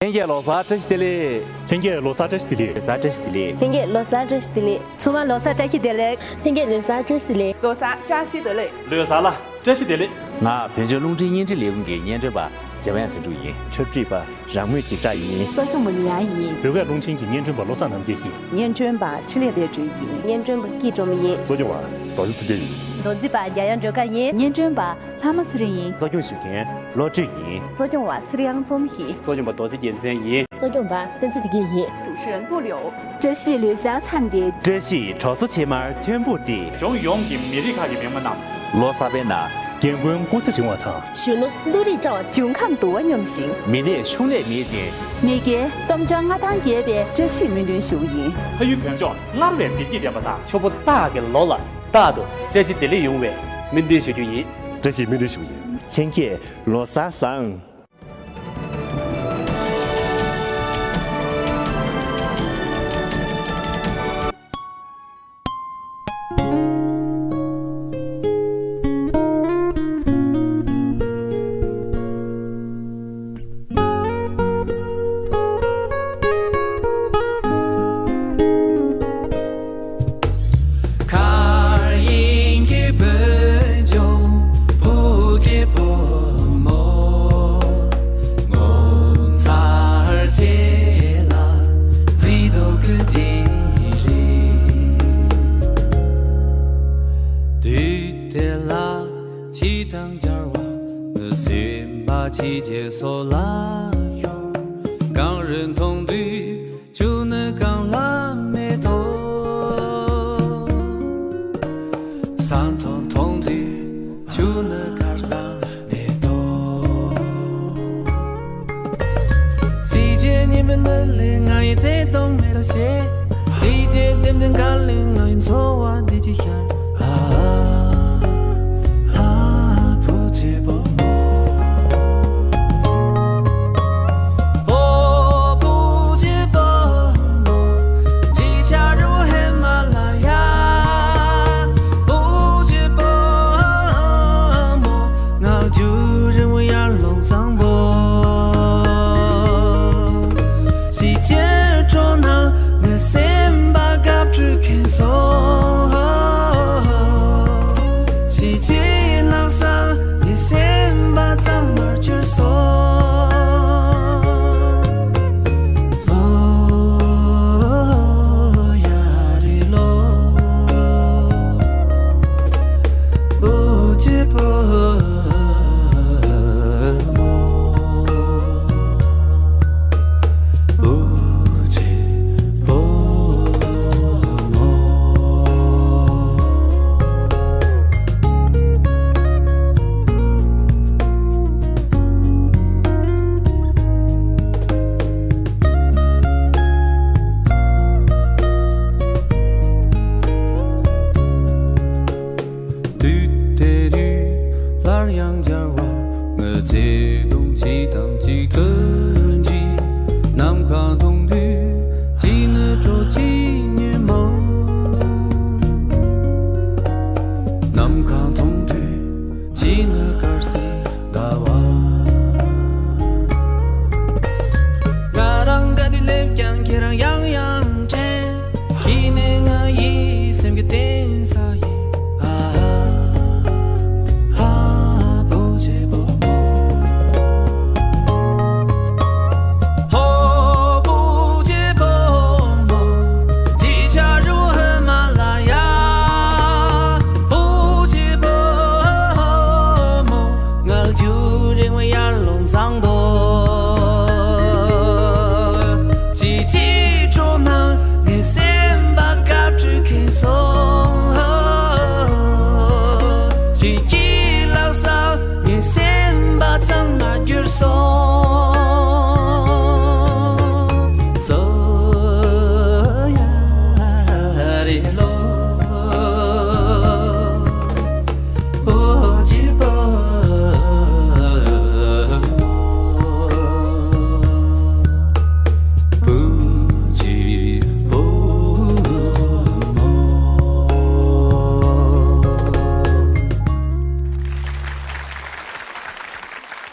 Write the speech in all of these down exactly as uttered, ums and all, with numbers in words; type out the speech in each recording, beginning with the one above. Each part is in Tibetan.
ལྷན་རྒྱས་ལོ་གསར་བཀྲ་ཤིས་བདེ་ལེགས། ལྷན་རྒྱས་ལོ་གསར་བཀྲ་ཤིས་བདེ་ལེགས། ལོ་གསར་བཀྲ་ཤིས་བདེ་ལེགས། ལྷན་རྒྱས་ལོ་གསར་བཀྲ་ཤིས་བདེ་ལེགས། ཚང་མ་ལོ་གསར་བཀྲ་ཤིས་བདེ་ལེགས། ལྷན་རྒྱས་ལོ་གསར་བཀྲ་ཤིས་བདེ་ལེགས། ལོ་གསར་བཀྲ་ཤིས་བདེ་ལེགས། ལོ་གསར་ལ་བཀྲ་ཤིས་བདེ་ལེགས། ང་བོད་ལྗོངས་རླུང་འཕྲིན་བརྙན་འཕྲིན་ལས་ཁུངས་ཀྱི་བརྙན་འཕྲིན་པ་འཇམ་དབྱངས་དོན་གྲུབ་ཡིན། འཁྲབ་ཁྲིད་པ་རང་མོས་འཇིགས་གྲགས་ཡིན། གཙོ་སྐྱོང་པ་མི་ཡང་ཡིན། བོད་སྐད་རླུང་འཕྲིན་གྱི་བརྙན་འཕྲིན་པ་བློ་བཟང་རྣམ་རྒྱལ་ཡིན། བརྙན་འཕྲིན་པ་ཕྱི་ལས་པའི་སྒྲོན་ཡིན། བརྙན་འཕྲིན་པ་སྐྱིད་སྒྲོལ་མ་ཡིན། གཙོ་སྐྱོང་བ་རྡོ་རྗེ་ཚེ་རྒྱལ་ཡིན། མདོ་འཛིན་པ་རྒྱ་ཡང་སྒྲོལ་དཀར་ཡིན། བརྙན་འཕྲིན་པ་ལྷ་མོ་ཚེ་རིང་ཡིན། གཙོ་སྐྱོང་ཞུ་མཁན་བློ་གྲོས་ཡིན། གཙོ་སྐྱོང་བ་ཚེ་རིང་གཙོ་བོ་ཡིན། གཙོ་སྐྱོང་བ་རྡོ་རྗེ་རྒྱལ་མཚན་ཡིན། གཙོ་སྐྱོང་བ་བསྟན་འཛིན་བདེ་སྐྱིད་ཡིན། 主持人杜柳། བཀྲ་ཤིས་ལོ་གསར་འཚམས་འདྲི། བཀྲ་ཤིས་གྲོ་སོ་ཕྱེ་མར་ཐོན་སྤུ་འདི། ལྗོངས་ཡོངས་ཀྱི་མི་རིགས་ཁག་གི་མི་སྣ་རྣམས། ལོ་གསར་པའི་ནང་རྒན་རྒོན་སྐུ་ཚེ་རིང་བ་དང་། གཞོན་ནུ་བློ་རིག་བཀྲ་བ། འབྱུང་ཁམས་དུ་བ་སྙོམས་ཤིང་། མི་ལས་ཆུང་ལས་མེད་ཅིང་། མི་དགེ་གཏུམ་སྦྱོར་མངའ་ཐང་རྒྱས་པའི། བཀྲ་ཤིས་སྨོན་འདུན་ཞུ་གི་ཡིན། ཕ་ཡུལ་བོད་ལྗོངས་སྔར་བས་བདེ་སྐྱིད་ལྡན་པ་དང་། ཕྱུག་པོ་སྟག་གི་ལོ་ལ་རྟག་ཏུ་བཀྲ་ཤིས་བདེ་ལེགས་ཡོང་བའི་སྨོན་འདུན་ཞུ་རྒྱུ་ཡིན། བཀྲ་ཤིས་སྨོན་འདུན་ཞུ་གི་ཡིན། ལྷན་རྒྱས་ལོ་གསར་བཟང་། མཁའ་དབྱིངས་ཀྱི་བོད་ལྗོངས་བུ་སྐྱེས་བུ་མོ། ངོ་མཚར་ཆེ་ལ་མཛེས་སྡུག་གི་རྗེས་རིང་། དུས་དེ་ལ་ཕྱི་དང་འབྱར་བ་ནི་སེམས་པ་ཕྱི་རྗེས་སོ་ལ་ཤོར། གངས་རི་མཐོང་དུས་ཆུ་ནི་གངས་ལ་མེ་ཏོག། ས་མཐོ་མཐོང་དུས་ཆུ་ནི་དཀར་ས་མེ་ཏོག། ཚིགས་བཅད་ཉི་མའི་ལུས་ལས་ང་ཡི་བརྩེ་དུང་མེ་ཏོག་བཞད། ཚིགས་བཅད་ལྡེམ་ལྡེམ་དཀར་ལས་ང་ཡི་འཚོ་བ་བདེ་སྐྱིད་ཤར། ཨ་ཨ་བུ་གཅིག་པོ། ཨོ་བུ་གཅིག་པོ། ཅི་ཆ་རུ་ཧེ་མ་ལ་ཡ། བུ་གཅིག་པོ། ངག་རྒྱུན་རིང་བོ་ཡར་ཀླུང་གཙང་པོ། ཕྱི་རྗེས་འགྲོ་ན་ངའི་སེམས་པ་སྐབས་དྲུག་ཁེངས་སོང་། ཕྱི་རྗེས་ལྷག་བསམ་ངའི་སེམས་པ་གཙང་མར་གྱུར་སོང་། ཨོ་ཡ་རི་ལོ། བུ་གཅིག་པོ། དུས་དེ་དུས་སླར་ཡང་འབྱར་བ། ངའི་བརྩེ་དུང་གཅིག་དང་གཅིག་ཏུ་འཇིག། ནམ་མཁའ་མཐོང་དུས་གཅིག་ནི་སྤྲོ་གཅིག་ཉོན་མོངས། ནམ་མཁའ་མཐོང་དུས་གཅིག་ནི་དཀར་སེར་ཟླ་བ། ང་རང་ག་དུས་སླེབས་ཀྱང་ཁྱེད་རང་ཡང་ཡང་དྲན། ཁྱེད་ནི་ང་ཡི་སེམས་ཀྱི་གཏིང་ས་ཡིན། ཨ་ཨ་བུ་གཅིག་པོ། ཧོ་བུ་གཅིག་པོ། ཅི་ཆ་རུ་ཧེ་མ་ལ་ཡ། བུ་གཅིག་པོ། ངག་རྒྱུན་རིང་བོ་ཡར་ཀླུང་གཙང་པོ། ཕྱི་རྗེས་འགྲོ་ན་ངའི་སེམས་པ་སྐབས་དྲུག་ཁེངས་སོང་། ཕྱི་རྗེས་ལྷག་བསམ་ངའི་སེམས་པ་གཙང་མར་གྱུར་སོང་། ཨོ་ཡ་རི་ལོ།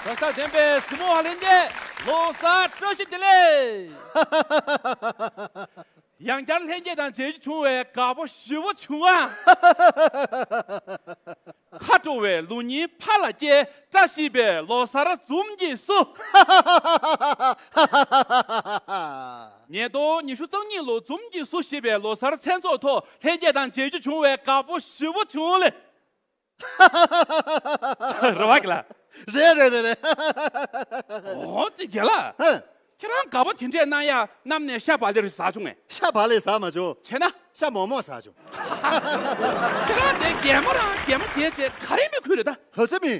གྲོགས་མཐུན་ལྡན་པའི་གཟིགས་མོ་བ་ལྷན་རྒྱས། ལོ་གསར་བཀྲ་ཤིས་བདེ་ལེགས། ཡང་བསྐྱར་ལྷན་རྒྱས་དང་མཇལ་རྒྱུ་བྱུང་བས་དགའ་པོ་ཞེ་པོ་བྱུང་ཨ། ཁ་དྲོ་བའི་ལོ་ཉིན་ཕར་ལ་བསྐྱལ། བཀྲ་ཤིས་པའི་ལོ་གསར་འཛུམ་གྱིས་བསུ། ཉིས་སྟོང་ཉི་ཤུ་རྩ་གཉིས་ལོ་འཛུམ་གྱིས་བསུ་ཞེས་པའི་ལོ་གསར་མཚན་ཚོགས་ཐོག་ལྷན་རྒྱས་དང་མཇལ་རྒྱུ་བྱུང་བས་དགའ་པོ་ཞེ་པོ་བྱུང་ལེ། རེད་བ་གི་ལ། རེད་རེད་རེད་རེད། འོ་ཙི་རྒན་ལགས། ཧེ། ཁྱེད་རང་དགའ་པོ་དེ་འདྲས་གནང་ཡ་གནམ་ནས་ཤ་བག་ལེབ་ཟ་བྱུང་ངས། ཤ་བག་ལེབ་ཟ་མ་བྱུང་། བྱས་ན། ཤ་མོག་མོག་ཟ་བྱུང་། ཁྱེད་རང་དེ་གད་མོ་རང་གད་མོ་བགད་བྱས་ག་རེ་མི་ཁུལ་རེད་ད། ཧ་ཙི་མི།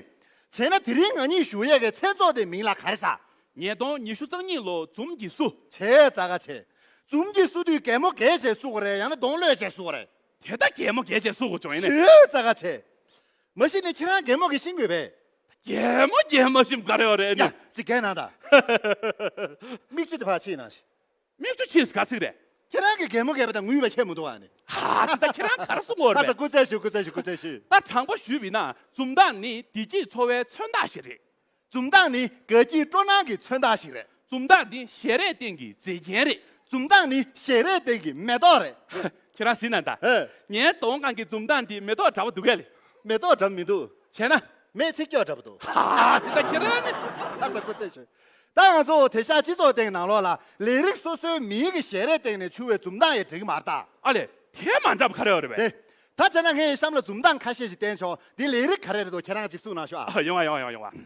བྱས་ན་དེ་རིང་ང་གཉིས་བཞུགས་ཡས་ཀྱི་མཚན་ཚོགས་དེ་མིང་ལ་ག་རེ་ཟ། ཉིས་སྟོང་ཉི་ཤུ་རྩ་གཉིས་ལོ་འཛུམ་གྱིས་བསུ། བྱས་ཙ་ག་བྱས། འཛུམ་གྱིས་བསུ་དུས་གད་མོ་བགད་བྱས་བསུ་དགོས་རེད། ཡང་ན་གདོང་གློད་བྱས་བསུ་དགོས་རེད། དེ་ད་གད་མོ་བགད་བྱས་བསུ་དགོས་བྱུང་ཡིན་ནི། བྱས་ཙ་ག་བྱས། མ་གཞི་ནས་ཁྱེད་རང་གད་མོ་གི་ཤེས་དགོས་པས། གད་མོ་གད་མོ་ཤིམ་ག་རེ་ཡོད་རེད་ཡ་ནི། ཅི་གད་ན་ད། མིག་ཆུ་དེ་ཕར་ཕྱིས་ན་ཞིག་མིག་ཆུ་ཕྱིས་ག་ཚིག་རེད། ཁྱེད་རང་གི་གད་མོ་གད་པ་དང་ངུས་པ་ཁྱད་མི་འདུག་ཨ་ནི། ཧ་ཅི་ད་ཁྱེད་རང་ག་རེ་གསུང་གི་ཡོད་ཨ་ད་རེད། སྐུ་ཚེ་ཞུ། སྐུ་ཚེ་ཞུ། སྐུ་ཚེ་ཞུ། ད་དྲང་པོ་ཞུས་པ་ཡིན་ན་འཛུམ་མདངས་ནི་བདེ་སྐྱིད་འཚོ་བའི་མཚོན་རྟགས་ཤིག་རེད། འཛུམ་མདངས་ནི་དགའ་སྐྱིད་སྤྲོ་སྣང་གི་མཚོན་རྟགས་ཤིག་རེད། འཛུམ་མདངས་ནི་ཞལ་རས་སྟེང་གི་མཛེས་རྒྱན་རེད། འཛུམ་མདངས་ནི་ཞལ་རས་སྟེང་གི་མེ་ཏོག་རེད། ཁྱེད་རང་གཟིགས་ན་ད། ཨེ། ངའི་གདོང་སྒང་གི་འཛུམ་མདངས་འདི་མེ་ཏོག་འདྲ་པོ་འདུག་གས་ལེ། མེ་ཏོག་འདྲ་པོ་མི་འདུག་བྱས་ན། མེ་ཚིག་སྐྱོག་འདྲ་པོ་འདུག་ཧ་ཅི་ད་ཁྱེད་རང་ནི། ཨ་ཙི་སྐུ་ཚེ་ཞུ། ད་ང་ཚོ་དེང་སང་སྤྱི་ཚོགས་སྟེང་ནང་ལོགས་ལ་ལས་རིགས་སོ་སོའི་མིའི་གི་ཞལ་རས་སྟེང་ནས་འཕྱུར་བའི་འཛུམ་མདངས་ཡང་འགྲིག་གི་མ་རེད་ད། ཨ་ལེ། དེ་མ་འདྲ་པོ་ག་རེ་ཡོད་རེད་པས། དེ། ད་བྱས་ན་ངས་གཤམ་ལ་འཛུམ་མདངས་ཁ་ཤས་ཤིག་བསྟན་ཆོག་འདི་ལས་རིགས་ག་རེ་རེད་འདུག་ཁྱེད་རང་གཅིག་གསུངས་གནང་ཤོག་ཨ། ཨ་ཡོང་བ་ཡོང་བ་ཡོང་བ་ཡོང་བ།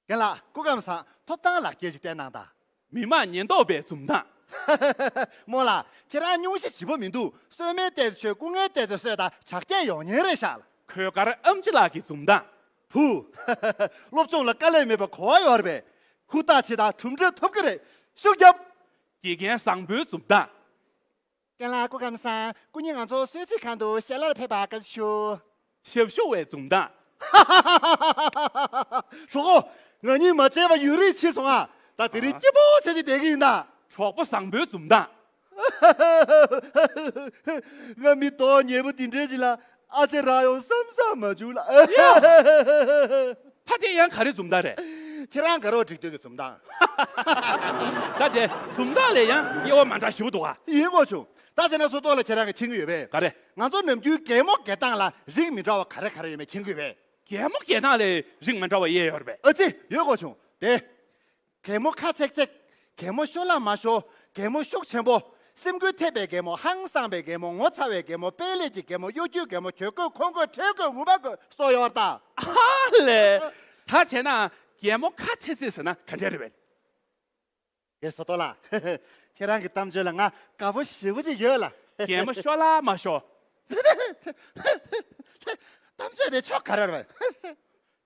རྒན་ལགས་སྐུ་ཁམས་བཟང་། ཐོབ་ཐང་ལག་ཁྱེར་ཞིག་བསྟན་གནང་དང་། མི་དམངས་ཉེན་རྟོག་པའི་འཛུམ་མདངས། རྨོ་ལགས་ཁྱེད་རང་སྙུང་གཞི་ལྗིད་པོ་མི་འདུག་གསོལ་སྨན་བལྟས་ཚེ་ཆོས། སྐུ་ངལ་བལྟས་ཚེ་གསོས་དང་དྲག་སྐྱེད་ཡོང་ཉེན་རེད་ཤག་གོས་དཀར་ཨེམ་ཆི་ལགས་ཀྱི་འཛུམ་མདངས། བུ། སློབ་སྦྱོང་ལ་དཀའ་ལས་མེད་པ་གོ་བ་ཡོད་རེད་པས། ཧུར་ཐག་བྱེད་དང་གྲུབ་འབྲས་ཐོབ་ཀྱི་རེད། ཤུགས་རྒྱབ། དགེ་རྒན་བཟང་པོའི་འཛུམ་མདངས། རྒན་ལགས་སྐུ་ཁམས་བཟང་། སྐུ་ཉིད་ང་ཚོ་གསོལ་ཚིགས་ཁང་དུ་ཞལ་ལག་ཕེབས་པར་བཀའ་འདྲི་ཞུ། ཞབས་ཞུ་བའི་འཛུམ་མདངས། གྲོགས་པོ། ང་གཉིས་མ་མཇལ་བ་ཡུན་རིང་ཕྱིན་སོང་ཨ། ད་དེ་རིང་ཨ། སྐྱིད་པོ་བྱས་ཅིག་བསྡད་ཀྱི་ཡིན་ད། གྲོགས་པོ་བཟང་པོའི་འཛུམ་མདངས། ང་མི་མདོག་ཉེས་པོ་འདི་འདྲའི་ཞིག་ལ་ཨ་ཅེ་རག་ཡོང་བསམ་བསམ་མ་བྱུང་ལ། ཡ། ད་དེ་ཡང་ག་རེ་འཛུམ་མདངས་རེད། ཁྱེད་རང་དགའ་རོགས་སྒྲིག་འདོད་ཀྱི་འཛུམ་མདངས། ད་དེ་འཛུམ་མདངས་ལས་ཡང་དབྱེ་བ་མ་འདྲ་ཞེ་པོ་འདུག་ཨ། ཡིན་དགོས་བྱུང་། ད་བྱས་ན་སོ་ཏོག་ལ་ཁྱེད་རང་གིས་མཁྱེན་གྱི་ཡོད་པས། ག་རེ། ང་ཚོ་ནམ་རྒྱུན་གད་མོ་བགད་སྟངས་ལ་རིགས་མི་འདྲ་བ་ག་རེ་ག་རེ་ཡོད་མེད་མཁྱེན་གྱི་ཡོད་པས། གད་མོ་བགད་སྟངས་ལ་རིགས་མི་འདྲ་བ་དབྱེ་ཡོད་རེད་པས། ཨ་ཙི། ཡོད་དགོས་བྱུང་། དེ། གད་མོ་ཁ་ཚེག་ཚེག་གད་མོ་ཤོར་ལ་མ་ཤོར། གད་མོ་ཤུགས་ཆེན་པོ། སེམས་འགུལ་ཐེབས་པའི་གད་མོ། ཧང་སངས་པའི་གད་མོ། ངོ་ཚ་བའི་གད་མོ། དཔེ་ལེགས་ཀྱི་གད་མོ། གཡོ་སྒྱུའི་གད་མོ། གྱོད་དགོད། ཁོང་དགོད། ཁྲེལ་དགོད། ངུ་བ་དགོད་སོགས་ཡོད་པར་གདའ། ཨ་ལས། ད་བྱས་ན་གད་མོ་ཁ་ཚེག་ཚེག་ཟེར་ན་ག་འདྲ་རེད་པས། ཨེ་སོ་ཏོ་ལགས། ཁྱེད་རང་གི་གཏམ་བརྗོད་ལ་ང་དགའ་པོ་ཞེ་པོ་ཅིག་ཡོད་ལ། གད་མོ་ཤོར་ལ་མ་ཤོར། གཏམ་བརྗོད་དེ་ཆོག་ག་རེ་རེད་པས།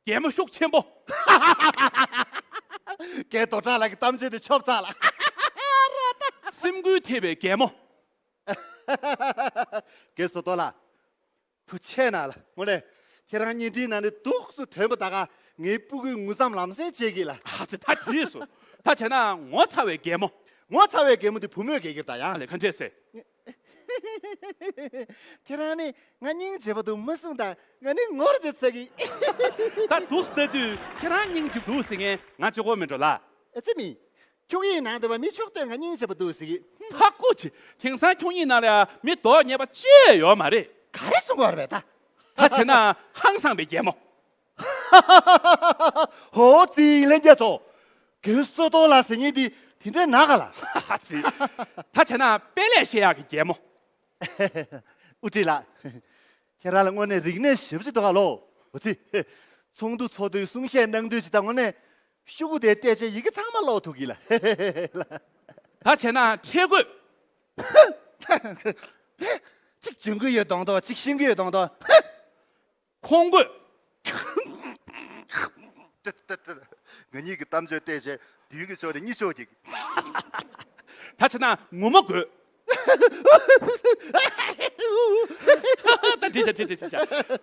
གད་མོ་ཤུགས་ཆེན་པོ། རྒན་རྡོ་གྲགས་ལགས་ཀྱི་གཏམ་བརྗོད་དེ་ཆོབ་ཚར་ལ། སེམས་འགུལ་ཐེབས་པའི་གད་མོ། རྒན་བསོད་རྡོར་ལགས། ཐུགས་རྗེ་གནང་ལ། དངོས་གནས། ཁྱེད་རང་བརྙན་འཕྲིན་ནང་ནས་འདུག་སེ་ཐོན་པ་ད་ག་ངའི་སྤུ་གུའི་དངུལ་ཙམ་ལམ་སེང་བྱེད་ཀྱི་ལ། ཨ་ཙི་ད་བྲིས་སོ། ད་བྱས་ན་ངོ་ཚ་བའི་གད་མོ། ངོ་ཚ་བའི་གད་མོ་དེ་བུ་མོས་བགད་ཀྱི་ད་ཡ། ཨ་ལས་ཁ་འདྲས་སེ། ཁྱེད་རང་ནི་ང་སྙིང་རྗེ་པོ་འདུག་མ་གསུངས་དང་། ང་ནི་ངོར་བྱེད་ཚ་གི། ད་འདུག་སེ་ལྟ་དུས་ཁྱེད་རང་སྙིང་རྗེ་པོ་འདུག་ཟེར་མཁན་ང་གཅིག་པོ་མིན་འགྲོ་ལ། ཨེ་ཙི་མི། ཁྱུག་ཡིག་ནང་དུ་བ་མི་ཕྱུག་སྟོད་ང་སྙིང་རྗེ་པོ་འདུག་ཟེར་གི། ཧ་ཀོ་ཆེ། དེང་སང་ཁྱུག་ཡིག་ནང་ལ་མི་མདོག་ཉེས་པ་ཅི་ཡང་ཡོད་མ་རེད། ག་རེ་གསུང་གི་ཡོད་རེད་པས་ད། ད་བྱས་ན་ཧང་སངས་པའི་གད་མོ། ཧོ་ཙི་ལྷན་རྒྱས་ཚོ། རྒན་བསོད་རྡོར་ལགས་ཟེར་མཁན་འདི་དེ་འདྲའི་ནག་ག་ལ། ཧ་ཧ་ཙི། ད་བྱས་ན་དཔེ་ལེགས་བཤད་ཡག་གི་གད་མོ། དབུ་ཁྲིད་ལགས། ཁྱེད་རང་ལ་དངོས་གནས་རིག་གནས་ཞེ་པོ་ཅིག་འདུག་ག་ལོ། འོ་ཙི། ཚོགས་འདུ་ཚོགས་དུས་གསུང་བཤད་གནང་དུས་ཅིག་ད་དངོས་གནས་ཤོག་གུ་དེ་བལྟས་བྱས་ཡི་གེ་ཚང་མ་ཀློག་ཐུབ་གི་ལ། ད་བྱས་ན་ཁྲེལ་དགོད། གཅིག་འཇོན་གི་ཡོད་མདོག་མདོག་གཅིག་ཤེས་ཀྱི་ཡོད་མདོག་མདོག་ཁོང་དགོད། ང་གཉིས་ཀྱི་གཏམ་བརྗོད་བལྟས་བྱས་མདུན་གྱི་ཕྱོགས་དེ་གཉིད་ཆོག་གི། ད་བྱས་ན་ངོ་མ་དགོད། ད་འགྲིག་བྱ་འགྲིག་བྱ་འགྲིག་བྱ།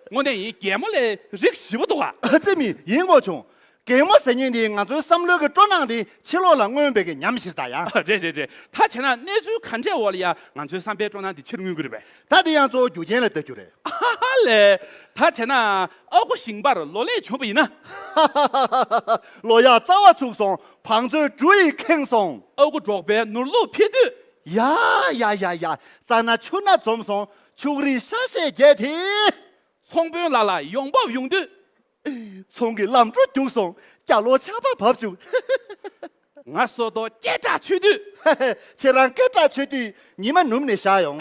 དངོས་གནས་ཡིན། གད་མོ་ལ་རིགས་ཞེ་པོ་འདུག་ག། ཨ་ཙི་མི་ཡིན་དགོས་བྱུང་། གད་མོ་ཟེར་མཁན་འདི་ང་ཚོའི་བསམ་བློའི་གི་སྤྲོ་སྣང་དེ་ཕྱི་ལོགས་ལ་མངོན་པའི་གི་ཉམས་ཤིག་ད་ཡ། རེད་རེད་རེད། ད་བྱས་ན་གནས་ཚུལ་ག་འདྲའི་འོག་ལ་ཡ་ང་ཚོའི་བསམ་པའི་སྤྲོ་སྣང་དེ་ཕྱིར་མངོན་གི་རེད་པས། ད་དེ་ཡང་གཙོ་བོ་རྒྱུ་རྐྱེན་ལ་ལྟ་རྒྱུ་རེད། ཨ་ཧ་ ལས། ད་བྱས་ན་ཨ་ཁུ་ཞིང་པར་ལོ་ལེགས་བྱུང་བ་ཡིན་ན། ལོ་ཡག་རྩ་བ་ཚུགས་སོང་། བང་མཛོད་འབྲུ་ཡིས་ཁེངས་སོང་། ཨ་ཁུ་འབྲོག་པའི་ནོར་ལུག་འཕེལ་དུས། ཡ་ཡ་ཡ་ཡ། རྩྭ་སྣ་ཆུ་སྣ་འཛོམས་སོང་། ཕྱུགས་རིགས་ཤ་ཤེད་རྒྱས་ཏེ། ཚོང་དཔོན་ལགས་ལ་ཡོང་འབབ་ཡོང་དུས། ཚོང་གི་ལམ་འགྲོ་རྒྱུགས་སོང་། སྐྱ་ལོ་ཆར་པ་བབས་བྱུང་། ང་སོ་ཏོ་སྐད་གྲགས་ཆོད་དུས། ཁྱེད་རང་སྐད་གྲགས་ཆོད་དུས་ཉི་མ་ནུབ་ནས་བཞག་ཡོང་།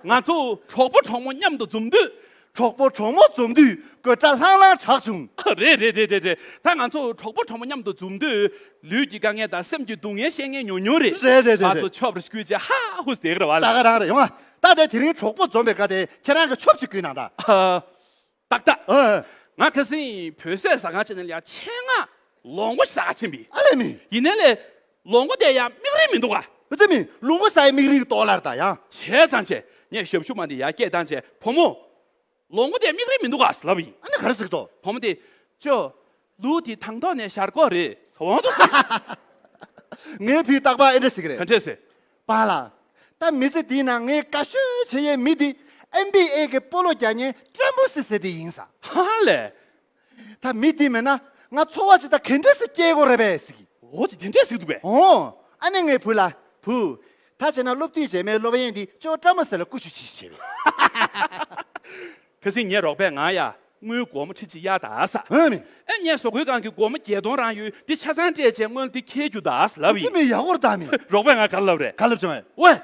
ང་ཚོ་གྲོགས་པོ་གྲོགས་མོ་མཉམ་དུ་འཛོམས་དུས། གྲོགས་པོ་གྲོགས་མོ་འཛོམས་དུས་དགོད་སྒྲ་ལྷང་ལྷང་གྲགས་བྱུང་། རེད་རེད་རེད་རེད་རེད། ད་ང་ཚོ་གྲོགས་པོ་གྲོགས་མོ་མཉམ་དུ་འཛོམས་དུས་ལུས་ཀྱི་དཀའ་ངལ་དང་སེམས་ཀྱི་སྡུག་བསྔལ་བཤད་མཁན་ཉུང་ཉུང་རེད། རེད་རེད་རེད་ང་རེད། ཚོ་ཆོབ་རེ་བསྐུལ་བྱས་ཧ་ཧུ་ཟེར་གི་རེད་བ་ད་ལ། ག་རང་རེད་ཡོང་ཨ། ད་དེ་དེ་རིང་གྲོགས་པོ་འཛོམས་པའི་སྐབས་དེ་ཁྱེད་རང་གི་ཆོབ་ཅིག་བསྐུལ་གནང་ད། ཨ། ཏག་ཏག་ཨ། ང་ཁ་སང་བོད་ཟས་ཟ་ཁང་ཅིག་ནས་ཡར་ཆེད་མངགས་ལོ་མགོ་ཟ་ག་ཕྱིན་པ་ཡིན། ཨ་ལས་མི། ཡིན་ནའི་ལས། ལོ་མགོ་དེ་ཡང་མིག་རིལ་མི་འདུག་ག་ཨ་ཙི་མི། ལོ་མགོ་ཟ་ཡི་མིག་རིལ་གྱི་ལྟོ་ལར་ད་ཡང་། བྱས་ཙང་བྱས། ངས་ཞབས་ཞུ་མ་དེ་ཡར་སྐད་བཏང་བྱས། བུ་མོ། ལོ་མགོ་དེ་མིག་རིལ་མི་འདུག་ག་ཟེར་ལབ་པ་ཡིན། ཨ་ནི་ག་རེ་ཟེར་གི་འདུག་བུ་མོ་དེ། ཅོ། ལུག་དེ་དང་ཐོག་ནས་ཞར་གོག་རེད་ཟེར་འོང་དུ་ཟེར། ངའི་བུས་རྟག་པར་ཨེ་འདྲ་ཟེར་གི་རེད། ག་འདྲས་ཟེར། པཱ་ལགས། ད་མི་ཚེ་འདིའི་ནང་ངས་དགའ་ཤོས་བྱེད་ཡས་མི་འདི་ཨེན་བི་ཨེ་གི་སྤོ་ལོ་རྒྱག་མཁན་ཀྲམ་པོ་སི་ཟེར་དེ་ཡིན་ས། ཧ་ལས། ད་མི་འདི་མེད་ན་ང་འཚོ་བ་ཅིག་ད་ག་འདྲས་སེ་སྐྱེལ་དགོས་རེད་པས་ཟེར་གི། འོ་ཅི་དེ་འདྲས་ཟེར་གི་འདུག་པས། འོ། ཨ་ནི་ངས་བུ་ལ། བུ། ད་བྱས་ན་སློབ་དུས་རྗེས་མའི་སློབ་ཡོན་འདི་ཅོ་ཀྲམ་པོ་སི་ལ་བསྐུར་ཆོག་ཅིག་བྱས་པས། ཁ་སང་ངའི་རོགས་པས་ང་ཡ་དངུལ་སྒོར་མོ་ཁྲི་གཅིག་གཡར་ད་ཟེར། ཨེ་མི། ཨེ་ངས་བཟོ་བཀོད་ཁང་གི་སྒོར་མོ་བརྒྱད་སྟོང་རང་ཡོད་འདི་ཆ་ཚང་སྤྲད་བྱས་དངུལ་འདི་འཁྱེར་རྒྱུ་ད་ཟེར་ལབ་ཡིན། ཅི་མི་ཡག་པོར་བཏང་མི། རོགས་པས་ང་ག་རེ་ལབ་རེད། ག་ལབ་བྱུང་ཨེ། ཝེ།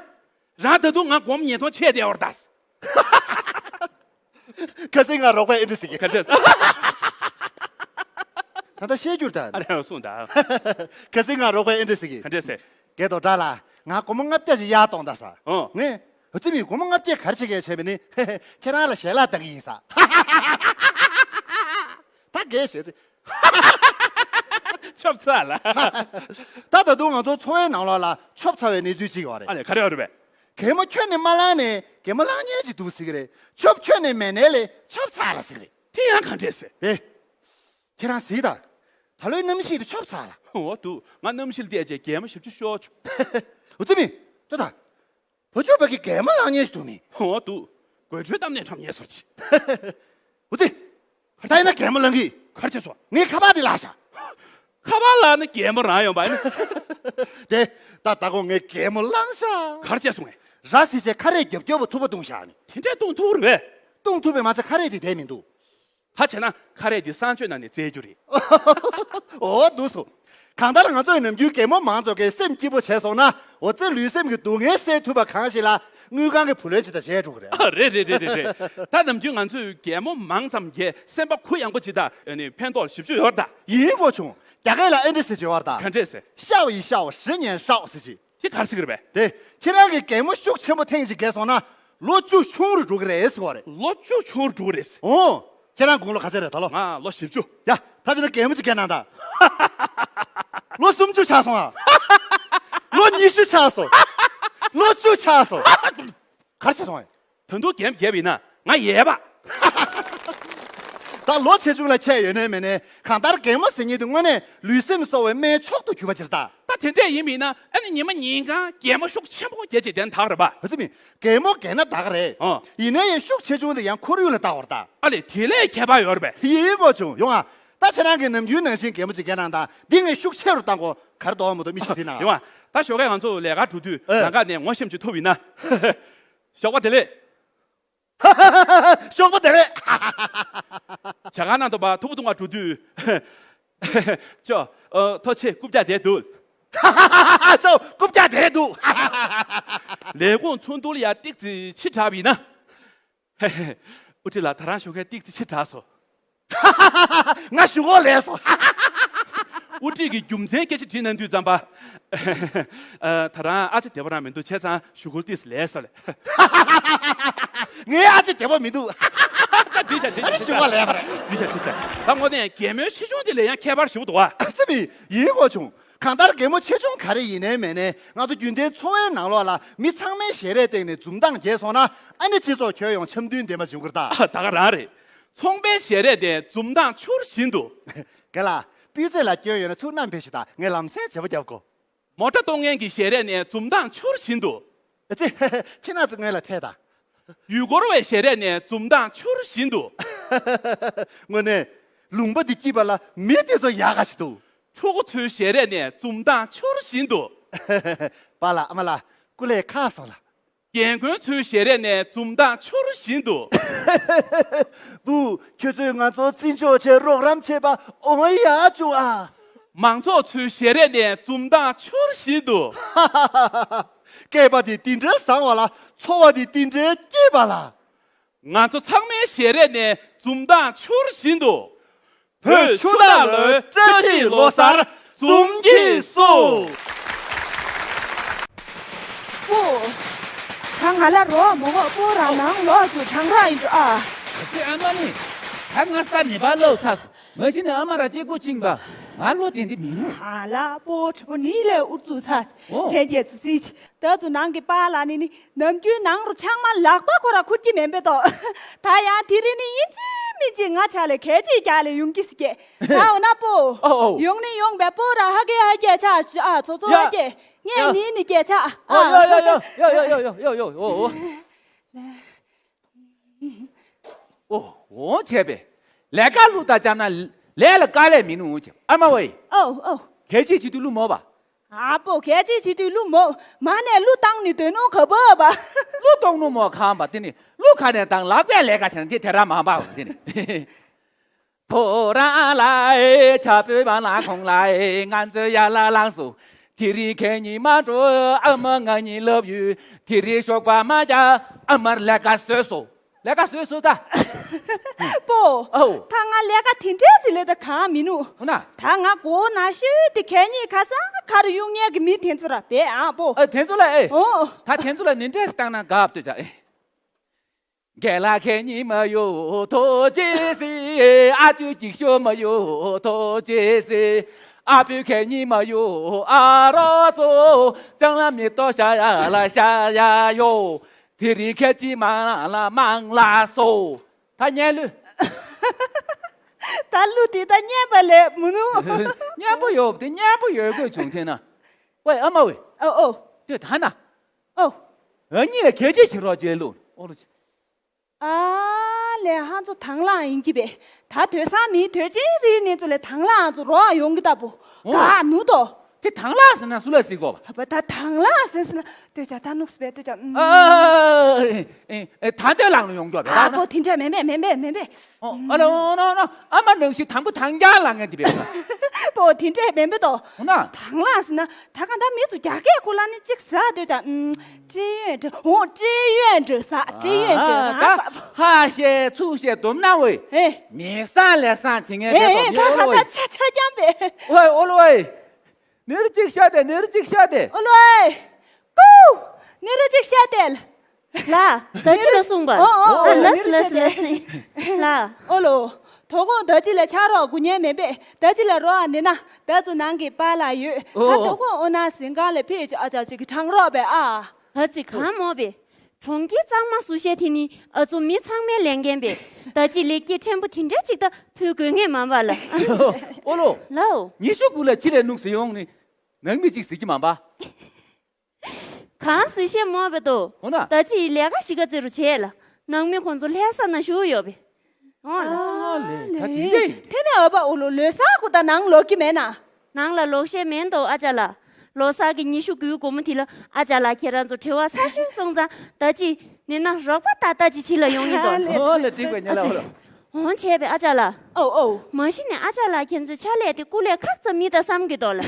རང་ད་དུང་ང་སྒོར་མོ་ཉིས་སྟོང་ཆད་བསྡད་ཡོད་རེད་ད་ཟེར། ཁ་སང་ང་རོགས་པས་ཨེ་འདྲ་ཟེར་གི། ག་འདྲས། ད་ལྟ་བཤད་རྒྱུར་ད། ཨ་རེ་གསུངས་ད། ཁ་སང་ང་རོགས་པས་ཨེ་འདྲ་ཟེར་གི། ག་འདྲས་ཟེར། རྒན་རྡོར་གྲགས་ལགས། ང་སྒོར་མོ་ལྔ་བརྒྱ་ཞིག་གཡར་གཏོང་ད་ཟེར། ཨོ། ངས། ཨ་ཙི་མི་སྒོར་མོ་ལྔ་བརྒྱ་ག་རེ་བྱེད་མཁན་བྱས་པས་ནི། ཁྱེད་རང་ལ་ཞལ་ལག་བཏང་གི་ཡིན་ཟེར། ད་རྒན་ཞེས་ཚེ། ཆོབ་ཚར་ལ། ད་ད་དུང་ང་ཚོ་འཚོ་བའི་ནང་ལོགས་ལ་ཆོབ་ཚར་བའི་གནས་ཚུལ་ཅིག་ཡོད་རེད། ཨ་ལས་ག་རེ་ཡོད་རེད་པས། གད་མོ་ཁྱོན་ནས་མ་ལངས་ནས་གད་མོ་ལངས་མཁན་ཅིག་འདུག་ཟེར་གི་རེད། ཆོབ་ཁྱོན་ནས་མེད་ནའི་ལས་ཆོབ་ཚར་ལ་ཟེར་གི་རེད། དེ་ཡང་ག་འདྲས་ཟེར། དེ། ཁྱེད་རང་གཟིགས་དང་། ད་ལོའི་གནམ་གཤིས་དེ་ཆོབ་ཚར་ལ། འོ་འདུག་ང་གནམ་གཤིས་ལ་བལྟས་བྱས་གད་མོ་བཞི་བཅུ་ཤོར་བྱུང་། ཨ་ཙི་མི། ལྟོས་དང་། བུ་ཆུང་བ་གི་གད་མོ་ལངས་མཁན་ཞིག་འདུག་ནི། འོ་འདུག་དགོད་བྲོའི་གཏམ་ནས་འཁྲབ་མཁན་བཟོ་ཅིག་ཨ་ཙི། ད་ཡིན་ན་གད་མོ་ལངས་གི། ག་རེ་བྱས་སོང་། ངའི་ཁ་པར་དེ་བརླགས་ཤག་ཁ་པར་བརླགས་ན་གད་མོ་རང་ཡོང་པ་ཡིན། དེ། ད་ད་གོ་ངའི་གད་མོ་ལངས་ཤག་ག་རེ་བྱས་སོང་ངས། ར་བཟི་བྱས་ཁ་རས་རྒྱབ་རྒྱབ་པོ་ཐུག་པ་བརྡུངས་ཤག་ནི། དེ་འདྲས་བརྡུངས་ཐུབ་རེད་པས། བརྡུངས་ཐུབ་པས་མ་ཚད་ཁ་རས་དེ་བསྡད་མི་འདུག་ད་བྱས་ན་ཁ་རས་འདི་གསང་སྤྱོད་ནང་ནས་བཙལ་རྒྱུ་རེད། འོ་འདུག་སོ། གང་ལྟར་ང་ཚོས་ནམ་རྒྱུན་གད་མོ་མང་ཙམ་གྱིས་སེམས་སྐྱིད་པོ་བྱས་སོང་ན། འོ་ཙི་ལུས་སེམས་ཀྱི་སྡུག་བསྔལ་སེལ་ཐུབ་པ་གང་ཞིག་ལ་དངུལ་ཁང་གི་བུ་ལོན་ཅིག་ད་བྱས་འགྲོ་གི་རེད། ཨ་རེད་རེད་རེད་རེད་རེད། ད་ནམ་རྒྱུན་ང་ཚོས་གད་མོ་མང་ཙམ་བརྒྱབ་སེམས་པ་གུ་ཡངས་པོ་ཅིག་དང་ཨ་ནི་ཕན་ཐོགས་ཞེ་པོ་ཅིག་ཡོད་རེད་ད། ཡིན་གོ་བྱུང་། རྒྱ་སྐད་ལ་ཨེ་འདྲ་ཟེར་གྱི་ཡོད་རེད་ད། ག་འདྲས་ཟེར། 笑一笑，十年少 ཟེར་གྱི། དེ་ག་རེ་ཟེར་གི་རེད་པས། དེ། ཁྱེད་རང་གི་གད་མོ་ཤུགས་ཆེན་པོ་ཐེངས་ཤིག་བརྒྱབ་སོང་ན། ལོ་བཅུ་ཆུང་རུ་འགྲོ་གི་རེད་ཟེར་བ་རེད། ལོ་བཅུ་ཆུང་རུ་འགྲོ་གི་རེད་ཟེར། ཨོ། ཁྱེད་རང་དགུང་ལོ་ག་ཚོད་རེད་ད་ལོ། ང་ལོ་བཞི་བཅུ། ཡ། ད་ཅི་ན་གད་མོ་ཅིག་བརྒྱབ་གནང་དང་། ལོ་སུམ་ཅུ་ཆགས་སོང་ཨ། ལོ་ཉི་ཤུ་ཆགས་སོང་། ལོ་བཅུ་ཆགས་སོང་། ག་རེ་བྱས་སོང་ཨ། ད་དུང་གད་མོ་བརྒྱབ་ཡིན་ན་ང་ཡས་པ། ད་ལོ་ཆེ་ཆུང་ལ་ཁྱད་ཡོད་ནའི་མེད་ནའི་གང་ལྟར་གད་མོ་ཟེར་མཁན་དེ་དངོས་གནས་ལུས་སེམས་གསོ་བའི་སྨན་མཆོག་ཏུ་གྱུར་པ་ཅིག་རེད་ད། ད་དེ་འདྲས་ཡིན་པ་ཡིན་ན་ཨ་ནི་ཉི་མ་ཉིན་གང་གད་མོ་ཤུགས་ཆེན་པོ་བརྒྱབ་བྱས་བསྡད་ན་ད་ག་རེད་པ། ཨ་ཙི་མི། གད་མོ་བརྒྱབ་ན་ད་ག་རེད། ཨོ། ཡིན་ནའི་ཡང་ཤུགས་ཆེ་ཆུང་དེ་ཡང་ཁོར་ཡུག་ལ་བལྟ་བར་ད། ཨ་ལས་དེ་ལས་ཁྱད་པར་ཡོད་རེད་པས། ཡིན་གོ་བྱུང་ཡོང་ཨ། ད་ཁྱེད་རང་གིས་ནམ་རྒྱུན་ནང་བཞིན་གད་མོ་ཅིག་བརྒྱབ་གནང་དང་། འདི་ངས་ཤུགས་ཆེ་རུ་བཏང་གོ་ག་རེ་འདུག་མི་འདུག་མི་ཤེས་ཟིན་ན། ཡོང་ཨ། ད་ཞོགས་ཀས་ང་ཚོ་ལས་ཀ་འགྲོ་དུས་ཨེ། ལམ་ཁ་ནས་ངོ་ཤེས་ཅིག་ཐུག་པ་ཡིན་ན། ཞོགས་པ་བདེ་ལེགས། ཞོགས་པ་བདེ་ལེགས། ཇ་ཁང་ནང་དུ་བ་ཐུག་པ་ཐུག་པ་འགྲོ་དུས། ཅོ། ཨ། ཐུགས་རྗེ་ཆེ། རྐུབ་བཀྱག་བསྡད་འདུག་ཅོ། རྐུབ་བཀྱག་བསྡད་འདུག་ལས་ཁུངས་ཚོགས་འདུ་ལ་ཡ་ཏིག་ཙི་ཕྱི་དྲགས་པ་ཡིན་ན། དབུ་ཁྲིད་ལགས། ད་རང་ཞོགས་ཀས་ཏིག་ཙི་ཕྱི་དྲགས་སོང་། ང་ཞུ་གོ་ལས་སོང་། དབུ་ཁྲིད་ཀྱིས་རྒྱུ་མཚན་སྐད་ཆ་དྲིས་གནང་དུས་ཙམ་པ། ཨ། ད་རང་ཨ་ཅེ་བདེ་པོ་རང་མི་འདུག་བྱས་ཙང་ཞུ་གོ་ཏིག་ཙི་ལས་སོང་ལས། ངའི་ཨ་ཅེ་བདེ་པོ་མི་འདུག་ད་འགྲིག་ཤག་འགྲིག་ཤག་ཞུ་གོ་ལས་པ་རེད། འགྲིག་ཤག་འགྲིག་ཤག་ད་དངོས་གནས་གད་མོའི་ཆེ་ཆུང་དེ་ལས་ཡང་ཁྱད་པར་ཞེ་པོ་འདུག་ཨ། ཨ་ཙི་མི། ཡིན་གོ་བྱུང་། གང་ལྟར་གད་མོ་ཆེ་ཆུང་ག་རེ་ཡིན་ནའི་མེད་ནའི་ང་ཚོ་རྒྱུན་ལྡན་འཚོ་བའི་ནང་ལོགས་ལ་མི་ཚང་མའི་ཞལ་རས་སྟེང་ནས་འཛུམ་མདངས་རྒྱས་སོང་ན། ཨ་ནི་སྤྱི་ཚོགས་ཁྱོན་ཡོངས་འཆམ་མཐུན་ལྡན་པ་བྱུང་གི་རེད་ད། ད་ག་རང་རེད། ཚོང་པའི་ཞལ་རས་དེ་འཛུམ་མདངས་འཕྱུར་བཞིན་དུ། རྒན་ལགས། སྤུས་ཚད་ལ་སྐྱོན་ཡོད་ན་ཚུར་བསྣམས་ཕེབས་ཤིག་ད། ངས་ལམ་སེང་བྱེད་པོ་རྒྱབ་དགོས། མོ་ཊ་གཏོང་མཁན་གྱི་ཞལ་རས་ནས་འཛུམ་མདངས་འཕྱུར་བཞིན་དུ། ཨ་ཙི། ཁྱེད་རྣམ་ཚོ་སྔོན་ལ་ཐད་ད། ཡུལ་སྐོར་བའི་ཞལ་རས་ནས་འཛུམ་མདངས་འཕྱུར་བཞིན་དུ། དངོས་གནས། ལུང་པ་འདི་སྐྱིད་པ་ལ་མི་དེ་ཚོ་ཡག་ག་ཞིག་འདུག་ཕྲུ་གུ་ཚོའི་ཞལ་རས་ནས་འཛུམ་མདངས་འཕྱུར་བཞིན་དུ། པཱ་ལགས། ཨ་མ་ལགས། སྐུ་ལས་ཁག་སོང་ལགས། རྒན་རྒོན་ཚོའི་ཞལ་རས་ནས་འཛུམ་མདངས་འཕྱུར་བཞིན་དུ། བུ། ཁྱོད་ཚོས་ང་ཚོ་བརྩི་འཇོག་བྱས་རོགས་རམ་བྱས་པ་འོ་ཡག་བྱུང་ཨ། མང་ཚོགས་ཚོའི་ཞལ་རས་ནས་འཛུམ་མདངས་འཕྱུར་བཞིན་དུ། སྐྱེས་པ་དེ་འདི་འདྲའི་བཟང་བ་ལ་འཚོ་བ་དེ་འདི་འདྲའི་སྐྱིད་པ་ལ། ང་ཚོ་ཚང་མའི་ཞལ་རས་ནས་འཛུམ་མདངས་འཕྱུར་བཞིན་དུ། བོད་ཆུ་སྟག་ལོའི་བཀྲ་ཤིས་ལོ་གསར་འཛུམ་གྱིས་བསུ། པོ། ད་ང་ལ་རོགས་མོ་གོ། པོ་རང་ནང་ལོག་རྒྱུ་གྲང་རག་ཡིན་འགྲོ་ཨ། ཨ་ཙི། ཨ་མ་ནི། ད་ང་ས་ནི་པ་ལོག་ཚ་སོང་། མ་གཞི་ནས་ཨ་མ་ར་གཅིག་པོ་ཕྱིན་པ། ང་ལོ་དེ་འདི་མི་ནུས། ཨ་ལ། པོ་དྲི་པོ་ནི་ལས་ཨུ་ཚུགས་ཚ། ཨོ། ལྷན་རྒྱས་ཚོ་གཟིགས། ད་ཚོ་ནང་གི་པཱ་ལགས་ནི་ནི་ནམ་རྒྱུན་ནང་རུ་ཆང་མ་ལག་པ་ཁོ་ར་ཁུར་གྱི་མེན་པས་དོ། ད་ཡང་དེ་རིང་ནི་ཡིན་གཅིག་མིན་གཅིག་ང་ཆ་ལས་གལ་ཆེ་རྒྱག་ལས་ཡོང་གི་སི་ཀེ། ད་འོ་ན་པོ། ཨོ་ཨོ། ཡོང་ནི་ཡོང་པས། པོ་ར་ཧ་གེ་ཧ་གེ་ཆ་ཨ་ཚོ་ཚོ་ཧ་གེ། ངས་ནི་ནི་གེ་ཆ་ཨ། ཨོ་ཡོ་ཡོ་ཡོ་ཡོ་ཡོ་ཡོ་ཡོ་ཡོ། ཨོ། འོ་བྱས་པས། ལས་ཀ་ལུག་དང་བཅར་ན་ལས་ལ་དཀའ་ལས་མི་ནུས་ཀྱི། ཨ་མ་ཝེ། ཨོ་ཨོ། གལ་ཆེ་བྱེད་དུས་ལུ་མོ་བ། ཨ་པོ། གལ་ཆེ་བྱེད་དུས་ལུ་མོ། མ་ནས་ལུ་བཏང་ནི་དོན་ནོ་ག་བ་བ། ལུ་གཏོང་ནུ་མོ་ཁང་བ་དེ་ནི་ལུ་ཁ་ནས་བཏང་ལག་པས་ལས་ཀ་བྱས་ན་དེ་དེ་ར་མ་འབའ་བ་དེ་ནི། ཕོ་བྲང་ལ་ཨེ་ཆ་བོས་པ་ལ་ཁོང་ལ་ཨེ་ང་ཚོ་ཡར་ལ་ལངས་སོ། དེ་རིང་ཁྱེད་གཉིས་མ་འགྲོ། ཨ་མ་ང་གཉིས་ལབ་ཡོད། དེ་རིང་ཞོགས་པ་མ་རྒྱ། ཨ་མར་ལས་ཀ་བཟོས་སོ། ལས་ཀ་བཟོས་སོ་ད། པོ། ཨོ། ད་ང་ལས་ཀ་དེ་འདྲས་ཅིག་ལས་ད་གང་མི་ནུས། འོ་ན། ད་ང་གོ་ན་ཤོད་དེ་ཁྱེད་གཉིས་ག་ས་གར་གཡུག་ཉལ་གི་མི་དེ་ཚོ་ར་བས་ཨ་པོ། ཨ་དེ་ཚོ་ལ་ཨེ། ཨོ། ད་དེ་ཚོ་ལ་ནི་འདྲས་བཏང་ན་དགའ་བ་ལྟོས་ཅག་ཨེ། རྒན་ལགས་ཁྱེད་གཉིས་མ་ཡོང་ཐུགས་རྗེ་གཟིགས། ཨ་ཅོ་སྐྱིད་ཤོས་མ་ཡོང་ཐུགས་རྗེ་གཟིགས། ཨ་བུ་ཁྱེད་གཉིས་མ་ཡོང་ཨ་རོགས་ཚོ། ལྕང་ལ་མེ་ཏོག་ཤར་ཡ་ལ་ཤར་ཡ་ཡོད། དེ་རིང་ཁྱེད་ཀྱིས་མང་ལ་མང་ལ་སོ། ད་སྙན་ལུས། ད་གླུ་དེ་ད་སྙན་པ་ལས་མི་ནུས། སྙན་པོ་ཡོད་དེ་སྙན་པོ་ཡོད་དགོས་བྱུང་དེ་ན། ཝེ་ཨ་མ་ཝེ། ཨོ་ཨོ། དེ་ད་ན། ཨོ། ཨ་གཉིས་ལ་གལ་ཆེ་བྱེད་རོགས་བྱེད་ལོ། ཨོ་ལོ། ཨ་ལས་ཧང་ཚོ་དང་བླངས་ཡིན་གྱི་བས། ད་དོད་སང་མིའི་དོད་ཅན་རིའི་གནས་ཚུལ་ལས་དང་བླངས་ཚོ་རོགས་ཡོང་གི་ལྟ་བུ། ཨོ། ག་ནུ་དོ། དེ་དང་བླངས་ཟེར་ན་སུ་ལ་ཟེར་གོ་བ། ད་དང་བླངས་ཟེར་ཟེར་ན་ལྟོས་ཅག་ད་ནུག་སི་བས་ལྟོས་ཅག་ཨ་ཨེ་ཨེ་ད་ལྟོས་ལངས་ནས་ཡོང་རྒྱུ་བས་ཨ་ད་པོ་དེ་འདྲ་མེན་པས་མེན་པས་མེན་པས། ཨོ་ཨ་ལ་ཨོ་ནོ་ནོ་ཨ་མ་ནང་བཞིན་དང་པོ་དང་རྒྱང་ལངས་ངན་དེ་བས། པོ་དེ་འདྲ་མེན་པས་དོ། ཨོ་ན། དང་བླངས་ཟེར་ན་ད་ག་ད་མི་ཚོ་རྒྱ་སྐད་གོ་ལ་ནི་གཅིག་ཟ་ལྟོས་ཅག་ཨུམ། 志愿者། ཨོ། 志愿者 ཟ། 志愿者 ཨ་ཟ། ད་ཧ་ཤེས་ཚུགས་ཤེས་སྡོམ་ན་ཝེ། ཨེ། མི་སང་ལས་སང་བྱེད་ངན་ཨེ་དེ་ཨེ་ད་ཚོ་མི་ཨོ་ལོ་ཝེ། ད་ད་ཆ་ཆ་རྐྱང་པས། ཝེ་ཨོ་ལོ་ཝེ། ནེ་རུ་གཅིག་ཤ་དེ་ནེ་རུ་གཅིག་ཤ་དེ། ཨོ་ལོ་ཝེ། ཀུ། ནེ་རུ་གཅིག་ཤ་དེ། ལ། ད་ཅི་ལ་གསུངས་པ། ཨོ་ཨོ་ཨོ་ཨ་ལ་སི་ལ་སི་ལ་སི། ལ། ཨོ་ལོ། དོ་དགོང་ད་ཅི་ལ་ཆ་རོགས་དགུ་ཉལ་མེད་པས་ད་ཅི་ལ་རོགས་ཨ་ནི་ན་ད་ཚོ་ནང་གི་པཱ་ལགས་ཡོད། ད་ཨོ་དོ་དགོང་ཨོ་ན་ཟིན་གང་ལས་ཕེད་ཅི་ཨ་ཅག་ཅིག་གི་གྲང་རོགས་པས་ཨ། ད་ཅི་གང་མོ་པས། གྲོང་ཁྱེར་གཙང་མ་སུ་ཤེ་དེ་ནི་ཨ་ཚོ་མི་ཚང་མའི་ལས་འགན་པས། ད་ཅི་ལེགས་སྐྱེས་ཕྲན་བུ་དེ་འདྲ་ཅིག་ད་ཕུལ་དགོས་ངེས་མ་པ་ལ། ཨོ་ལོ། ལའོ། ཉི་ཤུ་དགུ་ལ་ཅི་ལས་ནུག་ཟེར་ཡོང་ནི་ནང་མི་ཅིག་ཟེར་གྱི་མ་པ། གང་ཟེར་ཤེས་མོ་བེ་དོ། འོ་ན། ད་ཅི་ལས་ཀ་ཞིག་ག་ཙེ་རུ་བྱས་ལ། ནང་མི་ཁོང་ཚོ་ལྷ་ས་ན་བཞུགས་ཡོད་པས། འོ་ལ། ཨ་ལེ་ད་དེ་འདྲ་ཡིན། དེ་ནས་ཨ་ཕ་ཨོ་ལོ་ལོ་གསར་གུ་ད་ནང་ལོག་གི་མེད་ན། ནང་ལ་ལོག་ཤེས་མེད་དོ་ཨ་ཅག་ལ། ལོ་གསར་གི་ཉི་ཤུ་དགུའི་དགོང་མོ་དེ་ལ་ཨ་ཅག་ལ་ཁྱེད་རང་ཚོ་དྲི་བ་ཚ་ཤོས་སོང་ཙང་ད་ཅི་ནི་ན་རོགས་པ་ད་ད་ཅི་ཕྱི་ལ་ཡོང་ཡིན་དོ། ཨོ་ལེ་འགྲིག་པའི་ཉེ་ལ་ཨོ་ལོ། འོང་བྱས་པས་ཨ་ཅག་ལ། ཨོ་ཨོ། མ་གཞི་ནས་ཨ་ཅག་ལ་ཁྱེད་ཚོའི་ཕྱག་ལས་དེ་སྐུ་ལས་ཁག་ཙམ་མི་ད་བསམ་གི་འདུག་ལ།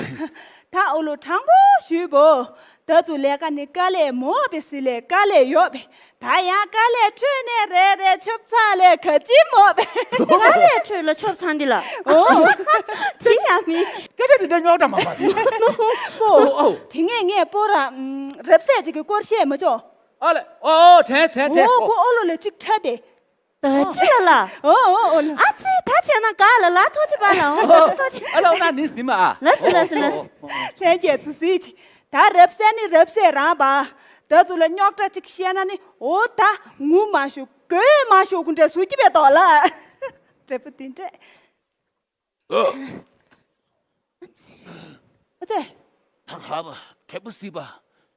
ད་ཨོ་ལོ་དྲང་པོ་ཞུས་པོ། ད་ཚོ་ལས་ཀ་ནི་དཀའ་ལས་མོ་བེ་སི་ལས་དཀའ་ལས་ཡོད་པས། ད་ཡང་དཀའ་ལས་ཁྲོད་ནས་རེ་རེ་ཆོབ་ཚ་ལས་ག་ཅི་མོ་བེ། དཀའ་ལས་ཁྲོད་ལ་ཆོབ་ཚང་འདི་ལ། ཨོ། དེ་ཡང་མི། སྐད་ཆ་དེ་འདྲ་རྙོག་དྲ་མ་མ་དེ། པོ། ཨོ་ཨོ། དེ་ངས་ངས་པོ་ར་རབ་གསལ་ཅིག་གི་སྐོར་བཤད་མ་ཆོག་ཨ་ལེ། ཨོ་ཨོ་དྲན་དྲན་དྲན། ཨོ་ཁོ་ཨོ་ལོ་ལ་ཅིག་ཁྲ་དེ། ད་ཅི་ལ་ལ། ཨོ་ཨོ་ཨོ་ལ། ཨ་ཙི་ད་བྱས་ན་ག་ལ་ལ་ཐོ་ཅི་པ་ལ་ཨོ་ཐོ་ཅི་ཐོ་ཅི། ཨ་ལ་ཨོ་ན་ནི་ཟིན་མ་ཨ། ལ་སི་ལ་སི་ལ་སི། ལྷན་རྒྱས་ཚོ་གཟིགས་ཅིག་ད་རབ་གསལ་ནི་རབ་གསལ་རང་པ། ད་ཚོ་ལ་རྙོག་དྲ་ཅིག་བཤད་ན་ནི་ཨོ་ད་ངུ་མ་ཤོག་གོས་མ་ཤོག་གུ་འདྲ་ཟུར་གྱི་བས་ཏོག་ལ། འདྲ་པོ་དེ་འདྲ། ཨ་ཙི། ད་ཧ་བ་དྲེད་པོ་སྲིད་པ།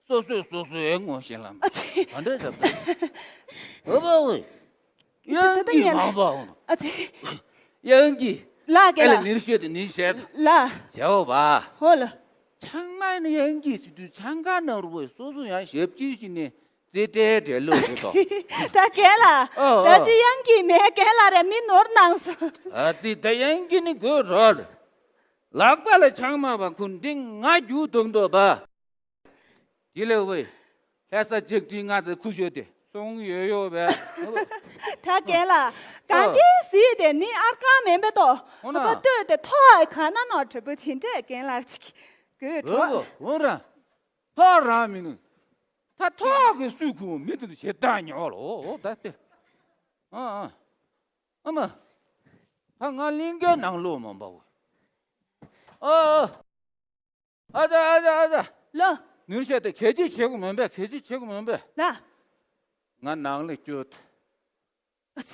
སོ་སོས་སོ་སོའི་ངོ་ཤེས་ལམ། ཨ་ཙི། ག་འདྲས་རབ་ད། ཨ་བ་ཝེ། དེ་ད་ལྟ་གཡང་གི་ཉལ་མང་པ་འོང་། ཨ་ཙི། གཡང་གི། ལ་གེ་ཨེ་ལ་ལ། ནིར་ཤོད་དེ་ནིར་ཤོད་དེ། ལ། བྱའོ་བ། ཧོ་ལ། ཆང་མ་ནི་གཡང་གི་སི་དུས་ཆང་ཁ་ནང་རུ་བས་སོ་སོ་ཡང་ཞབས་ཕྱི་ཞིག་ནས་རྩེ་སྤྲད་འདྲེ་ལོ་རེད་དོ། ད་གེ་ལ། ཨོ་ད་ཨོ། ཅི་གཡང་གི་མེ་གེ་ལ་རེ་མི་ནོར་ནང་སོ། ཨ་ཙི་ད་གཡང་གི་ནི་དགོས་རོགས། ལག་པ་ལ་ཆང་མ་བ་ཁུ་འདི་ང་རྒྱུ་དུང་དོ་བ། དེ་ལས་ཝེ། ལྷ་ས་ལྕགས་ཁྲི་ང་ཚོ་ཁུ་ཤོད་དེ་སོང་ཡོད་ཡོད་བས། ད་རྒན་ལགས་ག་ཨ། འདི་སྲིད་དེ་ནི་ཨར་ཁང་མེན་པ་ཏོ། ཧོ་ན། ཨ་ཁ་ལྟོས་དེ་ཐོག་ག་ན་ནོ་དྲི་བ་དེ་འདྲས་རྒན་ལགས་ཅིག་དགོས་ཨོ་གྲོགས། ཨོ་ར། ཐོག་རང་མི་ནུས། ད་ཐོག་གི་སུས་ཁུ་མི་དེ་ཞེ་ད་ཉོ་ལོ་ད་དེ། ཨ་ཨ། ཨ་མ། ད་ང་གླིང་གའི་ནང་ལོག་མ་འབའ་བས། ཨ་ཨ། ཨ་ཙ་ཨ་ཙ་ཨ་ཙ། ལོ། ནུར་ཤ་དེ་གལ་ཆེ་བྱེད་དགོས་མིན་པས་གལ་ཆེ་བྱེད་དགོས་མིན་པས། ལ། ང་ནང་ལ་བསྐྱོད།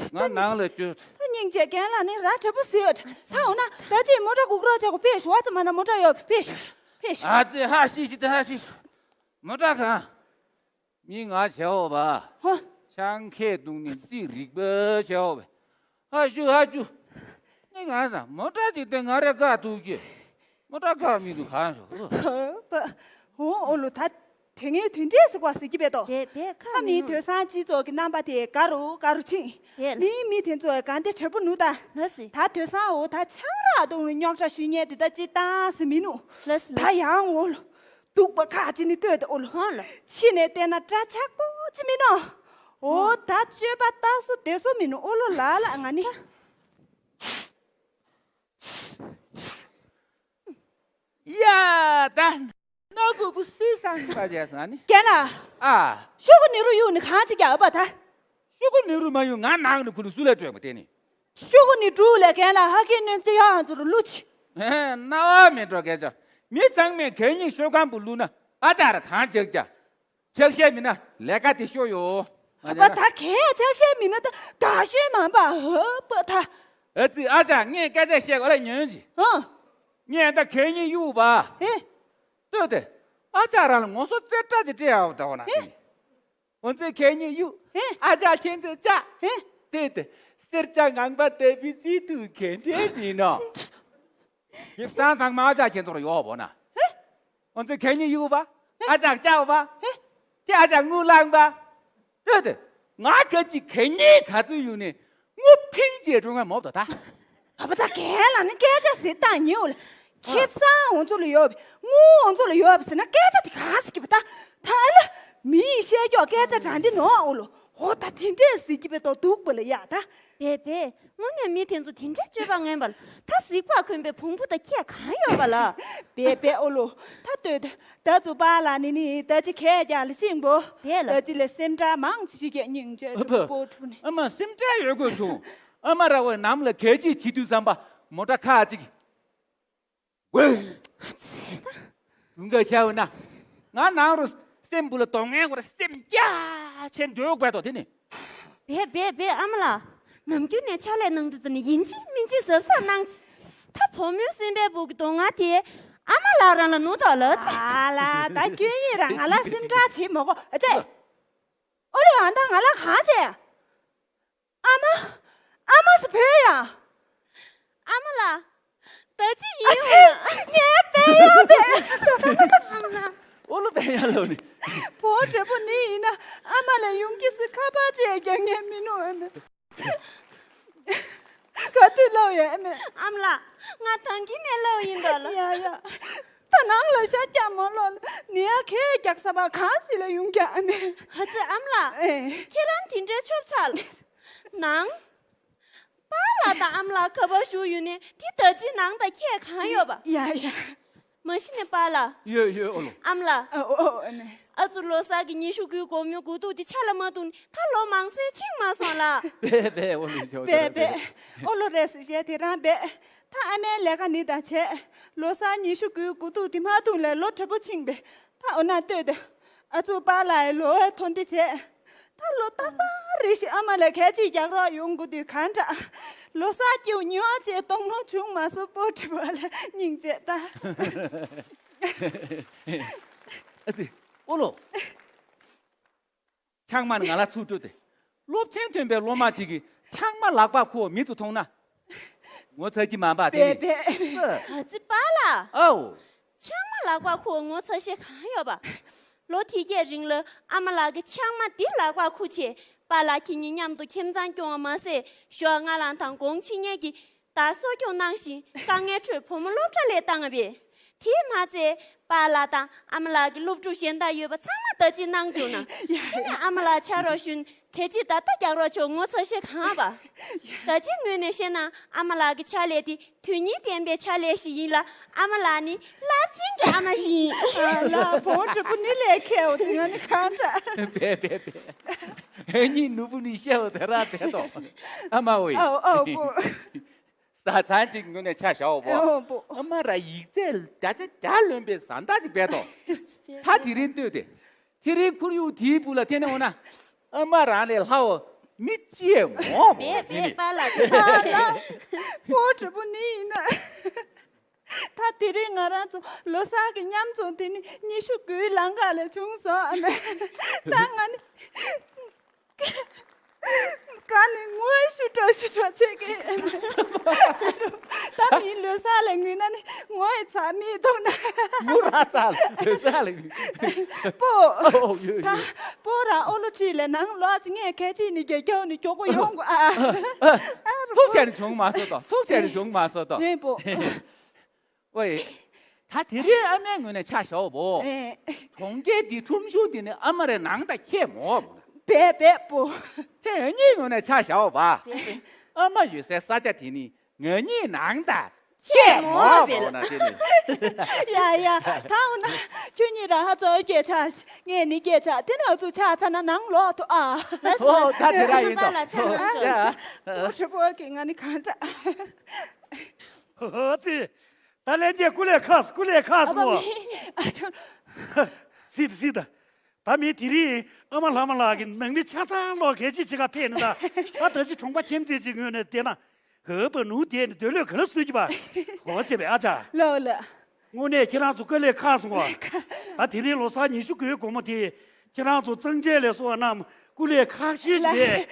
ང་ནང་ལ་བསྐྱོད། ད་སྙིང་རྗེ་རྒན་ལགས་ནི་ར་དྲག་པོ་ཟེར་ཡོད། ད་འོ་ན་ད་ཅིག་མོ་ཊ་སྒུག་རོགས་བྱ་དགོས་ཕེབས་ཤོག་ཨ་ཙི་མ་ན་མོ་ཊ་ཡོད་ཕེབས་ཤོག་ཕེབས་ཤོག་ཨ་ཙི་ཧ་ཤི་ཤི་ད་ཧ་ཤི། མོ་ཊ་གང་། མི་ང་བྱའོ་བ། ཧོ། ཆང་ཁས་བཏུང་ནི་རྩིས་རིག་པ་བྱའོ་བ། ཧ་ཞུ་ཧ་ཞུ། ནི་ང་ས་མོ་ཊ་ཅིག་དེ་ང་རེ་དགའ་ཐུག་གི། མོ་ཊ་དགའ་མི་འདུག་གང་ཞོག་ཧོ་པ། ཧོ་ཨོ་ལོ་ད། དེ་ངས་དོན་འབྲས་ཟེར་བ་ཟེར་གྱི་བས་ཏོ། བས་བས་ཁ་ཁ་མི་མི་དོན་སང་སྤྱི་ཚོགས་ཀྱི་རྣམ་པ་དེ་དགའ་རུ་དགའ་རུ་ཕྱིན། བས་ལ། མི་མི་དེ་ཚོ་ག་འདི་དྲེད་པོ་ནུ་ད། ལ་སི། ད་དོན་སང་འོ་ད་ཆང་རག་བཏུང་ནས་རྙོག་དྲ་ཞུ་མཁན་དེ་ད་ཅི་བཏང་ཟེར་མི་ནུ། ལ་སི་ལ། ད་ཡང་འོ་ལོ། སྡུག་པ་ཁ་ཅིག་ནི་ལྟོས་ཏེ་ཨོ་ལོ། ཧོ་ལ། ཕྱི་ནས་བལྟས་ན་འདྲ་ཆགས་པོ་ཅི་མིན་ནོ། ཨོ་ད་སྤྱོད་པ་ལྟ་སོ་བདེ་སོ་མིན་ནོ་ཨོ་ལོ་ལ་ལ་ང་ནི། ཡ་ད་ནག་པོ་སུས་སང་པ་བྱས་སོང་ཨ་ནི། རྒན་ལགས། ཨ། ཤོག་གུ་ནི་རུ་གཡུག་ནི་གང་ཅི་རྒྱག་པ་ད། ཤོག་གུ་ནི་རུ་མ་གཡུག་ང་ནང་ནི་ཁུ་ལུ་སུ་ལ་སྤྲོད་པ་དེ་ནི། ཤོག་གུ་ནི་འབྲུག་ལས་རྒན་ལགས་ཧ་གི་ནོན་ཏི་ཡ་ཧང་ཚུ་རུ་ལུ་ཆི། ཧེ་ཧེ་རྣ་བ་མི་འགྲོ་སྐད་ཆ། མི་ཚང་མས་གད་སྙིགས་ཤོག་ཁང་བུ་བླུགས་ན་ཨ་ཅག་ར་གང་བྱེད་ཀྱ། ཆག་ཤེས་མིན་ན་ལས་ཀ་དེ་ཤོ་ཡོ། ཨ་པ་ད་གས་ཆག་ཤེས་མིན་ན་ད་ག་ཤོད་མ་པ་ཧ་པ་ད། ཨ་ཙི་ཨ་ཅག་ངས་སྐད་ཆ་བཤད་གོ་ར་ཉོན་ཅི། ཧ། ངས་ད་གད་སྙིགས་གཡུག་པ། ཧེ། ལྟོས་ཏེ། ཨ་ཅག་རང་ལ་ངོ་སོ་རྩེ་བཀྲ་ཅི་སྤྲད་ཡག་ད་འོ་ན། ཧེ། འོ་ཙི་གད་སྙིགས་གཡུག་ཧེ། ཨ་ཅག་ཁྱེད་ཚོས་ཅག་ཧེ། ལྟོས་ཏེ། སེར་ཅག་ངང་པ་དེ་བི་ཙི་དུ་གད་འདྲེ་མིན་ནོ། ཡིབ་སང་ཚང་མ་ཨ་ཅག་ཁྱེད་ཚོར་ཡོག་བོ་ན། ཧེ། འོ་ཙི་གད་སྙིགས་གཡུག་པ། ཨ་ཅག་ཅག་པ། ཧེ། དེ་ཨ་ཅག་དངུལ་ལངས་པ། ལྟོས་ཏེ། ང་ག་ཅི་གད་སྙིགས་ག་ཚོད་གཡུག་ནས་དངུལ་ཕིང་ཅེས་འགྲོ་ང་མོབ་ཏོ་ད། ཨ་པ་ད་རྒན་ལགས་ནི་སྐད་ཆ་ཟེར་བཏང་ཉེ་འོ་ལ། ཁེབས་སང་འོ་ཚོ་ལ་ཡོད་པའི་དངུལ་འོ་ཚོ་ལ་ཡོད་པ་ཟེར་ན་སྐད་ཆ་དེ་གང་ཟེར་གི་པ་ད། ད་ཨ་ལ་མི་ཡི་བཤད་ཀྱོག་སྐད་ཆ་དྲང་འདི་ནོ་འོ་ལོ། འོ་ད་དེ་འདྲས་ཟེར་གི་པའི་ཏོ་སྡུག་པ་ལ་ཡ་ད། བས་བས་དངོས་གནས་མི་དེ་ཚོ་དེ་འདྲས་སྤྱོད་པ་ངན་པ་ལ་ད་གཟིག་པ་གོན་པའི་བོང་བུ་དང་ཁྱད་གང་ཡོད་པ་ལ། བས་བས་འོ་ལོ། ད་ལྟོས་ད་ད་ཚོ་པཱ་ལགས་ནི་ནི་ད་ཅི་ཁས་རྒྱག་ལ་ཤིང་པོ། བས་ལ། ད་ཅི་ལས་སེམས་ཁྲལ་མང་ཅི་ཞིག་གི་སྙིང་རྗེ་ཨ་ཕ། པོ་ཕྲུ་ནི། ཨ་མ་སེམས་ཁྲལ་ཡོད་དགོས་བྱུང་། ཨ་མ་ར་བའི་ནམ་ལ་གལ་ཆེ་བྱེད་དུས་བསམ་པ་མོ་ཊ་ཁ་ཅིག་ཝེ། དུང་ག་ཤ་བ་ན། ང་ནང་རུ་སེམས་བུ་ལ་གདོང་ངན་བར་སེམས་རྒྱ་ཆེན་འགྲོ་དགོས་དོ་དེ་ནི། བས་བས་བས་ཨ་མ་ལགས། ནམ་རྒྱུན་ནས་ཕྱག་ལས་གནང་དུས་ཙམ་ནས་ཡིན་གཅིག་མིན་གཅིག་གཟབ་གཟབ་གནང་ཅིག་ད་བུ་མོའི་སེམས་པའི་བུ་གི་གདོང་ང་དེ་ཨ་མ་ལགས་རང་ལ་ནུ་དོག་ལ་ཙི། ཨ་ལ་ད་སྐྱོན་ཡིན་ར་ང་ལ་སེམས་ཁྲལ་བྱེད་མ་དགོས་ཨ་ཙེ། ཨོ་ལེ་ཨ་ད་ང་ལ་གང་བྱས། ཨ་མ། ཨ་མ་སི་བོད་ཡ། ཨ་མ་ལགས། ད་ཅི་ཡིན་ཨ་ཙི། ངའི་དཔལ་ཡང་དཔལ། ཨ་མ་ལགས། ཨོ་ལོ་དཔལ་ཡང་ལོ་ནི། བོ་དྲེད་པོ་ནི་ཡིན་ན་ཨ་མ་ལ་ཡོང་གི་སི་ཁ་པར་ཅེས་རྒྱག་ངེས་མི་ནུ་ཨ་མ། ག་དུས་ལོ་ཡ་ཨ་མ། ཨ་མ་ལགས། ང་ཐང་གི་ནས་ལོ་ཡིན་འདོད་ལ། ཡ་ཡ། ད་ནང་ལ་ཤ་རྒྱག་མ་ལོ་ལ་ནི་ཡ་ཁས་རྒྱག་ས་བ་གང་ཅི་ལ་ཡོང་རྒྱ་ཨ་མ། ཨ་ཙི་ཨ་མ་ལགས། ཨེ། ཁྱེད་རང་དེ་འདྲའི་ཆོབ་ཚ་ལ། ནང་། པཱ་ལགས་དང་ཨ་མ་ལགས་ཁ་པར་ཞུ་ཡོད་ནས་དེ་ད་ཅི་ནང་དང་ཁྱད་གང་ཡོད་པ། ཡ་ཡ། མ་གཞི་ནས་པཱ་ལགས། ཡོད་ཡོད་ཨོ་ལོ། ཨ་མ་ལགས། ཨ་ཨོ་ཨོ་ཨ་ནེ། ཨ་ཙུ་ལོ་གསར་གྱི་ཉི་ཤུ་དགུའི་སྒོར་མོའི་དགུ་ཐུག་དེ་ཆ་ལ་མ་བཏུང་ནས་ད་ལོ་མང་སེ་ཕྱིན་མ་སོང་ལགས། བས་བས་ཨོ་ལོ་ཆོ་བས་བས་ཨོ་ལོ་རེད་ཟེར་བཤད་དེ་རང་བས། ད་ཨ་མའི་ལས་ཀ་ནི་ད་བྱས། ལོ་གསར་ཉི་ཤུ་དགུའི་དགུ་ཐུག་དེ་མ་བཏུང་ལས་ལོ་དྲོད་པོ་ཕྱིན་པས། ད་འོ་ན་ལྟོས་ཏེ། ཨ་ཙུ་པཱ་ལགས་ལོ་ཐོན་ཏེ་བྱས། ད་ལོ་རྟག་པར་རེ་ཞིག་ཨ་མ་ལ་གད་ཕྱིས་རྒྱག་རོགས་ཡོང་དགོས་དུས་གང་དྲག་ལོ་གསར་སྐྱིད་ཉི་མ་བཅས་གཏོང་ལོ་བྱུང་མ་སོང་པོ་དྲི་བ་ལ་སྙིང་རྗེ་ད། ཨ་ཙི། ཨོ་ལོ། ཆང་མ་ནི་ང་ལ་ཚུར་སྤྲོད་དེ། སློབ་ཚན་ཐོན་པའི་སློབ་མ་ཅིག་གིས་ཆང་མ་ལག་པ་ཁུར་མིག་ཏུ་མཐོང་ན། ངོ་ཚ་གི་མ་པ་དེ་བས་ནི། བས། ཨ་ཙི་པཱ་ལགས། ཨའོ། ཆང་མ་ལག་པ་ཁུར་ངོ་ཚ་ཤེས་གང་ཡོད་པ། ལོ་དེ་གྱད་རིང་ལ་ཨ་མ་ལགས་ཀྱིས་ཆང་མ་འདི་ལག་པ་ཁུར་བྱས། པཱ་ལགས་ཁྱེད་གཉིས་མཉམ་དུ་ཁྱིམ་ཚང་སྐྱོང་བ་མ་ཟད། ཞོགས་སྔ་ལངས་དང་དགོང་ཕྱི་ཉལ་གྱི་ད་གསོ་སྐྱོང་གནང་བཞིན། དཀའ་ངལ་ཁྲོད་བུ་མོ་སློབ་གྲྭ་ལ་བཏང་བས། དེས་མ་ཚད་པཱ་ལགས་དང་ཨ་མ་ལགས་ཀྱི་སློབ་ཕྲུག་གཞན་དག་ཡོད་པ་ཚང་མ་ད་ཅི་གནང་བྱུང་ན། ཡ་ཡ། ཨ་མ་ལགས་ཆ་རོགས་ཞུན། གལ་ཆེ་ད་ལྟ་རྒྱག་རོགས་ཆོག་ངོ་ཚ་ཤེས་གང་བ། ད་ཅི་ངོས་ནས་བཤད་ན་ཨ་མ་ལགས་ཀྱི་ཕྱག་ལས་དེ་དོན་སྙིང་ལྡན་པའི་ཕྱག་ལས་ཤིག་ཡིན་ལ། ཨ་མ་ལགས་ནི་རླབས་ཆེན་གྱི་ཨ་མ་ཞིག་ཡིན། ཨ་ལ་བོ་དྲུག་པོ་ནི་ལས་ཁེའོ་ཅི་ང་ནི་གང་འདྲ། བས་བས་བས། ཨ་ནི་ནུ་བུ་ནི་ཤེའོ་དེ་ར་དེ་དོ། ཨ་མ་འོ་ཡི། ཨའོ་ཨའོ་བོ། ས་ཚང་གཅིག་ངོས་ནས་ཆ་བཞག་འོ་བོ། ཨའོ་བོ། ཨ་མ་ར་ཡིག་ཚད་བརྒྱ་ཆ་བརྒྱ་ལོན་པའི་བཟའ་ཟླ་ཅིག་བས་དོ། ད་དེ་རིང་ལྟོས་ཏེ། དེ་རིང་ཁོར་ཡུག་དེའི་སྦུག་ལ་ཐེན་ནས་འོང་ན། ཨ་མ་རང་ལས་ལྷ་བ་མི་ཅི་ཡང་ངོ་བོ་བས་དེ་བས་ནི། པཱ་ལགས་དེ་ལ་ལ། བོ་དྲུག་པོ་ནི་ཡིན་ན། ད་དེ་རིང་ང་རང་ཚོ་ལོ་གསར་གྱི་མཉམ་འཛོམས་དེ་ནི་ཉི་ཤུ་དགུའི་ལང་ཀ་ལ་བྱུང་སོང་ཨ་མ། ད་ང་ནི། ག་ནི་ངོ་ཤུ་སྤྲོ་ཤུ་སྤྲོ་བྱེད་ཀྱི། ད་མི་ལོ་གསར་ལ་ངུས་ན་ནི་ངོ་ཡི་ཚ་མི་གཏོང་ན། ངུ་ར་ཚ་ལོ་གསར་ལ་ངུས། པོ། ཨོ་ཡོད་ད་ཡོད། པོ་ར་ཨོ་ལོ་ཁྲིད་ལས་ནང་ལོགས་ཅི་ངས་ཁལ་ཕྱིས་ནི་རྒྱ་རྒྱའོ་ནི་མགྱོགས་པོ་ཡོང་དགོས་ཨ། ཨ་རུ་ཐུགས་པོ། ཆེ་ནི་བྱུང་མ་སོ་ཏོ། ཐུགས་ཆེ་ནི་བྱུང་མ་སོ་ཏོ། ཡིན་པོ། ཨོའི། ད་དེ་རིང་ཨ་མའི་ངོས་ནས་ཆ་བཞག་བོ། ཨེ། གྲོང་ཁྱེར་འདི་ཁྲོམ་གཞུང་འདི་ནི་ཨ་མ་རེ་ནང་དང་ཁྱད་མོ། བས་བས་པོ། དེ་ཨ་ནིའི་ངོས་ནས་ཆ་བཞག་བ། ཨ་མ་ཡོད་སའི་ས་ཆ་དེ་ནི་ང་གཉིས་ནང་དང་ཁྱད་མོ་བས་ལ། ན་དེ་ནི། ཡ་ཡ་ད་འོ་ན་ཁྱོད་གཉིས་རང་ཧ་ཚོ་སྐད་ཆ་ངས་ནི་སྐད་ཆ་དེ་ནང་ཚུ་ཆ་ཚ་ན་ནང་ལོག་ཐུ་ཨ། ཨོ་ད་དེ་ར་ཡིན་ཏོ། ཨ་ལ་ཆ་ནང་ལོག་ཡ། ཨོ་ཁྲི་པོ་གི་ང་ནི་གང་འདྲ། ཨོ་ཙི། ད་ལན་རྗེས་སྐུ་ལས་ཁག་སྐུ་ལས་ཁག་སོང་ངོ་། ཨ་ཅོ། སྲིད་སྲིད། ད་མི་དེ་རིང་ཨ་མ་ལྷ་མ་ལགས་ཀྱི་ནང་མི་ཆ་ཚང་ལོག་གལ་ཆེ་ཆེ་ག་ཕེབས་ནི་ད། ད་ད་ཅི་གྲོང་པ་ཁྱིམ་མཚེས་ཅིག་ངོས་ནས་བལྟས་ན། ཧོ་པ་ནུ་དེ་ནི་འདོད་ལོས་ག་ལ་སུ་གི་པ། ཧོ་ཅེ་བའི་ཨ་ཅག་ལོ་ལོ། དངོས་གནས་ཁྱེད་རང་ཚོ་སྐུ་ལས་ཁག་སོང་བ། ད་དེ་རིང་ལོ་གསར་ཉི་ཤུ་དགུའི་དགོང་མོ་དེ། ཁྱེད་རང་ཚོ་གཙང་ཆས་ལས་སོགས་རྣམས་སྐུ་ལས་ཁག་ཤོས་ཅིག་རེད།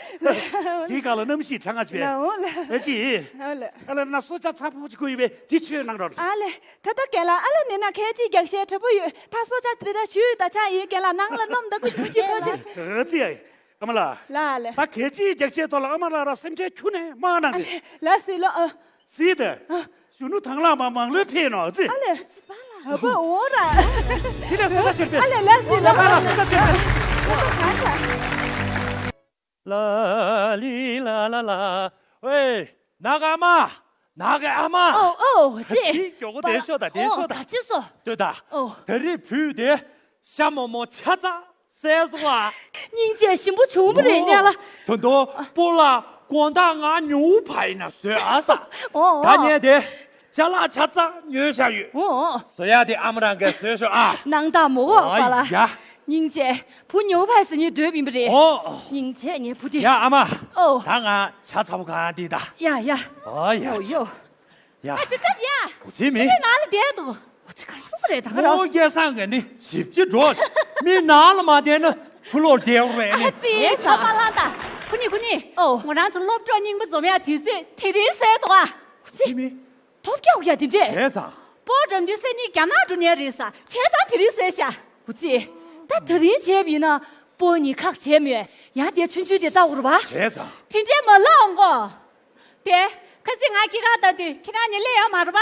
དེའི་སྒང་ལ་གནམ་གཤིས་གྲང་ང་ཅིག་རེད། ལའོ་ལ། ཨ་ཅི། ཨ་ལ། ཨ་ལ་ན་སོ་ཆ་ཚ་པོ་ཅིག་ཁུ་ཡོད་པས་དེ་མཆོད་གནང་རོགས། ཨ་ལེ། ད་ལྟ་རྒན་ལགས་ཨ་ལ་ནི་ན་ཁལ་གཅིག་རྒྱག་ཤེས་དྲ་པོ་ཡོད། ད་སོ་ཆ་དེ་ད་ཞུས་ད་ཆ་ཡིན་རྒན་ལགས་ནང་ལ་སྣོམ་ད་ཀུ་ཅི་ཀུ་ཅི་ཐོག་ཅི། ཨ་ཙི་ཨ་ཡི། ཨ་མ་ལགས། ལ་ལེ། ད་ཁལ་གཅིག་རྒྱག་ཤེས་ཐོག་ལ་ཨ་མ་ལགས་ར་སེམས་ཁྲལ་ཁྱོན་ནས་མ་གནང་ཨ་ཅི། ལེ་ལ་སི་ལོ་ཨ། སྲིད་དེ། གཞོན་ནུ་དང་བླངས་མ་མང་ལོས་ཕེབས་ནོ་ཙི། ཨ་ལེ། ཨ་ཕ་འོ་ར། དེ་ལས་སོ་ད་ཕྱིར་ཕེབས། ཨ་ལེ་ལ་སི་ལོ་ཨ་ལ་སོ་ད་ཕྱིར་ཕེབས། ལ་ལི་ལ་ལ་ལ། ཝེ། ནག་ཨ་མ། ནག་ཨ་མ། ཨོ་ཨོ་ཙི། ཙི་མགྱོགས་པོ་དེ་ཤོག་ད་དེ་ཤོག་ད། ཨོ་ད་ཅི་སོ། ལྟོས་ད། ཨོ། ད་རེས་བུས་དེ། ཤ་མོག་མོག་ཆ་ཚང་བཟས་སོང་ཨ། སྙིང་རྗེ་ཞིམ་པོ་བྱུང་བ་རེད་ཨོ། ནས་ལ། ད་དུང་སྤོ་ལགས་དགོང་དག་ང་ཉུ་བ་ཡིན་ན་བཟོས་ཨ་ས། ཨོ་ད་ཨོ། ངས་དེ་ཅ་ལག་ཆ་ཚང་ཉོས་བཞག་ཡོད། ཨོ་ཨོ། བཟོ་ཡག་དེ་ཨ་མ་རང་གིས་བཟོས་ཤོག་ཨ། ནང་ལྟག་མོ་ཨོ་པ་ལ། ཡ། སྙིང་རྗེ། བུ་ཉུ་བ་ཟེར་ནི་འདོད་པིན་པ་རེད། ཨོ་ཨོ། སྙིང་རྗེ་ངའི་བུ་དེ། ཡ་ཨ་མ། ཨོ། ད་ང་ཆ་ཚ་པོ་གང་འདི་ད། ཡ་ཡ། ཨོ་ཡ། ཨོ་ཡོ། ཡ། ཨ་ཙི་ཐབ་ཡ། འུ་ཚོའི་མི། ཁྱེད་ནང་ལ་བསྡད་འདུག་འུ་ཚོ་ག་སུ་རེད་ད་ག་རང་། ཨོ་སྐལ་བཟང་གི་ནི་ཞིབ་ཅི་འགྲོ། མི་ནང་ལ་མ་བསྡད་ན་ཆུ་ལོག་བསྡད་རེད་ནི། ཨ་ཙི་ཆོ་མ་ལ་ད། ཁུ་ནི་ཁུ་ནི། ཨོ། ང་རང་ཚོ་སློབ་གྲོགས་རྙིང་པ་འཛོམས་ཡ་དུས་ཚོད་དེ་རིང་ཟེར་འདུག་ཨ། འུ་ཚོའི་མི། ཐོབ་རྒྱག་ཡ་དེ་འདྲས། བྱས་ཙང་། སྤོ་འགྲམ་དུས་སེ་ནི་རྒྱ་ནག་འགྲོ་ནས་རེད་ས་བྱས་ཙང་དེ་རིང་ཟེར་ཤ། འུ་ཙི། ད་དེ་རིང་བྱས་པ་ཡིན་ན་སྤོ་ནི་ཁག་བྱས་མོད་ཡང་དེ་ཆུན་ཆུན་དེ་ལྟ་འུར་བ། བྱས་ཙང་། དེ་འདྲས་མ་ལབ་འོང་གོ། དེ། ཁ་སང་ང་སྐྱེས་སྐར་ལྟ་དུས་ཁྱེད་རང་ནི་སླེབས་ཡོད་མ་རེད་པ།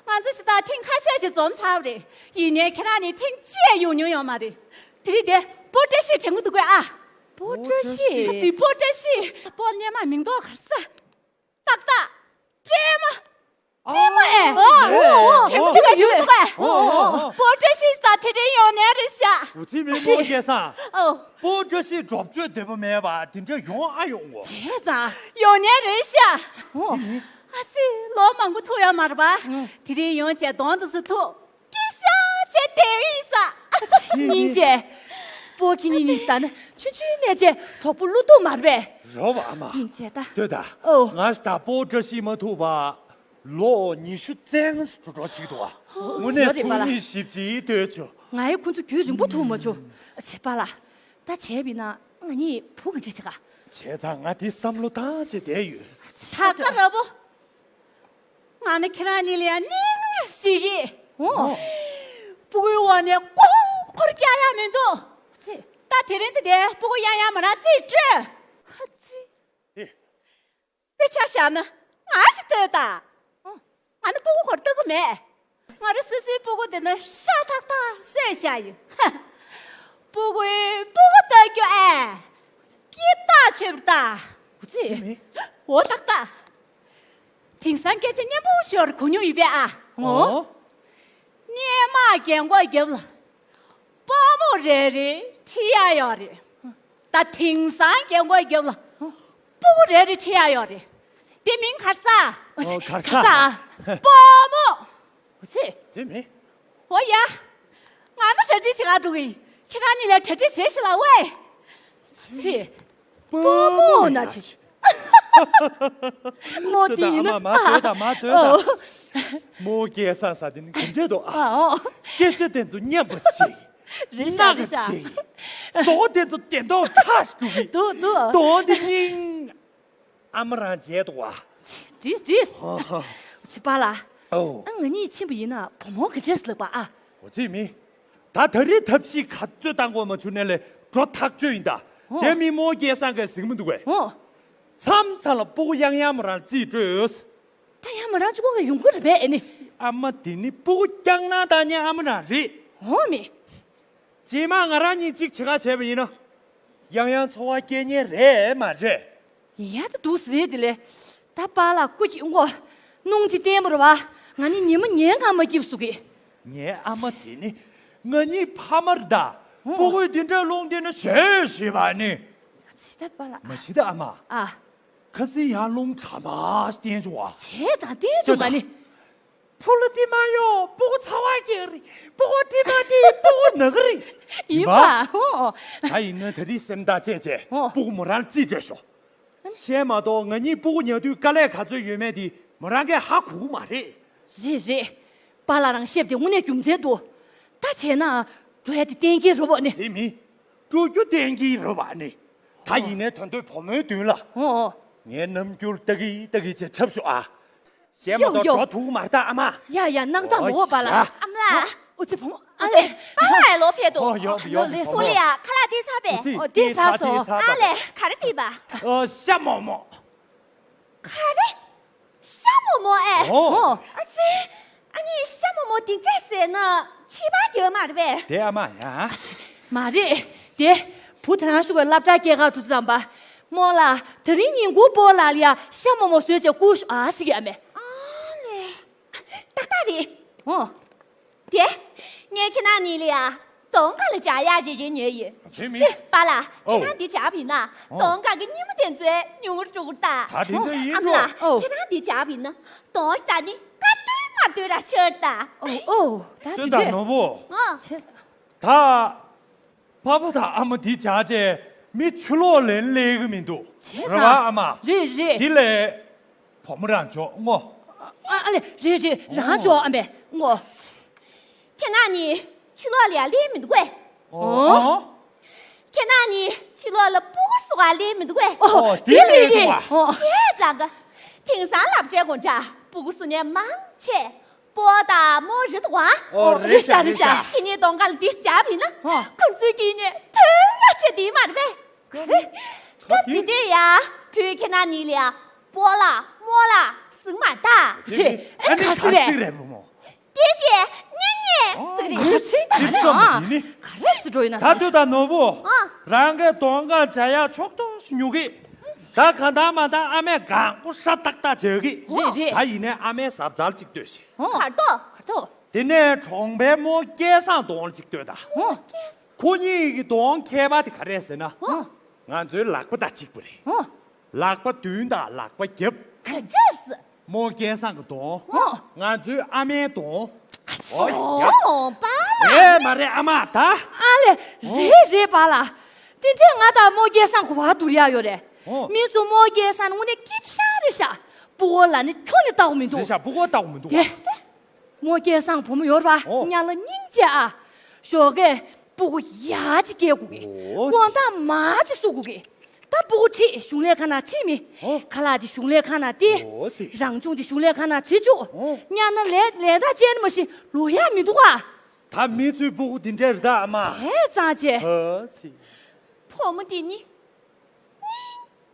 ང་ཚོ་ཞིག་ད་ཐེངས་ཁ་ཤས་ཤིག་འཛོམས་ཚར་བ་རེད། ཡིན་ནའི་ཁྱེད་རང་ནི་ཐེངས་གཅིག་ཡང་ཡོང་མྱོང་ཡོད་མ་རེད། དེ་རིང་དེ་སྤོ་བཀྲ་ཤིས་དྲན་གི་འདུག་གས་ཨ། སྤོ་བཀྲ་ཤིས། ཨ་ཙི་སྤོ་བཀྲ་ཤིས། སྤོ་སྔོན་མ་མིང་འདོགས་ག་རེ་ཟ། ཏག་ཏག་སྤྲེལ་མ། སྤྲེལ་མ་ཨེ། ཨོ། ཨོ། དྲན་གི་འདུག་གས་དྲན་གི་འདུག་གས། ཨོ། སྤོ་བཀྲ་ཤིས་ད་དེ་རིང་ཡོང་ནའི་རེད་ཤག་འུ་ཚོའི་མི་མོ་སྐལ་བཟང་། ཨོ། སྤོ་བཀྲ་ཤིས་སྒྲུབ་མཆོད་བདེ་པོ་མེད་པ་དེ་འདྲ་ཡོང་ཨ་ཡོང་ངོ་། བྱས་ཙང་། ཡོང་ནའི་རེད་ཤག་ཨོ། ཨ་ཙི་ལོ་མང་པོ་ཐུག་ཡོད་མ་རེད་པ། ཨང་། དེ་རིང་ཡོང་བྱས་གདོང་དུ་སུ་ཐུག་སྐད་ཤ་བྱས་དེ་ཡིན་ས། སྙིང་རྗེ། སྤོ་ཁྱེད་གཉིས་གཉིས་ལྟ་ན་ཆུང་ཆུང་ནས་བྱས་གྲོགས་པོ་བློ་སྡུག་མ་རེད་པས། རོ་བ་ཨ་མ། སྙིང་རྗེ་ད། ལྟོས་ད། ཨོ། ང་ཞིག་ད་སྤོ་བཀྲ་ཤིས་མ་ཐུག་པ། ལོ་ཉི་ཤུ་རྩ་ལྔ་འགྲོ་འགྲོ་ཅིག་འདུག་བ། དངོས་གནས་ཡོད་རེད་པ་ལ། སྐུ་ཉིད་ཞིབ་ཅིག་ལྟོས་ཆོག་ང་ཡི་ཁོང་ཚོ་རྒྱུན་རིང་པོ་ཐུག་མ་བྱུང་། ཚེ་པ་ལ། ད་བྱས་པ་ཡིན་ན་ང་གཉིས་བུ་ག་འདྲ་བྱེད་ག་བྱས་ཙང་ང་དེ་བསམ་བློ་བཏང་བྱས་བསྡད་ཡོད། ད་ཀ་ར་བོ། ང་ནི་ཁྱེད་རང་གཉིས་ལ་ཡང་གླེང་ཞིག་གིས། ཨོ། སྤུ་གུའི་འོག་ནས་ཀོ་འཁོར་རྒྱག་ཡ་མི་འདུག་ཅི། ད་དེ་རིང་དེ་དེ་སྤུ་གུ་ཡང་ཡང་མོ་རང་རྩིས་སྤྲོད། ཧ་ཙི། ཨེ། དཔེ་ཆ་བཞག་ན་ང་ཞིག་ལྟོས་དང་། ཨོ། ང་ནི་སྤུ་གུ་ཁོར་ལྟ་གི་མེད། ང་རང་སོ་སོའི་སྤུ་གུ་དེ་ནི་ཧྲ་ཐག་ཐག་བཟོས་བཞག་ཡོད། ཧ། སྤུ་གུའི་སྤུ་གུ་ལྟ་རྒྱུ་ཨེ། སྐྱིད་ཐག་ཆོད་པ་ད། ཨོ་ཙི། འོ་ཏག་ཏག་དེང་སང་སྐད་ཆ་སྙན་པོ་ཞིག་གོ་མྱོང་ཡོད་པས་ཨ། ཨོ། སྔོན་མ་རྒན་གོག་རྒྱབ་ལ་དཔའ་མོ་རེ་རེ་ཁྲིད་ཡ་ཡོད་རེད། ད་དེང་སང་རྒན་གོག་རྒྱབ་ལ་སྤུ་གུ་རེ་རེ་ཁྲིད་ཡ་ཡོད་རེད། དེ་མིང་ག་རེ་ཟེར། ཨོ། ག་རེ་ག་རེ་ཟེར། ཟེར། དཔའ་མོ། ཨོ་ཙི། ཙི་མི། ཨོ་ཡ། ང་ནི་གྲ་སྒྲིག་བྱེད་ག་འགྲོ་གི་ཡིན། ཁྱེད་རང་གཉིས་ལ་གྲ་སྒྲིག་བྱེད་ཤོག་ལ་ཝེ། ཙི། དཔའ་མོ་ན་ཅི། མོ་དེ་ཡིན་ན། ཨ་མ་མ་སྡོད་དང་མ་སྡོད་དང་། ཨོ། མོ་སྐལ་བཟང་ཟེར་དེ་ནི་ག་འདྲས་འདུག་ཨ། ཨོ། སྐད་ཆ་དེ་ཚོ་སྙན་པོ་ཞིག་རེད་ཤག་རེད་ཤག་སྣག་ཞིག་བཟོ་དེ་ཚོ་དེ་མདོག་ཁ་ཞིག་འདུག་གི། འདུག་འདུག་དོན་དེ་སྙིང་ཨ་མ་རང་བྱས་འདུག་བ། འདྲིས་འདྲིས། ཨོ་ཧོ། ཅི་པ་ལ། ཨོ། ཨ་ང་གཉིས་ཕྱིན་པ་ཡིན་ན་བུ་མོ་ག་འདྲས་ལབ་པ་ཨ། འོ་ཙི་མི། ད་ད་རེས་ཐབས་ཤེས་ག་ཚོད་བཏང་དགོས་མ་བྱུང་ནས་ལས་འགྲོ་ཐག་ཆོད་ཡིན་ད། ཨོ། དེ་མི་མོ་སྐལ་བཟང་གིས་གཟིགས་མི་འདུག་གས། ཨོ། མཚམས་མཚམས་ལ་སྤུ་གུ་ཡང་ཡང་མོ་རང་རྩིས་སྤྲོད། ད་ཡང་མོ་རང་གཅིག་པོ་ག་ཡོང་གི་རེད་པས་ཨ་ནི། ཨ་མ་དེ་ནི་སྤུ་གུ་སྐྱག་ནག་བཏང་མཁན་ཨ་མ་རང་རེད། འོ་མི། རྗེས་མ་ང་རང་གཉིས་གཅིག་བྱེད་ག་བྱས་པ་ཡིན་ན། ཡང་ཡང་འཚོ་བ་སྐྱེལ་མཁན་རེད་མ་རེད། ཡིན་ཡ་ད་འདུག་སེ་རེད་དེ་ལས། ད་པཱ་ལགས་སྐུ་མཁྱེན་གོ། སྣང་ཅི་བསྟན་པ་རེད་བ། ང་ནི་ཉི་མ་ཉལ་ཁ་མ་སྐྱིད་པ་བཟོ་གི། ངའི་ཨ་མ་དེ་ནི་ང་གཉིས་ཕ་མ་རེད་ད། ཨོ། སྤུ་གུས་དེ་འདྲ་སློང་དེ་ནི་ཞེ་ཞེ་བ་ནི། ཙི་ད་པཱ་ལགས། མ་གཞི་ད་ཨ་མ། ཨ། ཁ་སང་ཡང་རླུང་གྲང་མ་ཞིག་བསྟན་བྱུང་བ། བྱས་ཙང་བསྟན་བྱུང་ཙི་ད། ང་ནི། ཕོ་ལོ་ཏི་མ་ཡོ་སྤུ་གུ་ཚ་བ་སྐྱེ་རེད། སྤུ་གུ་ཏི་མ་ཏི་སྤུ་གུ་ན་གི་རེད། ཡིན་པ། ཨོ། ད་ཡིན་ན་ད་རེས་སེམས་ཐག་བཅད་བྱས། ཨོ། སྤུ་གུ་མོ་རང་རྩིས་སྤྲད་ཤོག་བཤད་མ་གཏོགས་ང་གཉིས་སྤུ་གུ་ཉར་དུས་དཀའ་ལས་ག་ཚོད་ཡོད་མེད་དེ་མོ་རང་གིས་ཧ་གོ་གི་མ་རེད། རེད་རེད། པཱ་ལགས་རང་བཤད་པ་དེ་དངོས་གནས་རྒྱུ་མཚན་འདུག་ད་བྱས་ན་འགྲོ་ཡ་དེ་གཏན་འཁེལ་རེད་པ་ནི། དེ་མིན། འགྲོ་རྒྱུ་གཏན་འཁེལ་རེད་པ་ནི། ད་ཡིན་ནའི་ད་དུང་བུ་མོའི་མདུན་ལ། ཨོ་ཨོ། ངའི་རྣམ་འགྱུར་ལྟ་གི་ལྟ་གི་བྱས་འཁྲབ་ཤོག་ཨ། བཤད་མ་ཡོ་ཡོ། གཏོགས་འགྲོ་ཐུབ་མ་རེད་ད་ཨ་མ། ཡ་ཡ་སྣང་དག་མ་འོ་པཱ་ལགས། ཡ། ཨ་མ་ལགས། ཨོ་ཙི་བུ་མོ་ཨ་ལེ། པཱ་ལགས་ལོག་ཕེབས་འདུག་ཨོ་ཡོ་ཡོ་ཨ་ལེ། བུ་མོ། ཨོ་ལེ་ཨ་ཁ་ལག་དེ་ཚར་པས། ཨོ་ཙི་ཨོ་དེ་ཚར་སོང་། ཨ་ལེ་ག་རེ་དེ་པ། ཨོ་ཤ་མོག་མོག་ག་རེ། ཤ་མོག་མོག་ཨེ། ཨོ། ཨ་ཙི། ཨ་ནི་ཤ་མོག་མོག་དེ་འདྲས་ཟེར་ན་ཁྱད་པར་ཡོད་མ་རེད་པས། དེ་ཨ་མ་ཡ། ཨ་ཙི། མ་རེད། དེ་བུ་དེ་རང་ཤུགས་ཀྱིས་སློབ་གྲྭ་སྐྱེལ་ག་འགྲོ་དུས་ཙམ་པ། རྨོ་ལགས་དེ་རིང་ཉིན་གུང་སྤོ་ལགས་ལ་ཡ་ཤ་མོག་མོག་བཟོས་བྱས་བསྐུར་ཤོག་ཨ་ཟེར་གྱི་ཨ་མས། ཨ་ལེ། ཏག་ཏག་རེད། ཨོ། དེ། ངས་ཁྱེད་རང་གཉིས་ལ་ཡ་དོང་ཁ་ལ་བྱ་ཡག་རེ་རེ་ཉོས་ཡོད། དེ་མིན། ཙི་པཱ་ལགས། ཨོ། ཁྱེད་རང་འདི་བྱ་བ་ཡིན་ན། ཨོ། དོང་ཁ་གི་སྙི་མོ་དེ་ཚོའི་ཉུང་ངུར་འགྲོ་གི་རེད་ད། ད་དེ་འདྲ་ཡིན་འགྲོ། ཨ་མ་ལགས། ཨོ། ཁྱེད་རང་འདི་བྱ་བ་ཡིན་ན་དོང་ཞིག་ད་ནི་ཀ་ཏོན་མ་ཏོན་ར་ཆགས་རེད་ད། ཨོ་ཨོ། ད་དེ་ལྟོས་དང་འདྲས། ནོར་བུ། ཨོ། ད། པ་ཕ་དང་ཨ་མ་དེ་བྱ་བྱས་མི་ཕྱི་ལོགས་ལ་སླེབས་ཀྱི་མི་འདུག་བྱས་རེད་པ་ཙང་། ཨ་མ། རེད་རེད། དེ་ལས། བུ་མོ་རང་འཇོག་ངོ་། ཨ་ཨ་ལེ་རེད་རེད། རང་འཇོག་ཨ་མས་ངོ་། ཁྱེད་རང་གཉིས་ཕྱི་ལོགས་ལ་ཡ་སླེབས་མི་འདུག་གས། ཨོ། ཁྱེད་རང་གཉིས་ཕྱི་ལོགས་ལ་སྤུ་གུ་བཟུང་ག་སླེབས་མི་འདུག་གས། ཨོ་དེ་རེད་རེད། ཨོ། བྱས་ཙང་ག་དེང་སང་སློབ་གྲྭའི་སྒང་ལ་སྤུ་གུ་བཟུང་མཁན་མང་ཆེ། སྤོ་དང་རྨོ་རེད་འདུག་ག། ཨོ་རེད་ཤག་རེད་ཤག་ཁྱེད་གཉིས་དོང་ཁ་ལ་འདི་བྱ་བ་ཡིན་ན། ཨོ། ཁོང་ཚོའི་གི་ནས་ཐོན་ལ་ཆེ་དེ་མ་རེད་པས། ག་རེ། སྐབས་འདི་དུས་ཡ་བུ་ཁྱེད་རང་གཉིས་ལ་ཡ་སྤོ་ལགས་རྨོ་ལགས་ཟེར་གི་མ་རེད་ད། ཅེ་ཨ་ནི་ག་ཟེར་རེད། ག་ཟེར་རེད་བུ་མོ། དེ་དེ་ཉེ་ཉེ་ཟེར་གི་རེད། ཅི་ཙམ་ཡིན་ནི། ག་རེ་ཟེར་འགྲོ་ཡིན་ན་ད་ཟེར། དུས་ད་ནོར་བུ། ཨ། རང་གི་དོང་ཁ་བྱ་ཡག་ཕྱོགས་གཏོགས་ཤིག་ཉོ་གི། ད་གང་ལྟར་མ་ལྟར་ཨ་མས་གང་པོ་ཧྲ་ཏག་ཏག་བྱེད་གི། རེད་རེད། ད་ཡིན་ནའི་ཨ་མའི་གཟབ་གཟབ་ཅིག་ལྟོས་ཤིག་ཨོ། གར་ཏོ། གར་ཏོ། དེ་ནས་གྲོང་པའི་རྨོ་སྐལ་བཟང་གདོང་ཅིག་ལྟོས་དང་། ཨོ། ཁོ་གཉིས་ཀྱི་གདོང་ཁྱད་པར་དེ་ག་རེ་ཟེར་ན། ཨོ། ང་ཚོའི་ལག་པ་དང་གཅིག་པ་རེད། ཨོ། ལག་པ་མདུན་དང་ལག་པ་རྒྱབ། ག་འདྲས། རྨོ་སྐལ་བཟང་གི་གདོང་། ཨོ། ང་ཚོའི་ཨ་མའི་གདོང་། ཨོ་ཡ། ཨོ་པཱ་ལགས། ཨེ་མ་རེད་ཨ་མ་ད། ཨ་ལེ། རེད་རེད་པཱ་ལགས། དེ་འདྲས་ང་དང་རྨོ་སྐལ་བཟང་གི་བར་བསྡུར་ཡག་ཡོད་རེད། ཨོ། མི་ཚོ་རྨོ་སྐལ་བཟང་ནི་དངོས་གནས་སྐྱིད་ཤང་རེད་ཤག་སྤུ་གུ་ལ་ནི་ཁྱོན་ནས་ལྟ་བ་མི་འདུག་རེད་ཤག་སྤུ་གུ་ལྟ་བ་མི་འདུག་དེ། རྨོ་སྐལ་བཟང་བུ་མོ་ཡོད་རེད་པ། ཨོ། གཉའ་ལ་སྙིང་རྗེ་ཨ། ཞོགས་ཀས་སྤུ་གུ་ཡག་ཅིག་སྐྱེལ་དགོས་གི། ཨོ། དགོང་དག་མ་ཅིག་བསུ་དགོས་གི། ད་སྤུ་གུ་ཁྲིད་གཞུང་ལས་ཁང་ནང་ཁྲིད་མི། ཨོ། ཁ་ལག་དེ་གཞུང་ལས་ཁང་ནང་སྟེར། ཨོ་ཙི། རང་བྱུང་དེ་གཞུང་ལས་ཁང་ནང་བྲིས་བཅུག་ཨོ། ཉར་ན་ལས་ལས་ད་བྱས་ནི་མ་གཞི་ལོ་ཡག་མི་འདུག་ཨ། ད་མི་ཚོའི་སྤུ་གུ་དེ་འདྲས་རེད་ད་ཨ་མ། བྱས་ཙང་བྱས། ཨོ་ཙི། བུ་མོ་དེ་ནི།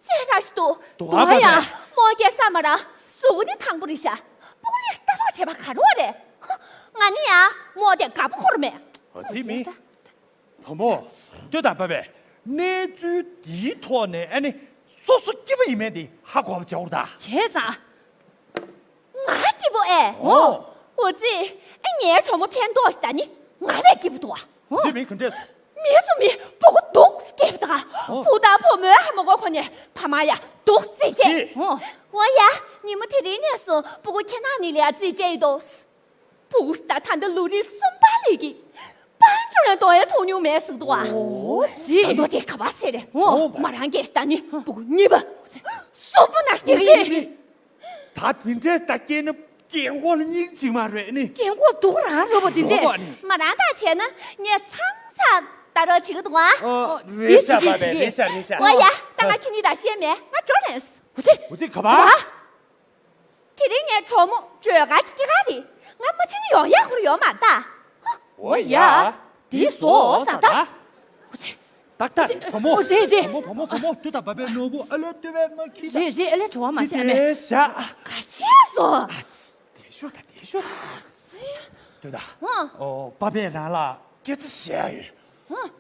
སྙིང་རྗེ་ར་ཞིག་འདུག་འདུག་ཨ་ཡ། མོ་སྐྱེ་ས་མ་ར་གཟུགས་པོ་ནི་ཐང་པོ་རེད་ཤག་སྤུ་གུ་ལ་ལྟ་རོགས་བྱས་པ་ག་རེ་རེད། ང་ནི་ཡ་མོ་དེ་དགའ་པོ་ཁོ་ར་མེད། ཨ་ཙི་མི། བུ་མོ། ལྟོས་དང་པ་པས། གནས་ཚུལ་འདིའི་ཐོག་ནས་ཨ་ནི། སོ་སོ་སྐྱིད་པོ་ཡིན་མིན་དེ་ཧ་གོ་བ་བྱའོ་ད། བྱས་ཙང་། ང་སྐྱིད་པོ་ཨེ། ཨོ། འོ་ཙི། ཨེ་ངའི་གྲོགས་མོ་ཕན་ཐོགས་ཤིག་ད་ནི། ང་ལས་སྐྱིད་པོ་འདུག་ཨ། ཨོ། ཙི་མི་ག་འདྲས། མི་ཚོ་མི་སྤུ་གུ་སྡུག་སྐྱེས་པ་དང་། ཨོ། བུ་དང་བུ་མོའི་ཧ་མ་གོ་ཁོ་ནས་ཕ་མ་ཡ་སྡུག་ཙི་སྐྱེས། ཙི། ཨོ། འོ་ཡ། ཉིན་མོ་དེ་རིང་ནས་བཟུང་སྤུ་གུ་ཁྱེད་རང་གཉིས་ལ་ཡ་ཙི་སྐྱེས་ཡོད་དོ། བུ་ད་ད་འདི་ལོ་རིམ་གསུམ་པ་ལས་ཀྱི། པང་ཁྲོད་ནས་གཏོང་ཡ་ཐོག་མྱོང་མེད་ཟེར་འདུག་ཨ། ཨོ་ཙི། ད་དོ་དེ་ག་པར་ཟེར་རེད། ཨོ། མ་རང་སྐྱེས་ཤིག་ད་ནི་སྤུ་གུ་གཉིས་པ། གསུམ་པོ་ན་སྐྱེས་ཟེར། ད་དེ་འདྲས་ད་སྐྱེས་ན་རྒན་གོག་ལ་སྙིང་རྗེ་མ་རེད་ནི། རྒན་གོག་སྡུག་རང་རེད་པ་དེ་འདྲས། རེད་པ་ནི། མ་རང་ད་བྱས་ན་ངས་མཚམས་མཚམས་ལྟ་རོགས་བྱེད་ཀྱི་འདུག་ཨ། ཨོ། རེད་ཤག་པ་པས་རེད་ཤག་རེད་ཤག་འོ་ཡ། ད་ང་ཁྱེད་གཉིས་དང་བཤད་མེད་ང་འགྲོ་རན། ཨོ་ཙི། ཨོ་ཙི་ག་པར། དེ་རིང་ངའི་གྲོགས་མོ་སྒྲོལ་དཀར་གྱི་སྐྱེས་སྐར་རེད། ང་མ་ཕྱིན་ན་ཡོང་ཡག་ཁོ་རང་ཡོད་མ་རེད་ད། འོ་ཡ། འདི་བཟོ་ས་ད། ཏག་ཏག་རེད་བུ་མོ། ཨོ་རེད་རེད། བུ་མོ་བུ་མོ་བུ་མོ་ལྟོས་དང་པ་པས་ནོར་བུ་ཨ་ལས་ལྟོས་པས་མ་ཁྱི་ད། རེད་རེད་ཨ་ལས་བྲོ་བ་མ་བྱས་མེད། དེ་བཞག་ག་ཆེ་སོང་། ཨ་ཙི་དེ་ཤོ་ད་དེ་ཤོ་ད། ལྟོས་དང་། ཨོ་པ་པས་རང་ལ་སྐད་ཆ་བཤད་ཡ་ཡོད།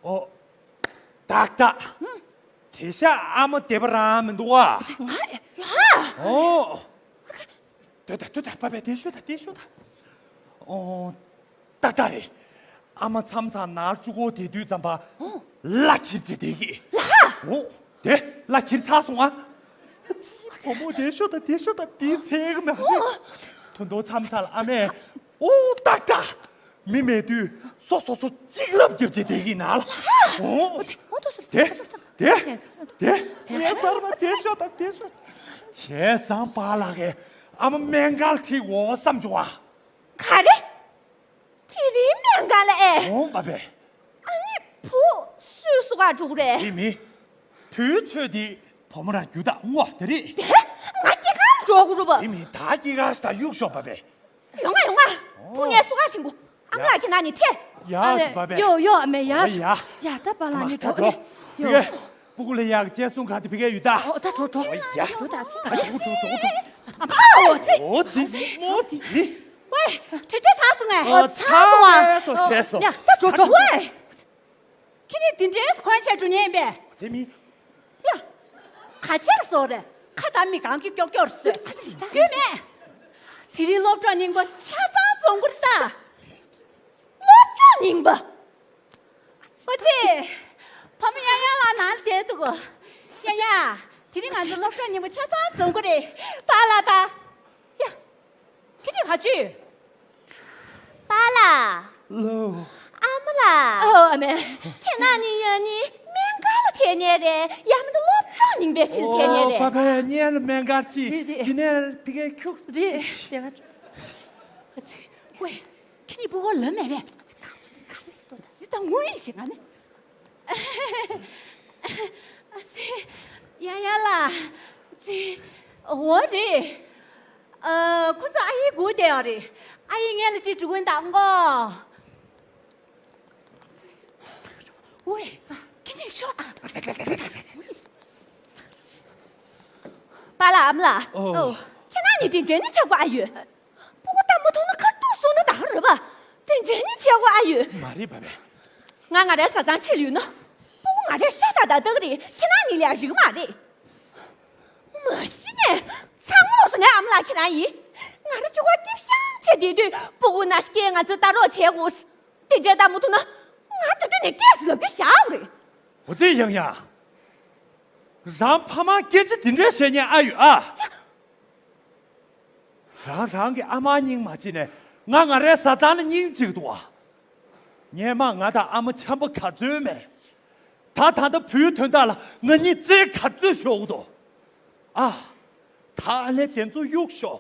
ཨོ། ཏག་ཏག་དེ་ཤ་ཨ་མ་དེ་པ་རང་མི་འདུག་བ། ང་ལ། ཨོ། ལྟོས་དང་ལྟོས་དང་པ་པས་དེ་ཤོ་ད་དེ་ཤོ་ད། ཨོ། ཏག་ཏག་རེད། ཨ་མ་མཚམས་མཚམས་ནར་བཅུག་གོ་དེ་དུས་ཙམ་པ། ཨོ། ལ་ཁྱེར་ཅེ་དེ་གི། ལ། ཨོ། དེ་ལ་ཁྱེར་ཚར་སོང་ཨ། ཙི་བུ་མོ་དེ་ཤོ་ད་དེ་ཤོ་ད་དེ་ཚེ་གི་མ་རེད། ཨོ། དོན་དོ་མཚམས་མཚམས་ལ་ཨ་མས། ཨོ་ཏག་ཏག་མི་མེད་དུས་སོ་སོ་སོ་གཅིག་ལབ་རྒྱབ་ཅེ་དེ་གི་ན་ལ། ཨོ། དེ་དེ་དེ་ངས་གསར་པ་དེ་ཤོ་ད་དེ་ཤོ། བྱས་ཙང་པཱ་ལགས་ཀྱིས་ཨ་མ་སྨན་ཁང་ལ་ཁྲིད་འོ་བསམ་བྱུང་བ། ག་རེ། དེ་རིང་སྨན་ཁང་ལ་ཨེ། ཨོ་པ་པས། ཨ་ནི་བུ་སུས་སུ་ག་འགྲོ་གི་རེད། དེ་མི། བུའི་ཚོད་དེ་བུ་མོ་རང་རྒྱུ་དག་ངོ་དེ་རེད། དེ་ང་སྐྱེས་ཁར་འགྲོ་དགོས་རུ་བ། དེ་མི་ད་སྐྱེས་ཁར་ཞིག་ད་གཡུག་ཤོག་པ་པས། ཡོང་ང་ཡོང་ང་། བུ་ངས་སུ་ག་ཕྱིན་གོ། ཨ་མ་ལགས་ཁྱེད་ན་ནི་ཐེ། ཡ་ཅི་པ་པས། ཡོ་ཡོ་ཨ་མས་ཡ། ཨོ་ཡ། ཡ་ད་པཱ་ལགས་ནི་འགྲོ་གི་རེད། ཡོ། ཕི་གེ། སྤུ་གུ་ལ་ཡག་ཅེས་གསུང་ག་དེ་ཕི་གེ་ཡོད་ད། ཨོ་ད་འགྲོ་འགྲོ། ཨོ་ཡ། འགྲོ་ད་ཚུ་ད་འགྲོ་འགྲོ་འགྲོ་འགྲོ། ཨ་མ་ཨོ་ཙི། ཨོ་ཙི་ཙི་མོ་དེ་ནི། ཝེ། ཁྲིད་ཁྲིད་ཚར་སོང་ངས། ཨོ་ཚར་སོང་ཨ། ཚར་སོང་བྱས་སོང་། ཡ་ད་འགྲོ་འགྲོ། ཝེ། ཁྱེད་ནི་དེ་འདྲའི་གོན་ཆས་འགྲོ་ཉན་པས། ཙི་མི། ཡ། ག་ཆེར་སོང་རེད། ཁ་དང་མི་གང་གི་ཀྱོག་ཀྱོག་རེད་ཟོས། ཡོད་མེད། དེ་རིང་སློབ་གྲོགས་རྙིང་པ་ཆ་ཚང་འཛོམས་གི་རེད་ད། སློབ་གྲོགས་རྙིང་པ། ཨ་ཙི། ཕ་མ་ཡང་ཡང་ལ་ནང་བསྡད་འདུག་ཡ་ཡ། དེ་རིང་ང་ཚོ་སློབ་གྲྭ་ཉིན་མོ་ཆ་ཚང་འཛོམས་གི་རེད། པཱ་ལགས་ད། ཡ། ཁྱེད་ཀྱིས་ག་ཅི། པཱ་ལགས། ལོ། ཨ་མ་ལགས། ཨོ་ཨ་མས། ཁྱེད་རང་གཉིས་ཡང་ནི་སྨན་ཁང་ལ་ཐད་ཉེ་རེད། ཡང་མིན་ན་སློབ་གྲོགས་རྙིང་པའི་ཕྱིར་ཐད་ཉེ་རེད། ཨོ་པ་པ་ཡ་གཉིས་ལ་སྨན་ཁང་ཅི། རེད་རེད། དེ་ནས་ཕི་གའི་ཁྱུག་རེད་རེད། ཨ་ཙི། ཝེ། ཁྱེད་གཉིས་ཕྲུ་གུ་ལབ་མེད་པས། ག་རེ་ཟེར་དོ་ད། ཇི་ལྟར་ངུ་ཡིན་ཞིག་ང་ནི། ཨ་ཙི། ཡ་ཡ་ལ། ཙི། འོ་རེད། ཨ། ཁོ་ཚོ་ཨ་ཡེ་སྒུག་བསྡད་ཡོད་རེད། ཨ་ཡེ་ངེད་ལ་ཅིག་འགྲོ་གིན་གདའ་མགོ། ཝེ། ཁྱེད་གཉིས་ཤོག་ཨ། པཱ་ལགས་ཨ་མ་ལགས། ཨོ། ཨོ། ཁྱེད་རང་གཉིས་དེ་འདྲ་ནི་ཆགས་པ་ཨ་ཡོད། སྤུ་གུ་ལྟ་མ་ཐུབ་ན་ཁར་ཐུག་སོང་ན་ད་རེད་པ། དེ་འདྲ་ནི་ཆགས་པ་ཨ་ཡོད། མ་རེད་པ་པས། ང་ང་རའི་བཟའ་ཚང་ཁྲིད་ལུས་ན། སྤུ་གུ་ང་རའི་ཤ་ད་ད་ལྟ་གི་རེད། ཁྱེད་རང་གཉིས་ལ་རིག་མ་རེད། མ་གཞི་ནས་ཚང་མ་ལོག་སོང་ངས་ཨ་མ་ལགས་ཁྱེད་རང་ཡིན། ང་ར་ཅོ་བ་སྐྱིབ་ཤང་བྱས་བསྡད་དུས་སྤུ་གུ་ན་སྐྱེས་ང་ཚོ་ལྟ་རོགས་བྱས་དགོས། དེ་འདྲ་ལྟ་མ་ཐུབ་ན། ང་དུས་དུས་ནས་སྐད་ཞིག་ལབ་རྒྱུ་བཞག་རེད། འོ་ཙི་ཡང་ཡང་། རང་ཕ་མ་སྐད་ཆ་དེ་འདྲ་བཤད་ཉན་ཨ་ཡོད་ཨ། རང་རང་གི་ཨ་མ་སྙིང་མ་རྗེ་ནས་ང་ང་རའི་བཟའ་ཚང་ལ་སྙིང་རྗེ་གི་འདུག་ཨ། སྔན་མ་ང་དང་ཨ་མ་འཆམ་པོ་ག་ཚོད་མེད། ད་ད་ལྟ་བུའི་དོན་དག་ལ་ང་གཉིས་རྩེད་ག་ཚོད་ཤོར་གི་འདུག་ཨ། ད་ཨ་ལས་དེ་ཚོ་གཡུག་ཤོག་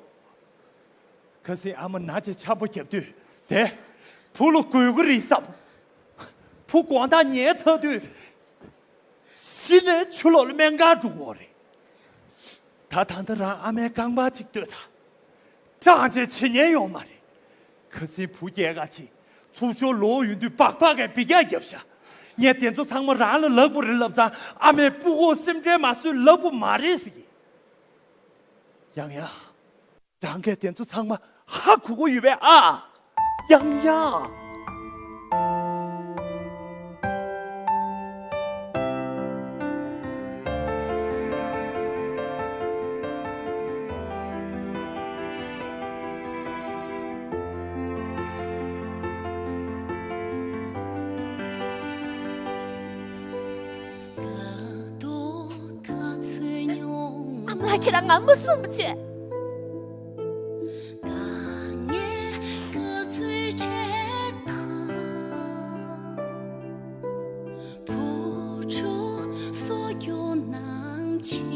ཁ་སང་ཨ་མ་ན་ཆེ་འཆམ་པོ་བརྒྱབ་དུས་དེ་བུ་ལ་དགོས་ཀྱི་རེད་བསམ། བུ་དགོང་དག་ཉལ་ཚར་དུས། ཅི་ནས་ཆུ་ལོག་ལ་སྨན་ཁང་འགྲོ་དགོས་རེད། ད་ད་ལྟ་རང་ཨ་མའི་རྐང་པ་གཅིག་ལྟོས་དང་། སྐྲག་བྱས་བྱེད་ཉན་ཡོང་མ་རེད། ཁ་སང་བུ་སྐྱེལ་ག་ཕྱིན། ཚུར་ཤོར་ལོག་ཡོང་དུས་སྦག་སྦག་གིས་འབུད་རྒྱག་བརྒྱབ་ཤག་ངས་དེ་ཚོ་ཚང་མ་རང་ལ་ལབ་དགོས་རེད་ལབ་ཙང་། ཨ་མས་སྤུ་གུ་སེམས་ཁྲལ་མ་བཟོས། ལབ་དགོས་མ་རེད་ཟེར་གི། ཡང་ཡང་། རང་གིས་དེ་ཚོ་ཚང་མ་ཧ་གོ་གི་ཡོད་པས་ཨ། ཡང་ཡང་། ཨ་མ་ལགས། ཁྱེད་རང་ང་མ་གསུངས་པ་བྱས།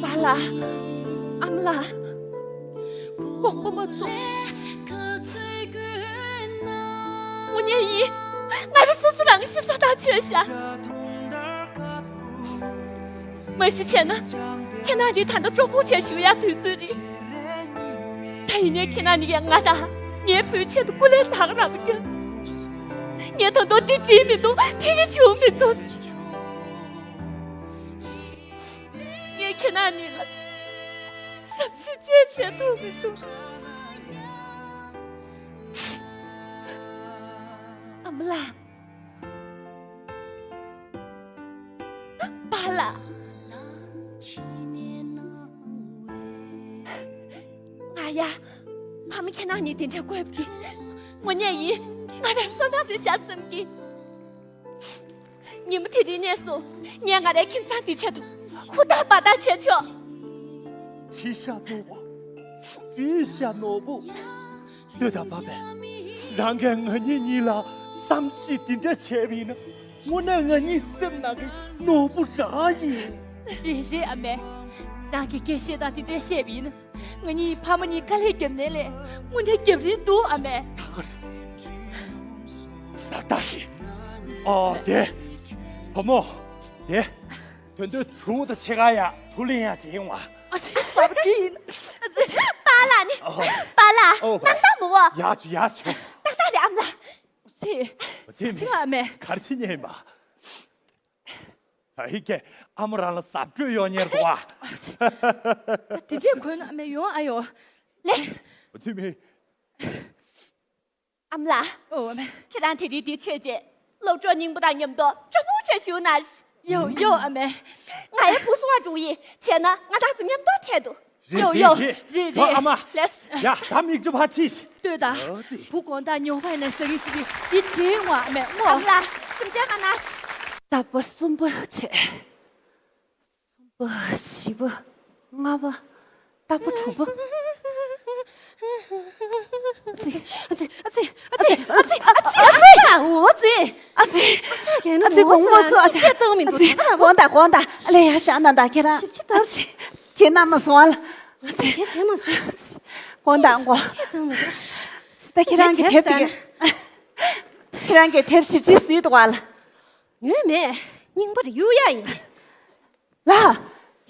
པཱ་ལགས། ཨ་མ་ལགས། དགོངས་པ་མ་ཚོམ། དངོས་གནས་ཡིན། ང་རང་སོ་སོ་རང་ཤི་ས་ཐག་ཆོད་ཤག་མ་གཞི་བྱས་ན། ཁྱེད་རང་གཉིས་ད་ལྟ་སྤྲོ་པོ་བྱས་བཞུགས་ཡག་དུས་ཚོད་རེད། ད་ཡིན་ནའི་ཁྱེད་རང་གཉིས་ཀྱིས་ང་དང་ངའི་བུའི་ཆེད་དུ་སྐུ་ལས་དང་རང་བརྒྱབ། ངས་ད་དུང་འདི་འགྲིག་མི་འདུག་འདི་རིགས་བྱུང་མི་འདུག་ངས་ཁྱེད་རང་གཉིས་ལ་བསམ་ཤེས་ཅི་བྱེད་ཐུབ་མི་འདུག་ཨ་མ་ལགས། པཱ་ལགས། ང་ཡ། ཕ་མ་ཁྱེད་རང་གཉིས་དེ་འདྲ་དགོས་པ་དེ། དངོས་གནས་ཡིན། ང་རང་བསོད་ནམས་རེད་ཤག་བསམ་གི། ཉིན་མོ་དེ་རིང་ནས་བཟུང་ངས་ང་རའི་ཁྱིམ་ཚང་དེའི་ཆེད་དུ་ཧུར་ཐག་འབད་ཐག་བྱས་ཆོག་བྲིས་ཤག་ནོར་བུ། བྲིས་ཤག་ནོར་བུ། ལྟོས་དང་པཱ་ཕ། རང་གིས་ང་གཉིས་གཉིས་ལ་བསམ་ཤེས་དེ་འདྲ་བྱས་པ་ཡིན་ན། དངོས་གནས་ང་གཉིས་སེམས་ནང་གི་ནོར་བུ་རང་ཡིན། རེད་རེད་ཨ་མས། རང་གིས་སྐད་བཤད་སྟངས་དེ་འདྲ་བཤད་པ་ཡིན་ན། ང་གཉིས་ཕ་མ་གཉིས་དཀའ་ལས་བརྒྱབ་ནའི་ལས་དངོས་གནས་བརྒྱབ་རན་འདུག་ཨ་མས། ད་ག་རེད། ད་ལྟ་ཞིག་ཨོ་དེ། བུ་མོ། དེ། དོན་དུ་གྲུ་དང་ཕྱེད་ཀ་ཡ་ཐུག་ལེན་ཡ་བྱེད་ཡོང་བ། ཨ་ཙི། པཱ་ལགས་ནི། ཨོ། པཱ་ལགས། ཨོ། སྣང་དག་མོ། ཡ་ཆུ་ཡ་ཆུ། ཏག་ཏག་རེད་ཨ་མ་ལགས། ཙི། ཙི་མི། ཅི་ཨ་མས། གར་ཕྱིན་ཉེ་མ། ཨ་ཧི་ཀེ། ཨ་མ་རང་ལ་ཟབ་སྤྲོད་ཡོང་ཉེར་གོ་ཨ། དེ་འདྲས་གོན་ཨ་མས་ཡོང་ཨ་ཡོང་། ལེ། ཙི་མི། ཨ་མ་ལགས། ཨོ་ཨ་མས། ཁྱེད་རང་དེ་རིང་འདིར་ཆས་རྗེས་སློབ་གྲོགས་རྙིང་པ་དང་མཉམ་དུ་སྤྲོ་པོ་བྱས་བཞུགས་ན། ཡོ་ཡོ་ཨ་མས། ང་ཡང་བུ་སོང་བ་འགྲོ་ཡིན། བྱས་ན་ང་དང་ཚོ་མཉམ་དུ་ཐད་དོ། རེད་ཡོ་ཡོ། རེད་རེད། རེད་རེད། ཨ་མ། ལེས། ཡ་ད་མིག་ཆུ་ཕར་ཕྱིས་ཤིག་ལྟོས་དང་། ཨོ་ཙི། བུ་དགོང་དག་ཉོ་བ་ནས་ཟ་གི་ཟ་གི་འདི་བྱེད་ཡོང་བ་ཨ་མས་ངོ་། ཨ་མ་ལགས་སེམས་ཅན་མ་ན། རྟག་པར་གསུམ་པ་བྱས། པ། བཞི་པ། ལྔ་པ། རྟག་པ་དྲུག་པ། ཨ་ཙི། ཨ་ཙི། ཨ་ཙི། ཨ་ཙི། ཨ་ཙི། ཨ་ཙི། ཨ་ཙི། ཨ་ཙི། ཨ་ཙི། དགོངས་པ་མ་ཚོམ། ཨ་ཙི། ཁྱེད་བཏང་མི་འདུག་ཨ་ཙི། དགོངས་དག་དགོངས་དག་ཨ་ལས་ཡ་ཤ་ན་ད་ཁྱེད་རང་། ཞིབ་ཅིག་ཨ་ཙི། ཁྱེད་རྣམ་མ་སོང་ཨ་ལ། ཨ་ཙི། ཁྱེད་བྱས་མ་སོང་། དགོངས་དག་དགོངས། ཁྱེད་བཏང་མི་འདུག་ད་ཁྱེད་རང་གི་དེབ་དེ་ག་ཁྱེད་རང་གི་དེབ་ཞིབ་ཅིག་གཟིགས་འདུག་ཨ་ལ། ངོ་མ་རྙིང་པ་རེད། གཡུག་ཡག་ཡིན། ལགས།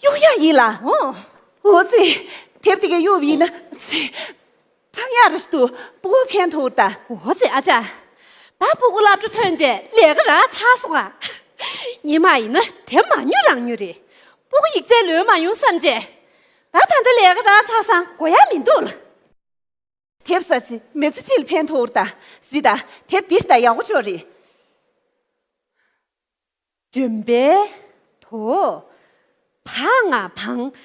གཡུག་ཡག་ཡིན་ལགས། ཨོ། འོ་ཙི། དེབ་དེ་གས་གཡུག་ཡིན་ན་ཙི། ཕངས་ཡག་རེད་འདུག་སྤུ་གུ་ཕན་ཐོགས་ད། འོ་ཙི་ཨ་ཅག་ད་སྤུ་གུ་སློབ་གྲྭ་ཐོན་རྗེས་ལས་ཀ་རག་ཚར་སོང་ཨ། ཉི་མ་ཡིན་ན་དེབ་མ་ཉོ་རང་ཉོ་རེད། སྤུ་གུ་ཡིག་ཚད་ལོན་མ་ཡོང་བསམ་རྗེས། ད་ད་ལྟ་ལས་ཀ་རག་ཚར་སོང་དགོས་ཡག་མི་འདུག་ལགས། དེབ་ཟ་ཙི་མི་ཚེ་གཅིག་ལ་ཕན་ཐོགས་ད། གཟིགས་ད། དེབ་འདི་ཞིག་ད་ཡག་པོ་ཅིག་རེད། ལྗོན་པའི་དོ། བ་ང་བང་།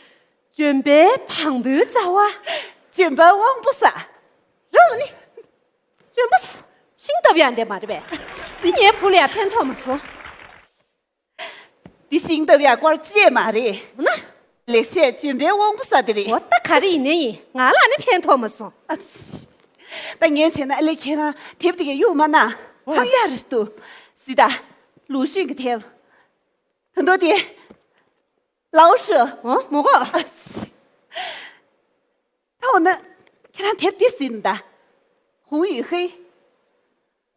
ལྗོན་པའི་བང་བུའི་རྩ་བ། ལྗོན་པ་དབང་པོ་ཟ། རང་ནི། ལྗོན་པ་ཟ། ཤིང་བཏབ་ཡག་འདི་མ་རེད་པས། ངའི་བུ་ལ་ཡང་ཕན་ཐོགས་མ་སོང་། འདི་ཤིང་བཏབ་ཡག་སྐོར་ཅིག་མ་རེད། འོ་ན། ལེགས་བཤད་ལྗོན་པའི་དབང་པོ་ཟ་དེ་རེད། འོ་ད་ག་རེ་ཡིན་ནའི་ཡིན། ང་ལ་ནི་ཕན་ཐོགས་མ་སོང་། ཨ་ཙི། ད་ངས་བྱས་ན་ཨ་ལས་ཁྱེད་རང་དེབ་དེ་གས་གཡུག་མ་གནང་། འོ། ཕངས་ཡག་རེད་འདུག་གཟིགས་ད། ལུའུ་ཞུན་གྱི་དེབ། ད་དོ་དེ། ལའོ་ཧྲི། འོ་མོ་གོ་ཨ་ཙི། ད་འོ་ན། ཁྱེད་རང་དེབ་དེ་གཟིགས་ད། ཧོང་ཡུས་ཧེ།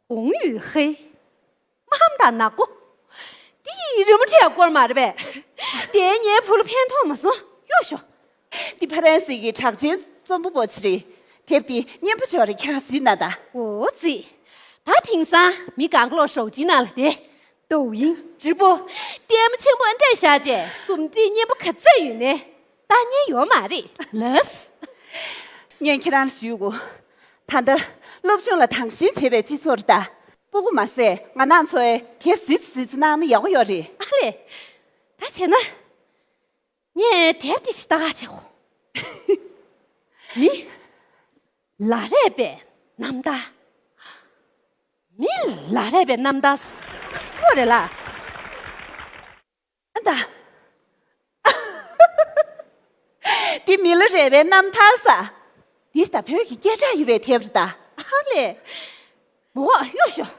ཧོང་ཡུས་ཧེ། མ་ཧམ་དང་ནག་པོ། དེ་ཡི་རི་མོ་བྲིས་སྐོར་མ་རེད་པས། དེས་ངའི་བུ་ལ་ཕན་ཐོགས་མ་སོང་། གཡོག་ཤོག་འདི་ཕ་རན་སི་གི་གྲགས་ཅན་རྩོམ་པ་པོ་ཆེ་རེད། དེབ་འདི་སྙན་པོ་ཅིག་ཡོད་རེད། ཁྱེད་རང་གཟིགས་ན་ད། འོ་ཙི། ད་དེང་སང་མི་གང་ག་ལོག་ཞོགས་ཇི་ནང་ལ་དེ། ཏོའུ་ཡིན། ཀྲི་པོ། ལྟད་མོ་ཆེན་པོ་འདྲ་བཞག་རྗེས་རྩོམ་འབྲི་སྙན་པོ་ག་ཚོད་ཡོད་ནས། ད་ཉན་ཡོད་མ་རེད། ལགས། ངས་ཁྱེད་རང་ལ་ཞུ་དགོས། ད་ལྟ་སློབ་སྦྱོང་ལ་དང་ཞེན་བྱེད་པའི་སྤྱི་ཚོགས་རེད་ད། སྤུ་གུ་མ་ཟད་ང་རང་ཚོས་དེབ་གཟིགས་གཟིགས་གནང་ན་ཡག་པོ་ཡོད་རེད། ཨ་ལས། ད་བྱས་ན། ངས་དེབ་དེ་ཞིག་ལྟ་ག་བྱེད་གོ། མི་ལ་རས་པའི་རྣམ་ཐར། མི་ལ་རས་པའི་རྣམ་ཐར། ག་སོ་རེད་ལ། ཨ་ད། འདི་མི་ལ་རས་པའི་རྣམ་ཐར་ས། འདི་ད་བོད་ཀྱི་སྐད་གྲགས་ཡོད་པའི་དེབ་རེད་ད། ཨ་ལས། མོ་གཡོག་ཤོག་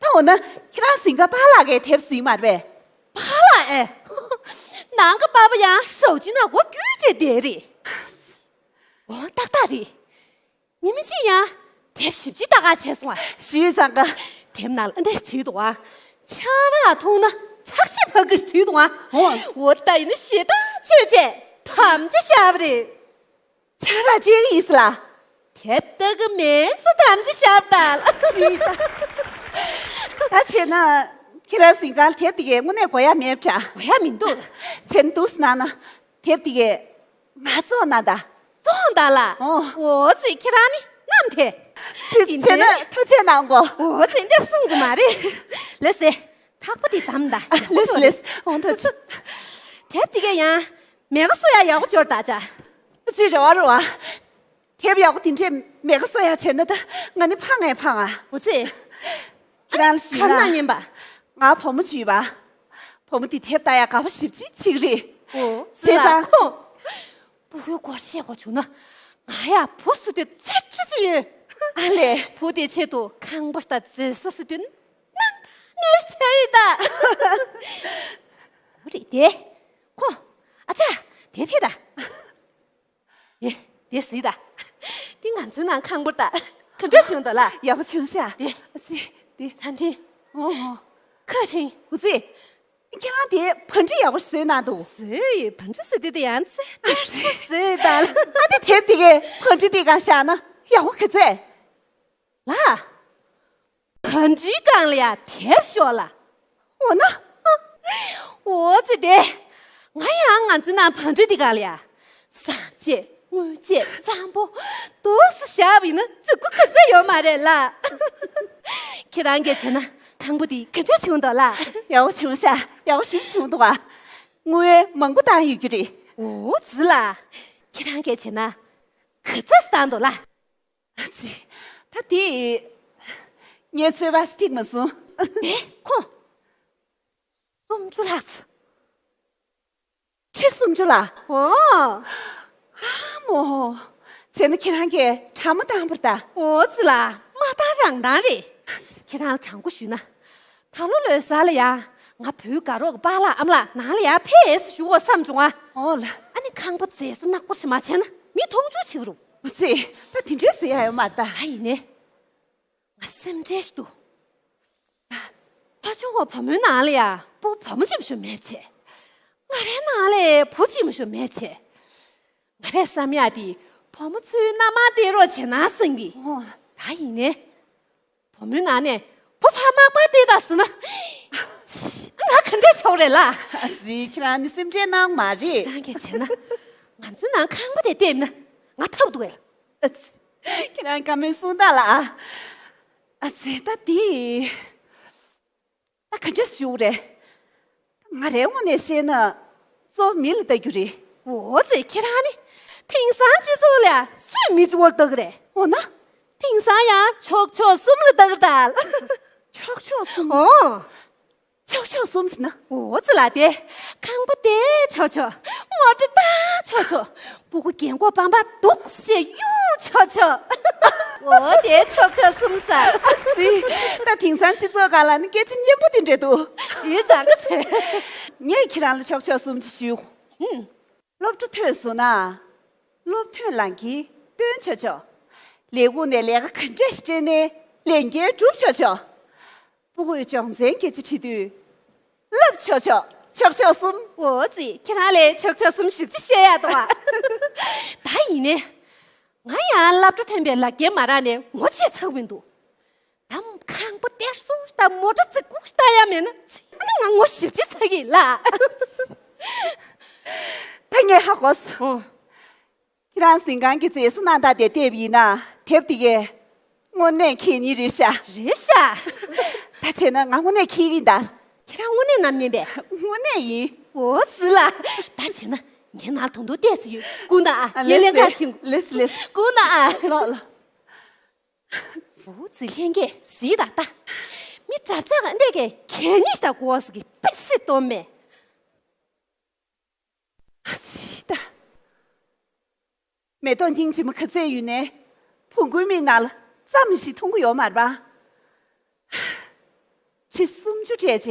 ད་འོ་ན་ཁྱེད་རང་གཟིགས་ཀ་པཱ་ལགས་ཀྱི་དེབ་གཟིགས་མ་རེད་པས། པཱ་ལགས་ཨེ། ནང་གི་པཱ་པ་ཡང་ཞོགས་ཇི་ནང་སྒོ་རྒྱུས་བྱས་བསྡད་རེད། འོ་ཏག་ཏག་རེད། ཉི་མ་གཅིག་ཡང་དེབ་ཞིབ་ཅིག་ལྟ་ག་བྱས་སོང་ཨ། ཞུས་ཙང་ཀ། དེབ་ནང་ལ་འདི་བྲིས་འདུག་ཨ། ཆང་རག་འཐུང་ན་ཁྲག་ཤེད་འཕར་གི་བྲིས་འདུག་ཨ། འོ། འོ་ད་ཡིན་ན་ཞེ་དྲག་ཆོས་བྱས་དམ་བཅའ་བཞག་པ་རེད། ཆང་རག་ཅིག་ཡིན་ས་ལ། དེ་ལྟ་གི་མེད་ས་དམ་བཅའ་བཞག་པ་ད་ལ། ཞུས་ད། ད་བྱས་ན་ཁྱེད་རང་གཟིགས་ཀ་དེབ་དེ་གས་དངོས་གནས་དགོས་ཡ་མེད་པ་འདྲ། དགོས་ཡ་མི་འདུག་བྱས་ན་འདུག་སེ་ན་ན། དེབ་དེ་གས་ང་བཙོང་ན་ད། བཙོང་ད་ལ། ཨོ། འོ་ཙི་ཁྱེད་རང་ནི་ནམ་དེ། དེ་བྱས་ན་ཐུགས་རྗེ་གནང་གོ། འོ་ཙི་འདི་གསུང་གི་མ་རེད། ལེ་སེ། ཐག་པ་དེ་དམ་ད། ལེ་སེ་ལེ་སེ་འོང་ཐུགས་རྗེ། དེབ་དེ་གས་ཡང་མེ་ག་གསོ་ཡ་ཡག་པོ་འབྱོར་ད་ཅག་ཙི་རེ་བ་རེ་བ། དེབ་ཡག་པོ་དེ་འདྲས་མེ་ག་གསོ་ཡ་བྱས་ན་ད་ང་ནི་ཕངས་ངས་ཕངས་ཨ། འོ་ཙི། ཁྱེད་རང་ལ་ཞུས་ན། ག་རེ་གནང་སྙམ་པ། ང་བུ་མོ་ཅིག་ཡོད་པ། བུ་མོ་དེ་དེབ་ལྟ་ཡག་དགའ་པོ་ཞེ་པོ་ཅིག་རེད། ཨོ། བྱས་ཙང་ཁོ། སྤུ་གུའི་སྐོར་བཤད་དགོས་བྱུང་ན། ང་ཡ་བུ་བཟོ་དུས་ཚེག་ཁྲི་ཅིག་ཡོད། ཨ་ལས། བུ་དེའི་ཆེད་དུ་ཁང་པ་དང་མཛེས་ས་བཟོ་དུས་ནང་མེར་བྱས་ཡོད་ད། བུ་རེད་དེ། ཁོ། ཨ་ཅག་དེ་ཕེབས་ད། ཡེ། དེ་གཟིགས་དང་། འདི་ང་ཚོའི་ནང་ཁང་པ་དང་། ག་འདྲ་བྱུང་འདུག་ལ། ཡག་པོ་བྱུང་ཤག་དེ། ཨ་ཙི། དེ། ཚན་ཐིང་། ཨོ་ཨོ། ཁ་ཐིང་། འུ་ཙི། ཁྱེད་རང་དེ་བ་འདྲི་ཡག་པོ་བཟོས་གནང་འདུག་བཟོས་ཡོད། བ་འདྲི་ཟེར་དུས་དེ་ཡང་ཙེ་ཏེ་བཟོས་ད་ལ། ཨ་ནི་དེབ་དེ་གའི་བ་འདྲི་དེ་གང་བཞག་ན་ཡག་པོ་ག་ཚད། ལ། བ་འདྲིའི་སྒང་ལ་ཡ་དེབ་ཤོག་ལ། འོ་ན། འོ་ཙི་དེ། ང་ཡང་ང་ཚོའི་ནང་བ་འདྲི་དེ་ག་ལ་ཡ། བཟང་བྱས་དངོས་བྱས་གཙང་པོ། འདུག་སེ་བཞག་པ་ཡིན་ན་བརྩི་བཀུར་ག་ཚོད་ཡོད་མ་རེད་ལ། ཁྱེད་རང་གིས་བྱས་ན་ཁང་པ་དེ་ག་འདྲ་བྱུང་འདུག་ལ། ཡག་པོ་བྱུང་ཤག་ཡག་པོ་ཞིག་བྱུང་འདུག་བ། དངུལ་མང་པོ་བཏང་ཡོད་རྒྱུ་རེད། འོ་ཙི་ལ། ཁྱེད་རང་གིས་བྱས་ན་ག་ཚོད་བཏང་འདུག་ལ། ཨ་ཙི། ད་དེ། ངས་ཚོད་དཔག་ཐིག་མ་སོང་། དེ་ཁོ། སུམ་ཅུ་ལྷག་ཙམ། ཁྲི་སུམ་ཅུ་ལ། འོ། ཨ་མོ། བྱས་ན་ཁྱེད་རང་གིས་དྲང་མོ་བཏང་བར་ད། འོ་ཙི་ལ། མ་བཏང་རང་བཏང་རེད། ཁྱེད་རང་ལ་དྲང་པོ་ཞུས་ན། ད་ལོ་ལོ་གསར་ལ་ཡ། ང་བོད་དགའ་རོགས་ཀྱི་པཱ་ལགས་ཨ་མ་ལགས་ནང་ལ་ཡ་ཕེབས་ཞུ་དགོས་བསམ་བྱུང་ཨ། འོ་ལ། ཨ་ནི་ཁང་པ་མཛེས་བཟོ་ནག་པོ་ཞིག་མ་བྱས་ན་མི་མཐོང་ཆུང་བྱེད་ཀྱི་རེད། ཙི། ད་དེ་འདྲས་ཟེར་ཡ་ཡོད་མ་རེད་ད། ཨ་ཡིན་ནའི། ང་སེམས་ཁྲལ་ཞིག་འདུག་ཕ་ཆུང་བ་བུ་མོའི་ནང་ལ་ཡ་སྤུ་གུ་བུ་མོ་གཅིག་མ་གཏོགས་མེད་བྱས། ང་རའི་ནང་ལ་བུ་གཅིག་མ་གཏོགས་མེད་བྱས། ང་རས་བསམ་ཡག་དེ་བུ་མོ་ཚོའི་མནའ་མར་སྟེར་རོགས་བྱས་ན་བསམ་གི། འོ། ད་ཡིན་ནའི། བུ་མོའི་ནང་ནས་བུ་ཕར་མག་པར་སྟེར་དང་ཟེར་ན། ང་ག་འདྲ་ཆགས་རེད་ལ། ཨ་ཙི། ཁྱེད་རང་ནི་སེམས་ཁྲལ་གནང་མ་རེད། ཁྱེད་རང་གིས་བྱས་ན། ང་ཚོའི་ནང་ཁང་པ་དེ་བལྟས་ན་ང་ཐབས་འདུག་གས། ཨ་ཙི། ཁྱེད་རང་བཀའ་མོལ་གསུང་དང་ལ། ཨ་ཙི། ད་དེ། ད་ག་འདྲ་ཞུ་རེད། ང་རའི་ངོས་ནས་བཤད་ན། གཙོ་བོ་མི་ལ་ལྟ་རྒྱུ་རེད། འོ་ཙི། ཁྱེད་རང་ནི། དེང་སང་སྤྱི་ཚོགས་ལ་སུས་མི་སྤྱི་བོར་ལྟ་གི་རེད། འོ་ན། དེང་སང་ཡང་ཕྱོགས་ཕྱོགས་གསུམ་ལ་ལྟ་གི་རེད་ད། ཕྱོགས་ཕྱོགས་གསུམ། འོ། ཕྱོགས་ཕྱོགས་གསུམ་ཟེར་ན། འོ་ཙི་ལ་དེ། ཁང་པ་དེ་ཕྱོགས་ཕྱོགས། མོ་ཊ་ད་ཕྱོགས་ཕྱོགས། སྤུ་གུ་རྒན་གོག་སྤམ་པ་འདུག་སེ་གཡུག་ཕྱོགས་ཕྱོགས། འོ་དེ་ཕྱོགས་ཕྱོགས་གསུམ་ཟེར། ཨ་ཙི། ད་དེང་སང་སྤྱི་ཚོགས་སྒང་ལ་ནི་སྐད་ཆ་སྙན་པོ་དེ་འདྲ་འདུག་ཞུས་ཙང་ག་ཚོད། ངས་ཁྱེད་རང་ལ་ཕྱོགས་ཕྱོགས་གསུམ་ཅིག་ཞུ། ཨུམ། སློབ་གྲྭ་ཐོན་སོང་ན། སློབ་ཐོན་ལམ་ཁྱེར་སྟོན་ཆོག་ཆོག་ལས་ཁུངས་ནས་ལས་ཀ་ག་འདྲ་ཞིག་སྤྲད་ནའི་ལས་འགན་སྒྲུབ་ཆོག་ཆོག་སྤུ་གུའི་སྦྱོང་ཚན་སྐད་ཆ་དྲིས་དུས། ལབ་ཆོག་ཆོག་ཆོག་ཆོག་གསུམ། འོ་ཙི། ཁྱེད་རང་ལས་ཆོག་ཆོག་གསུམ་ཞིབ་ཅིག་བཤད་ཡག་འདུག་ཨ། ད་ཡིན་ནའི། ང་ཡང་སློབ་གྲྭ་ཐོན་པའི་ལག་འཁྱེར་མ་རག་ནས་ངོ་ཆད་ཚར་བ་འདུག་ད་ཁང་པ་སྟེར་སོང་ད་མོ་ཊ་རྩིག་པ་ལྟ་ཡ་མེད་ན་ཚེ་ཨ་ནི་ང་ངོ་ཞིབ་ཅིག་ཚ་གི་ལ། ད་ངས་ཧ་གོ་སོང་། ཨོ། ཁྱེད་རང་གཟིམ་ཁང་གི་མཛེས་བཟོ་གནང་སྟངས་དེ་བལྟས་པ་ཡིན་ན་དེབ་དེ་གས་དངོས་གནས་གལ་གནད་རེད་ཤག་རེད་ཤག་ད་བྱས་ན་ང་དངོས་གནས་མཁས་ཡིན་ད། ཁྱེད་རང་དངོས་གནས་ནམ་ཉན་པས། དངོས་གནས་ཡིན། འོ་ཙི་ལ། ད་བྱས་ན་ངའི་ནང་དུང་དུ་བལྟས་སུ་ཡོད། སྐུ་ན་ཨ། ངས་ལེན་ཁ་ཆེན། ལེས་ལེས། སྐུ་ན་ཨ། ལོག་ལོག་འོ་ཙི་ལྷན་རྒྱས་གཟིགས་དང་ལྟ། མི་དྲ་བྱ་འདི་གས་གལ་གནད་ད་གོ་སི་གི་པེ་སི་སྟོན་མེད། ཨ་ཙི་ད། མེ་ཏོག་སྙིང་རྗེ་མོ་ག་ཚད་ཡོད་ནའི་བོང་གུའི་མིག་ནང་ལ་རྩྭ་མི་ཞིག་མཐོང་གི་ཡོད་མ་རེད་པ། ཁྲི་སུམ་ཅུ་སྤྲད་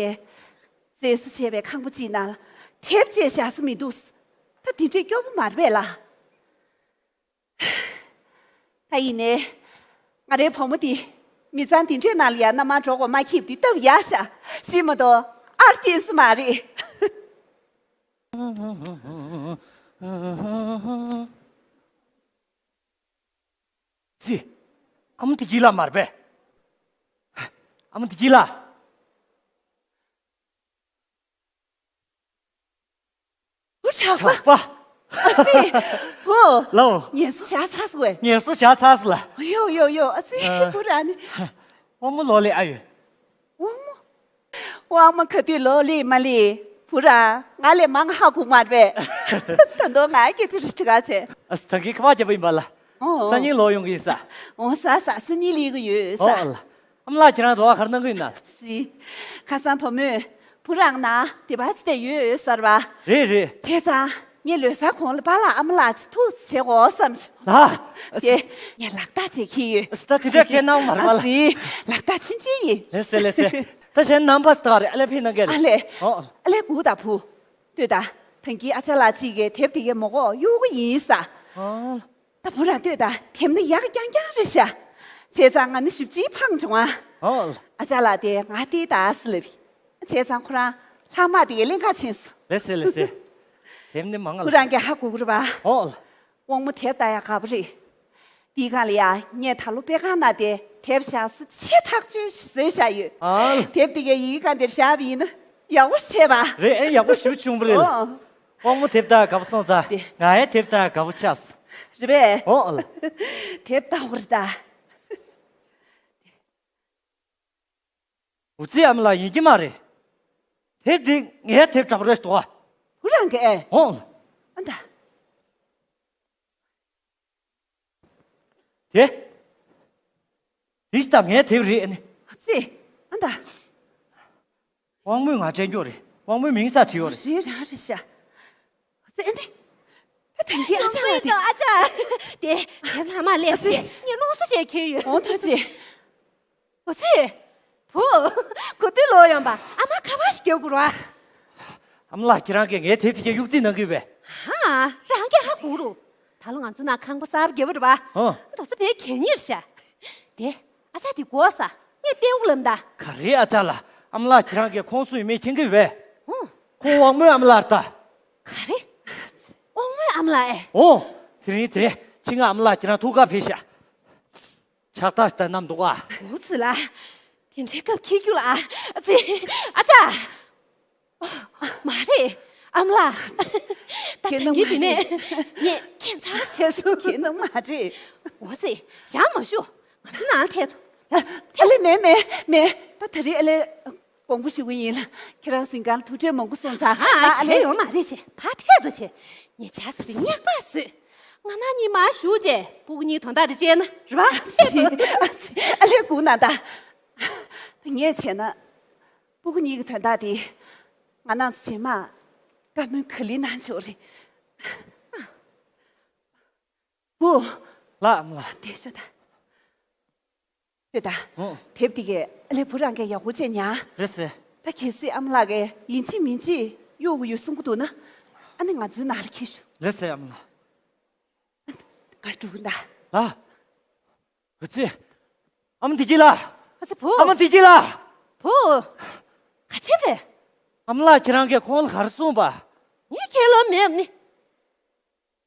བྱས་མཛེས་བཟོ་བྱས་པའི་ཁང་པ་གཅིག་ནང་ལ་དེབ་བཅས་བཞག་ས་མི་འདུག་ད་དེ་འདྲས་སྐྱོ་པོ་མ་རེད་པས་ལ། ད་ཡིན་ནའི་ང་རའི་བུ་མོ་དེ་མི་ཚང་དེ་འདྲས་ནང་ལ་ཡང་མནའ་མར་འགྲོ་དགོས་མ་ཁེབས་དེ་སྟབས་ཡག་ཤག་ཤི་མ་གཏོགས་ཨར་བསྟན་ས་མ་རེད། ཙི། ཨ་མ་དེ་གྱིས་ལ་མར་པས། ཨ་མ་དེ་གྱིས་ལ། བུ་གྲགས་པ། གྲགས་པ། ཨ་ཙི། བུ། ལའོ། ངལ་གསོ་བཞག་ཚར་སོང་བས། ངལ་གསོ་བཞག་ཚར་སོང་ལ། ཡོ་ཡོ་ཡོ། ཨ་ཙི། ཨ། བུ་ར་ནི། དབང་མོ་ལོ་ལེགས་ཨ་ཡོད། དབང་མོ། དབང་མོ་ག་དུས་ལོ་ལེགས་མ་ལེགས་བུ་ར་ང་ལས་མང་ཧ་གོ་མ་རེད་པས། ད་དུང་ང་སྐད་ཆ་རེ་དྲི་ག་བྱས། ཨ་ཙི། ད་གིན་ཁ་པར་བརྒྱབ་པ་ཡིན་པ་ལ། ཨོ། སང་ཉིན་ལོག་ཡོང་གི་ཡིན་ས། ཨོ་ཟ་ཟ། སང་ཉིན་ལེགས་གི་ཡོད་ས། ཨོ་ལ། ཨ་མ་ལགས་ཁྱེད་རང་དོ་བ་ག་རེ་གནང་གི་ཡོད་ན། ཙི། ཁ་སང་བུ་མོས་བུ་རང་ན་དེ་པ་ཅི་དེ་ཡོད་ཡོད་ཟེར་བ། རེད་རེད། བྱས་ཙང་ངས་ལོ་གསར་གོང་ལ་པཱ་ལགས་ཨ་མ་ལགས་ཅིག་ཐུག་བྱེད་དགོས་བསམ་བྱུང་། ལགས། དེ་ངས་ལག་རྟགས་ཅིག་འཁྱེར་ཡོད། ད་དེ་འདྲ་ཁྱེད་གནང་མ་རེད་པ་ལ། ཙི། ལག་རྟགས་ཆུང་ཆུང་ཡིན། ལགས་སེ་ལགས་སེ། ད་གཞན་ནམ་པ་སྟག་རེད། ཨ་ལས་ཕེབས་གནང་གི་རེད། ཨ་ལས། ཨོ། ཨ་ལས་སྒུག་ད་བུ། ལྟོས་ད། ད་གིན་ཨ་ཅག་ལགས་གཅིག་གིས་དེབ་དེ་གའི་མོ་གོ་གཡུག་གི་ཡིན་ས། ཨོ། ད་བུ་ར་ལྟོས་ད། དེབ་ནི་ཡག་གི་རྐྱང་རྐྱང་རེད་ཤག་བྱས་ཙང་ང་ནི་ཞིབ་ཅིག་ཕངས་བྱུང་ཨ། ཨོ། ཨ་ཅག་ལགས་དེ་ང་ལྟོས་ད་ཟེར་ལབ། བྱས་ཙང་ཁོ་རང་ལྷག་མ་དེ་གའི་ལེན་ག་ཕྱིན་སོང་། ལགས་སེ་ལགས་སེ། དེབ་ནི་མང་ང་ལ། ཁོ་རང་གིས་ཧ་གོ་གི་རེད་པ། ཨོ། དབང་མོ་དེབ་ལྟ་ཡག་དགའ་པོ་རེད། འདིའི་སྒང་ལ་ཡ་ངས་ད་ལོ་དཔེ་ཁང་ནང་དེ་དེབ་བཞག་ས་ཆེས་ཐག་ཆོད་ཞིག་བཟོས་བཞག་ཡོད། ཨ། དེབ་དེ་གའི་ཡི་གེ་སྒང་དེར་བཞག་པ་ཡིན་ན་ཡག་པོ་ཞེས་པ། རེད་ཨེ། ཡག་པོ་ཞེ་པོ་བྱུང་བ་རེད། ཨོ། དབང་མོ་དེབ་ལྟ་དགའ་པོ་སོང་ཙང་དེ་ང་ཡང་དེབ་ལྟ་དགའ་པོ་ཆགས་སོང་། རེད་པས། ཨོ་ལ། དེབ་ལྟ་བར་ལྟ། འུ་ཚོའི་ཨ་མ་ལགས་ཡིན་གྱི་མ་རེད། དེབ་འདི་ངའི་དེབ་འདྲ་པོ་རེད་འདུག་ག་བུ་རང་གིས། ཨོ། ཨ་ད། དེ། འདི་ལྟ་ངའི་དེབ་རེད་ཨ་ནི། ཨ་ཙི། ཨ་ད། དབང་མོས་ང་དྲན་རྒྱུ་རེད། དབང་མོའི་མིང་ས་བྲིས་ཡོད་རེད། རེད་རང་རེད་ཤག་ཨ་ཙི་ཨ་ནི། ད་དེང་གི་ཨ་ཅག་ལ་དེ། ཨ་ཅག་དེ་དེབ་ལྷག་མ་ལས་ཨ་ཙི། ངས་ལོངས་སུ་བྱས་ཁྱེར་ཡོད། འོང་ཐག་ཆེ། འོ་ཙི། བུ། ག་དུས་ལོག་ཡོང་པ་ཨ་མ་ཁ་པར་ཞིག་རྒྱག་དགོས་ར། ཨ་མ་ལགས་ཁྱེད་རང་གིས་ངའི་དེབ་དེ་གའི་གཡུག་རྩིས་གནང་གི་ཡོད་པས། ཧ། རང་གིས་ཧ་གོ་རུ། ད་ལོ་ང་ཚོ་ནང་ཁང་པ་གསར་པ་བརྒྱབ་པ་རེད་པ། ཧོ། འདུག་སེ་བས་གད་སྙིགས་ཤ། དེ། ཨ་ཅག་དེ་དགོས་ས། ངས་བསྟན་འུ་ལབ་ད། ག་རེ་ཨ་ཅག་ལགས། ཨ་མ་ལགས་ཁྱེད་རང་གིས་ཁོང་སུ་ཡིན་མིན་མཁྱེན་གི་ཡོད་པས། ཧོ། ཁོང་དབང་མོའི་ཨ་མ་ལགས་རེད་ད། ག་རེ། དབང་མོའི་ཨ་མ་ལགས་ཨེ། ཨོ། དེ་རིང་དེ་ཕྱི་ང་ཨ་མ་ལགས་ཁྱེད་རང་ཐུག་ག་ཕེབས་ཤག་ཕྱག་རྟགས་ལྟ་ནམ་འདུག་ག་འོ་ཙི་ལ། དེ་འདྲའི་སྐབས་འཁྱེར་རྒྱུ་ལ་ཨ་ཙི། ཨ་ཅག་མ་རེད། ཨ་མ་ལགས། ད་ཁྱེད་ནང་མ་དེ་ནས་རེད། ངས་ཁྱད་མཚར་བྱས་སོང་། ཁྱེད་ནང་མ་རེད། འོ་ཙི། བཞག་མ་ཤོག་ང་ཚོ་ནང་ཐད་དོ། ཨ་ལེ་མེད་མེད་མེད། ད་ད་རེས་ཨ་ལེ། དགོངས་པ་ཞུ་གི་ཡིན་ལ། ཁྱེད་རང་གཟིམ་ཁང་ལ་ཐུག་འཕྲད་མང་པོ་སོང་ཙང་ང་ཨ་ཨ་ལེ། ཡོང་མ་རེད་ཅེས་ཕར་ཐད་དོ་བྱས། ངས་ཇ་ཟ་དུས་སྙེག་པ་བཟོས། ང་ན་གཉིས་མ་ཞུ་བྱས་སྤུ་གུ་གཉིས་དོན་དག་དེ་བྱས་ན་རེད་པ། ཨ་ཙི། ཨ་ལེ་སྒུག་ན་ད། ད་ངས་བྱས་ན། སྤུ་གུ་གཉིས་ཀྱི་དོན་དག་དེ། ང་རང་ཚོ་རྗེས་མ་བཀའ་མོལ་ག་ལེར་གནང་ཆོག་རེད། བུ། ལགས་ཨ་མ་ལགས། དེ་ཤོད་ད། དེ་ད། ཨོ། དེབ་དེ་གས་ཨ་ལེ་བུ་རང་གིས་ཡག་པོ་བྱས་ཉར། རེད་ཟེར། ད་གལ་སྲིད་ཨ་མ་ལགས་ཀྱིས་ཡིན་གཅིག་མིན་གཅིག་གཡུག་གི་ཡོད་གསུང་གི་འདུག་ན། ཨ་ནི་ང་ཚོའི་ནང་ལ་འཁྱེར་ཤོག་རེད་ཟེར་ཨ་མ་ལགས། ང་འགྲོ་གི་ཡིན་ད། ལགས། ཨ་ཙི། ཨ་མ་བདེ་སྐྱིད་ལགས། ཨ་ཙི་བུ། ཨ་མ་བདེ་སྐྱིད་ལགས། བུ། ག་བྱེད་རེད། ཨ་མ་ལགས་ཁྱེད་རང་གིས་ཁོང་ལ་ག་རེ་གསུངས་པ། ངས་ཁས་ལོ་མེད་ནི།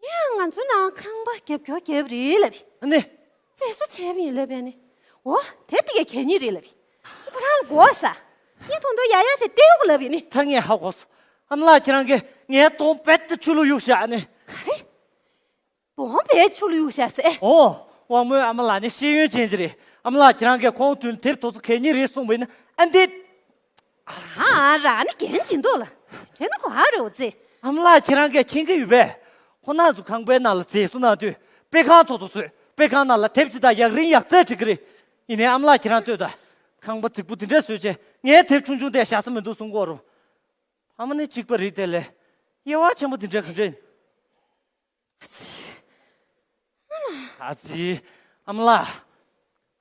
ངས་ང་ཚོའི་ནང་ཁང་པ་རྒྱབ་སྐྱོར་རྒྱབ་རེད་ལབ་ཡིན། ཨ་ནི། རྩད་གསོ་བྱས་པ་ཡིན་ལབ་ཡིན་ནི། འོ་དེབ་དེ་གས་གད་སྙིགས་རེད་ལབ་ཡིན། ཁོ་རང་མགོ་ས། ངས་དོན་དུ་ཡ་ཡ་བྱས་བལྟས་ཡོང་ལབ་ཡིན་ནི། ད་ངས་ཧ་གོ་སོང་། ཨ་མ་ལགས་ཁྱེད་རང་གིས་ངའི་གདོང་རྦད་དེ་ཆུ་ལོག་གཡུག་བཞག་ནི། ག་རེ། གདོང་རྦད་ཆུ་ལོག་གཡུག་བཞག་ཟེར། ཨོ། དབང་མོའི་ཨ་མ་ལགས་ནི་ཤེས་ཡོན་ཅན་ཅིག་རེད། ཨ་མ་ལགས་ཁྱེད་རང་གིས་ཁོང་དུས་དེབ་དེ་ཚོ་གད་སྙིགས་རེད་གསུངས་པ་ཡིན་ན་ཨ་འདི། ཨ་ར་ནི་རྒན་ཇིན་ཏོ་ལ། དྲན་ན་གོ་ཨ་རེ་འོ་ཙི། ཨ་མ་ལགས་ཁྱེད་རང་གིས་མཁྱེན་གྱི་ཡོད་པས། ཁོ་རང་ཚོ་ཁང་པའི་ནང་ལ་མཛེས་བཟོ་གནང་དུས་དཔེ་ཁང་ཚོ་ཚོ་བཟོས། དཔེ་ཁང་ནང་ལ་དེབ་ཅིག་དང་ཡག་རིན་ཡག་རྩེད་བྲིས་ཀྱི་རེད། ཡིན་ནའི་ཨ་མ་ལགས་ཁྱེད་རང་ལྟོས་དང་། ཁང་པ་རྫིག་པོ་འདི་འདྲ་བཟོས་བྱས་ངའི་དེབ་ཆུང་ཆུང་དེ་བཞག་ས་མི་འདུག་གསུང་གི་ཡོད་རེད། ཕ་མ་ནི་གཅིག་པ་རེད་དེ་ལས་དབྱེ་བ་ཆེན་པོ་འདི་འདྲ་ག་འདྲ་ཡིན། ཨ་ཙི། ཨ་ཙི། ཨ་མ་ལགས།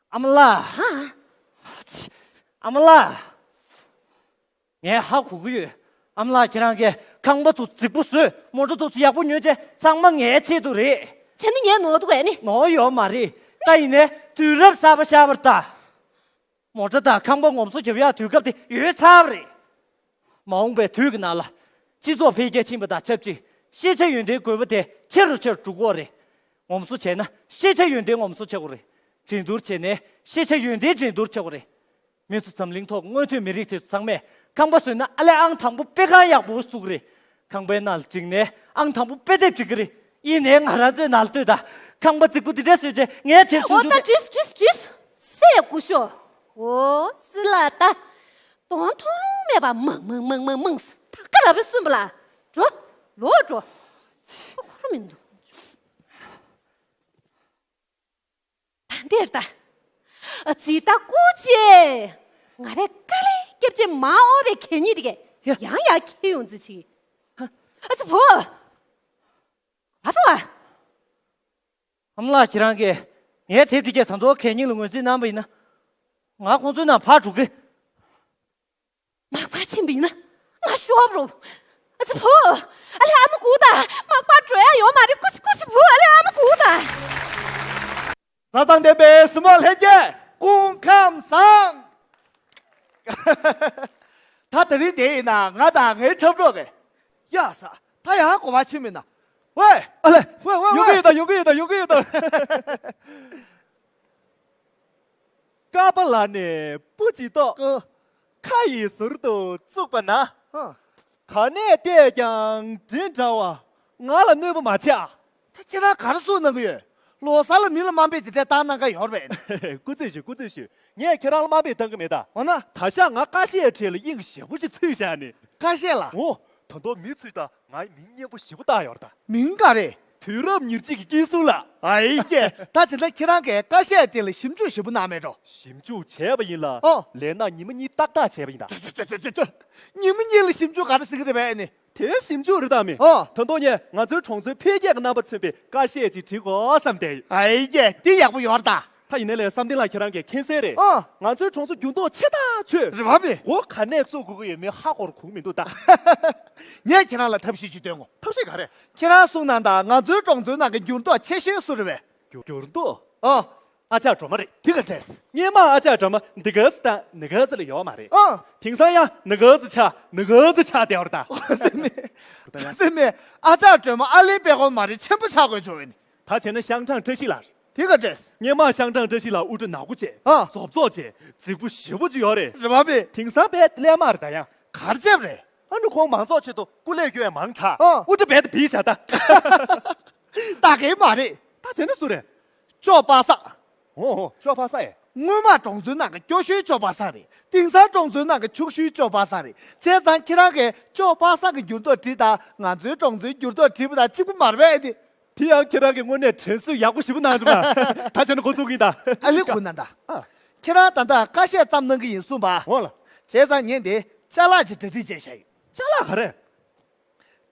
ཨ་མ་ལགས། ཨ་ཙི། ཨ་མ་ལགས། ངས་ཧ་གོ་གི་ཡོད། ཨ་མ་ལགས་ཁྱེད་རང་གིས་ཁང་པ་དེ་རྫིག་པོ་བཟོས། མོ་ཊ་དེ་ཚོ་ཡག་པོ་ཉོས་བྱས་ཚང་མ་ངའི་ཆེད་དུ་རེད། བྱས་ན་ངས་ནོར་འདུག་གས་ནི། ནོར་ཡོད་མ་རེད། ད་ཡིན་ནའི་དུས་རབས་གསར་པ་ཤར་བ་རེད་ད། མོ་ཊ་དང་ཁང་པ་ངོམ་སོ་རྒྱབ་ཡག་དུས་སྐབས་དེ་ཡོལ་ཚར་བ་རེད། མ་འོངས་པའི་དུས་ཀྱི་ནང་ལ། སྤྱི་ཚོགས་འཕེལ་རྒྱས་ཕྱིན་པ་དང་ཆབས་ཅིག་ཤེས་བྱ་ཡོན་ཏན་དགོས་པ་དེ་ཆེ་རུ་ཆེ་རུ་འགྲོ་གི་ཡོད་རེད། ངོམ་སོ་བྱས་ན་ཤེས་བྱ་ཡོན་ཏན་ངོམ་སོ་བྱེད་དགོས་རེད། འགྲན་བསྡུར་བྱས་ནས་ཤེས་བྱ་ཡོན་ཏན་འགྲན་བསྡུར་བྱེད་དགོས་རེད། མི་ཚོ་འཛམ་གླིང་ཐོག་མངོན་ཐོན་མི་རིགས་དེ་ཚོ་ཚང་མས་ཁང་པ་བཟོས་ན་ཨ་ལས་ཨང་དང་པོ་དཔེ་ཁང་ཡག་པོ་བཟོ་གི་རེད། ཁང་པའི་ནང་ལ་བསྒྲིགས་ནས་ཨང་དང་པོ་དཔེ་དེབ་བྲིས་ཀྱི་རེད། ཡིན་ནའི་ང་རང་ཚོའི་ནང་ལ་ལྟོས་དང་། ཁང་པ་རྫིག་པོ་འདི་འདྲ་བཟོས་བྱས་ངའི་དེབ་ཆུང་ཆུང་དེ། འོ་ད་བྲིས་བྲིས་བྲིས། སེ་སྐུ་ཞོ། འོ་ཙི་ལ་ད། གདོང་མཐོང་ལུང་མེད་པ་མང་མང་མང་མང་མང་ད་ཀ་ར་བའི་སུན་པ་ལ། འགྲོ། ལོག་འགྲོ། ཁོ་རང་མི་འདུག་ད་འདིར་ལྟ། ཨ་ཙི་ད་སྐུ་མཁྱེན། ང་རས་དཀའ་ལས་བརྒྱབ་བྱས་མ་འོངས་པའི་གད་སྙིགས་དེ་གས་ཡ། ཡང་ཡར་འཁྱེར་ཡོང་རྩིས་བྱེད། ཨ་ཙི་བུ། ཨ་རོ་ཨ། ཨ་མ་ལགས་ཁྱེད་རང་གིས་ངའི་དེབ་དེ་གས་ད་དུང་གད་སྙིགས་ལ་ངོས་འཛིན་གནང་བ་ཡིན་ན། ང་ཁོང་ཚོའི་ནང་ཕར་འགྲོ་གི། མག་པ་ཕྱིན་པ་ཡིན་ན་ང་ཤོབ་རོ། ཨ་ཙི་བུ། ཨ་ལས་ཨ་མ་སྒུག་ད། མག་པ་འགྲོ་ཡ་ཡོད་མ་རེད། སྐུ་མཁྱེན་སྐུ་མཁྱེན་བུ། ཨ་ལས་ཨ་མ་སྒུག་ད། བཟའ་དང་ལྡན་པའི་གཟིགས་མོ་ལྷན་རྒྱས་སྐུ་ཁམས་བཟང་། ད་དེ་རིང་དེ་ཡིན་ན་ང་དང་ངའི་འཁྲབ་གྲོགས་རེད། ཡ་ས། ད་ཡང་གོ་བ་ཕྱིན་མིན་ན། ཝེ། ཨ་ལས། ཝེ་ཝེ་ཝེ། ཡོང་གི་ཡོད་ད། ཡོང་གི་ཡོད་ད། ཡོང་གི་ཡོད་ད། ཀ་པ་ལ་ནས་སྤུ་ཅིག་བཏོག་ཨ། ཁ་ཡི་ཟུར་དུ་བཙུགས་པ་ན། ཨ། ག་ནས་བལྟས་ཀྱང་འདྲེ་འདྲ་བ། ང་ལ་གནོད་པ་མ་བྱེད་ཨ། ད་ཁྱེད་རང་ག་རེ་གསུངས་གནང་གི་ཡོད། ལོ་གསར་ལ་མི་ལ་དམའ་འབེབས་དེ་འདྲ་བཏང་གནང་ག་ཡོད་རེད། སྐུ་རྩེད་ཞུ། སྐུ་རྩེད་ཞུ། ངས་ཁྱེད་རང་ལ་དམའ་འབེབས་བཏང་གི་མེད་ད། འོ་ན། ད་ཆ་ང་ཀ་ཤའི་གྲས་ལ་དབྱིངས་ཞེ་པོ་ཅིག་ཚུད་བཞག་ནས། ཀ་ཤ་ལ། འོ། ད་དུང་མི་ཚོས་ད་ངའི་མིང་སྙན་པོ་ཞེ་པོ་བཏགས་ཡོད་རེད་ད། མིང་ག་རེ། དུས་རབས་ཉེར་གཅིག་གི་སྐྱིད་སྲུང་ལགས། ཨ་ཡེ། ད་བྱས་ན་ཁྱེད་རང་གིས་ཀ་ཤའི་སྟེང་ལ་ཞིབ་འཇུག་ཞེ་པོ་གནང་མེད་འགྲོ། ཞིབ་འཇུག་བྱས་པ་ཡིན་ལ། ཨོ། ལས་ན་ཉི་མ་གཉིས་ཏག་ཏག་བྱས་པ་ཡིན་ད། ཉི་མ་གཉིས་ལ་ཞིབ་འཇུག་ག་རེ་ཟེར་གི་རེད་པས་ཨ་ནི། དེ་ཞིབ་འཇུག་རེད་ད་མི། ཨོ། ད་དུང་ངས་ང་ཚོའི་གྲོང་ཚོའི་འཕེལ་རྒྱས་ཀྱི་རྣམ་པ་མཚོན་པའི་ཀ་ཤས་ཅིག་བྲིས་དགོས་བསམ་བསྡད་ཡོད། ཨ་ཡེ། འདི་ཡག་པོ་ཡོད་རེད་ད། ད་ཡིན་ནའི་ལས་བསམ་གཏན་ལགས་ཁྱེད་རང་གིས་མཁྱེན་གསལ་རེད། ཨོ། ང་ཚོའི་གྲོང་ཚོ་འགྱུར་ལྡོག་ཆེ་ཐག་ཆོད། རེད་པ་མི། སྒོ་ག་ནས་བཙུགས་དགོས་ཀྱི་ཡོད་མེད་ཧ་གོ་གི་མི་འདུག་ད། ངས་ཁྱེད་རང་ལ་ཐབས་ཤེས་ཅིག་སྟོན་དགོས། ཐབས་ཤེས་ག་རེ། ཁྱེད་རང་གསུངས་གནང་དང་ང་ཚོའི་གྲོང་ཚོའི་ནང་གི་འགྱུར་ལྡོག་ཆེ་ཤོས་སུ་རེད་པས། འགྱུར་འགྱུར་ལྡོག་ཨོ། ཨ་ཅག་སྒྲོལ་མ་རེད། དེ་ག་འདྲས། སྔོན་མ་ཨ་ཅག་སྒྲོལ་མ་འདི་ག་ཙམ་དང་ནི་ག་ཙམ་ལ་ཡོད་མ་རེད། ཨོ། དེང་སང་ཡང་ནི་ག་ཙམ་ཆགས་ནི་ག་ཙམ་ཆགས་བསྡད་པ་རེད་ད། ཨོ་ཟེར་མེད། ཟེར་མེད། ཨ་ཅག་སྒྲོལ་མ་ཨ་ལེ་པད་ཀོང་མ་རེད། ཆེན་པོ་ཆགས་དགོས་བྱུང་བས་ནི། ད་བྱས་ན་ཤང་ཀྲང་བཀྲ་ཤིས་ལགས་རེད། དེ་ག་འདྲས། སྔོན་མ་ཤང་ཀྲང་བཀྲ་ཤིས་ལགས་དབུ་སྐྲ་ནག་པོ་བྱས། ཨ། རྫོབ་རྫོབ་བྱས། རྫིག་པོ་ཞེ་པོ་ཅིག་ཡོད་རེད། རེད་པ་མི། དེང་སང་རྦད་ཀླད་དམར་རེད་ད་ཡང་། ག་རེ་བྱས་པ་རེད། ཨ་ནི་ཁོང་མང་ཚོགས་ཆེད་དུ་སྐུ་ལས་བསྐྱོན་ཡ་མང་དྲགས། ཨ། དབུ་སྐྲ་རྦད་དེ་བིས་བཞག་ད། ད་གའི་མ་རེད། ད་བྱས་ན་སུ་རེད། ཅོ་པ་སངས། འོ་འོ། ཅོ་པ་སངས་ཨེ། སྔོན་མ་གྲོང་ཚོའི་ནང་གི་སྐྱོ་ཤོས་ཅོ་པ་སངས་རེད། དེང་སང་གྲོང་ཚོའི་ནང་གི་ཕྱུག་ཤོས་ཅོ་པ་སངས་རེད། བྱས་ཙང་ཁྱེད་རང་གིས་ཅོ་པ་སངས་ཀྱི་འགྱུར་ལྡོག་བྲིས་དང་ང་ཚོའི་གྲོང་ཚོའི་འགྱུར་ལྡོག་བྲིས་པ་དང་གཅིག་པ་མ་རེད་པས་དེ། དེ་ཡང་ཁྱེད་རང་གིས་དངོས་གནས་དྲན་གསོ་ཡག་པོ་ཞེ་པོ་གནང་བྱུང་ང་། ད་བྱས་ན་འགོ་ཚུགས་ཀྱིན་ད། ཨ་ལེ་ཁུ་ན་ད། ཨ། ཁྱེད་རང་ད་ལྟ་ཀ་ཤས་བརྩམས་གནང་གི་ཡིན་གསུངས་པ། འོ་ལ། བྱས་ཙང་ངས་འདི་ཅ་ལག་ཅིག་གྲ་སྒྲིག་བྱས་བཞག་ཡོད། ཅ་ལག་ག་རེ།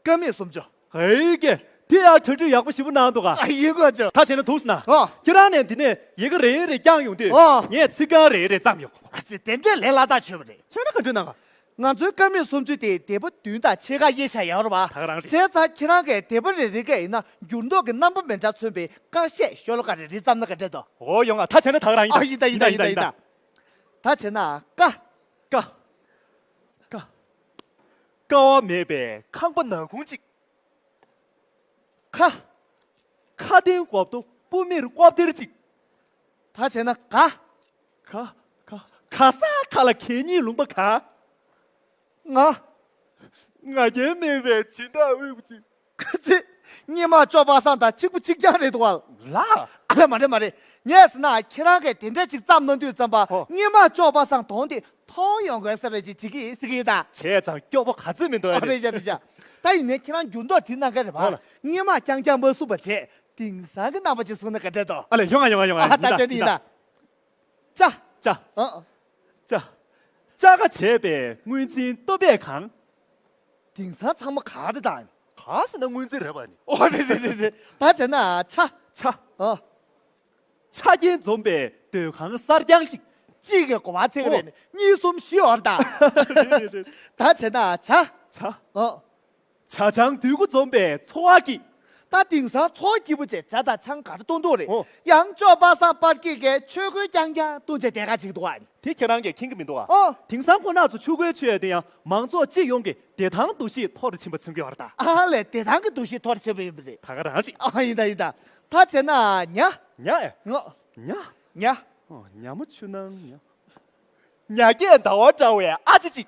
ཀ་མད་སུམ་ཅུ། ཧེ་ཀེ། དེ་ཡང་གྲ་སྒྲིག་ཡག་པོ་ཞེ་པོ་གནང་འདུག་ག་ཨ་ཡིན་གོ་ཅོ། ད་བྱས་ན་འདུག་སེ་ན། ཨོ། ཁྱེད་རང་ནས་འདི་ནས་ཡི་གེ་རེ་རེ་བརྐྱངས་ཡོང་དུས། ཨོ། ངས་ཚིག་རྐང་རེ་རེ་བརྩམས་ཡོང་། ཨ་ཙི་དེ་འདྲས་ལས་སླ་ཐག་ཆོད་པ་རེད། བྱས་ན་ག་འདྲ་གནང་ག་ང་ཚོའི་ཀ་མད་སུམ་ཅུ་དེ་སྡེ་པ་བདུན་དང་ཕྱེད་ཀ་དབྱེ་བཞག་ཡོད་རེད་པ། ད་ག་རང་རེད། བྱས་ཙང་ཁྱེད་རང་གིས་སྡེ་པ་རེ་རེ་གས་ཡིན་ན་འགྱུར་ལྡོག་གི་རྣམ་པ་མི་འདྲ་མཚོན་པའི་ཀ་ཤས་ཤོ་ལོ་ཀ་རེ་རེ་བརྩམས་ན་ག་འདྲས་འདུག་འོ་ཡོང་ང་། ད་བྱས་ན་ད་ག་རང་ཡིན་ད། ཨ་ཡིན་ད་ཡིན་ད་ཡིན་ད་ཡིན་ད། ད་བྱས་ན་ཀ། ཀ། ཀ་བ་མེད་པའི་ཁང་པ་ནག་ཁུང་གཅིག་ཁ། ཁ་སྟེང་གོབ་ཏོ་སྤུ་མེར་ཀོབ་ཏེར་གཅིག་ད་བྱས་ན་ག་ཁ། ཁ། ག་ས་ཁ་ལ་གད་སྙིགས་ལུང་པ་ག་ང་། ང་རྒྱལ་མེད་པའི་སྦྱིན་བདག་དབུལ་པོ་གཅིག་ཁ་ཚིག་སྙེ་མ་ཅོ་པ་སངས་དང་གཅིག་པ་གཅིག་རྐྱང་རེད་འདུག་ཨ། ལ། ཨ་ལ་མ་རེད་མ་རེད། ངས་ཟེར་ན་ཁྱེད་རང་གིས་དེ་འདྲ་ཅིག་བརྩམས་གནང་དུས་ཙམ་པ་ཧོ། སྙེ་མ་ཅོ་པ་སངས་དོན་དེ་མཐོང་ཡོང་དགོས་ས་རེད་ཅེས་བྱེད་ཀྱི་ཟེར་གྱི་ཡོད་ད། བྱས་ཙང་སྐྱོ་པོ་ག་ཚོད་མི་འདུག་ཨ། ཨ་རེད་བཞག་རེད་བཞག་ད་ཡིན་ནའི་ཁྱེད་རང་འགྱུར་ལྡོག་བྲིས་གནང་གི་རེད་པ། ཧོ་ལ། སྙེ་མ་རྐྱང་རྐྱང་མ་བཟུང་བ་བྱས་དེང་སང་གི་རྣམ་པ་ཅིག་བཟུང་ན་ག་འདྲ་འདུག་ཨ་ལས་ཡོང་ང་ཡོང་ང་ཡོང་ང་ཨ་ད་ཡིན་ད་ཅོ་ནི་ཡིན་ཡིན་ད། ད། ཅ། ཅ། ཨ། ཅ། ཅ་ག་བྱས་པའི་དངུལ་འཛིན་སྟོབས་པས་གང་། དེང་སང་ཚང་མ་ག་རེ་དང་། ག་ཟེར་ན་དངུལ་འཛིན་རེད་པ་ནི། ཨོ་རེད་རེད་རེད་རེད། ད་བྱས་ན་ཆ། ཆ། ཨ། ཆ་རྐྱེན་འཛོམས་པའི་སྡོད་ཁང་གསར་རྐྱང་ཅིག་གཅིག་གི་གོ་བ་ཚིག་རེད་ཨོ། གཉིས་གསུམ་བཞི་ཡོད་རེད་ད། རེད་རེད་རེད། ད་བྱས་ན་ཇ། ཇ། ཨ། ཇ་ཆང་དུད་ཁུ་འཛོམས་པའི་ཚོ་བ་སྐྱིད། ད་དེང་སང་ཚོ་སྐྱིད་པོ་བྱས་ཇ་དང་ཆང་ག་རེ་གཏོང་འདུག་རེད། ཨོ། ཡང་ཅོ་པ་སངས་པར་སྐྱིད་ཀྱིས་ཆོས་གོས་རྐྱང་རྐྱང་གཏོང་བྱས་བསྡད་ག་ཅིག་འདུག་ཨ། དེ་ཁྱེད་རང་གིས་མཁྱེན་གི་མི་འདུག་ཨ། ཨོ། དེང་སང་ཁོ་ན་ཚོ་ཆོས་གོས་མཆོད་ཡ་དེ་ཡང་མང་ཚོགས་སྤྱི་ཡོངས་ཀྱི་བདེ་ཐང་འདུ་ཤེས་མཐོ་རུ་ཕྱིན་པ་མཚོན་གྱི་ཡོད་རེད་ད། ཨ་ལས་བདེ་ཐང་གི་འདུ་ཤེས་མཐོ་རུ་ཕྱིན་པ་ཡིན་པ་རེད། ད་ག་རང་ཅིག་ཨ་ཡིན་ད་ཡིན་ད། ད་བྱས་ན་ཉ། ཉ་ཨེ། ང་། ཉ། ཉ། ཨོ་ཉ་མོ་ཆུ་ནང་ཉ། ཉ་སྐྱེས་ཟླ་བ་འདྲ་བའི་ཨ་ཅེ་ཅིག་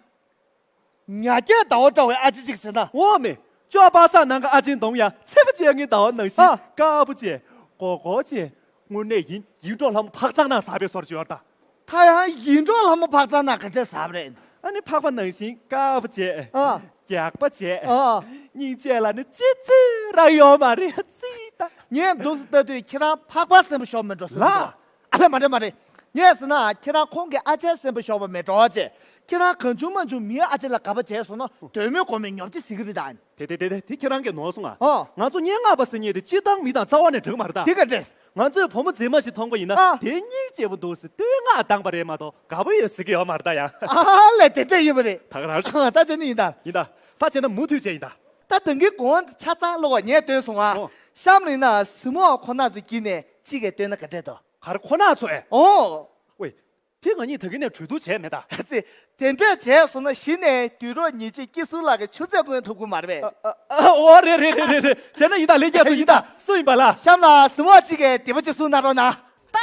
ཉ་སྐྱེས་ཟླ་བ་འདྲ་བའི་ཨ་ཅེ་ཅིག་ཟེར་ན། འོ་མེ། ཅོ་པ་སངས་ནང་གི་ཨ་ཅེ་གདོང་ཡང་ཚེ་བ་ཅན་གྱི་ཟླ་བ་ནང་བཞིན་ཨ། དཀར་པོ་བྱས། གོ་གོ་བྱས། དངོས་གནས་ཡིན་ཡིན་འགྲོ་ལྷ་མོ་འཕག་ཚང་ནང་ཟག་པའི་བཟོ་འདྲ་ཅིག་ཡོད་རེད་ད། ད་ཡང་ཡིན་འགྲོ་ལྷ་མོ་འཕག་ཚང་ནང་ག་འདྲས་ཟག་པ་རེད། ཨ་ནི་འཕགས་པ་ནང་བཞིན་དཀར་པོ་བྱས། ཨ། རྒྱགས་པ་བྱས། ཨ། སྙིང་རྗེ་ལ་ནི་ཅི་ཙི་ར་ཡོད་མ་རེད་ཙི་ད། ངས་འདུག་སེ་ལྟ་དུས་ཁྱེད་རང་འཕགས་པ་སེམས་པ་ཤོར་མེད་འགྲོ་ཟེར་ལ། འདུག་ཨ་ལ་མ་རེད་མ་རེད། ངས་ཟེར་ན་ཁྱེད་རང་ཁོང་གི་ཨ་ཅེ་སེམས་པ་ཤོར་བ་མེད་འགྲོ་ཅེས། ཁྱེད་རང་གང་བྱུང་མང་བྱུང་མིའི་ཨ་ཅེ་ལ་དགའ་པོ་བྱས་སོང་ན་དོན་མེད་གོ་མེད་ཉོབ་ཅེས་ཟེར་གི་རེད་ད། དེ་དེ་དེ་དེ་དེ་ཁྱེད་རང་གིས་ནོར་སོང་ཨ། ཨོ། ང་ཚོ་སྙན་ངག་པ་ཟེར་མཁན་དེ་སྤྱིར་བཏང་མི་དང་རྩ་བ་ནས་འགྲིག་མ་རེད་ད། དེ་ག་འདྲས། ང་ཚོས་བུ་མོ་མཛེས་མ་ཞིག་མཐོང་པ་ཡིན་ན་ཨ། དེ་སྙིང་རྗེ་པོ་འདུག་ཟེར་བསྟོད་བསྔགས་བཏང་པ་རེད་མ་གཏོགས་དགའ་པོ་ཡོད་ཟེར་གི་ཡོད་མ་རེད་ད་ཡ། ཨ་ལས་དེ་འདྲས་ཡིན་པ་རེད། ད་ག་རང་རེད། ད་བྱས་ན་ཡིན་ད། ཡིན་ད། ད་བྱས་ན་མུ་མཐུད་བྱས་ཡིན་ད། ད་དེང་གི་གོང་ཆ་ཚང་ལོག་ངས་སྟོན་སོང་ཨ། ཨོ། གཤམ་ལ་ཡིན་ན་གཟིགས་མོ་ཁོ་ན་ཚོ་བརྒྱུད་ནས་གཅིག་གིས་སྟོན་ན་ག་འདྲས་འདུག་ག་རེ་ཁོ་ན་ཚོ་ཨེ། ཨོ། ཝེ། དེ་ང་གཉིས་ད་གིན་ནས་གྲོས་བསྡུར་བྱས་མེད་ད། ཨ་ཙི། དེ་འདྲས་བྱས་སོང་ན་གཞི་ནས་དུད་འགྲོ་ཉི་ཆེན་སྐྱིད་གསུམ་ལགས་ཀྱི་ཆུ་ཚད་སྐོང་ཐུབ་ཀྱི་མ་རེད་པས། ཨ་ཨ་ཨོ་རེད་རེད་རེད་རེད། བྱས་ན་ཡིན་ད་ལྷན་རྒྱས་ཚོ་ཡིན་ད། སུ་ཡིན་པ་ལ། གཤམ་ལ་གཟིགས་མོ་གཅིག་གིས་དེ་པ་གཅིག་གསུང་གནང་རོགས་གནང་། པ།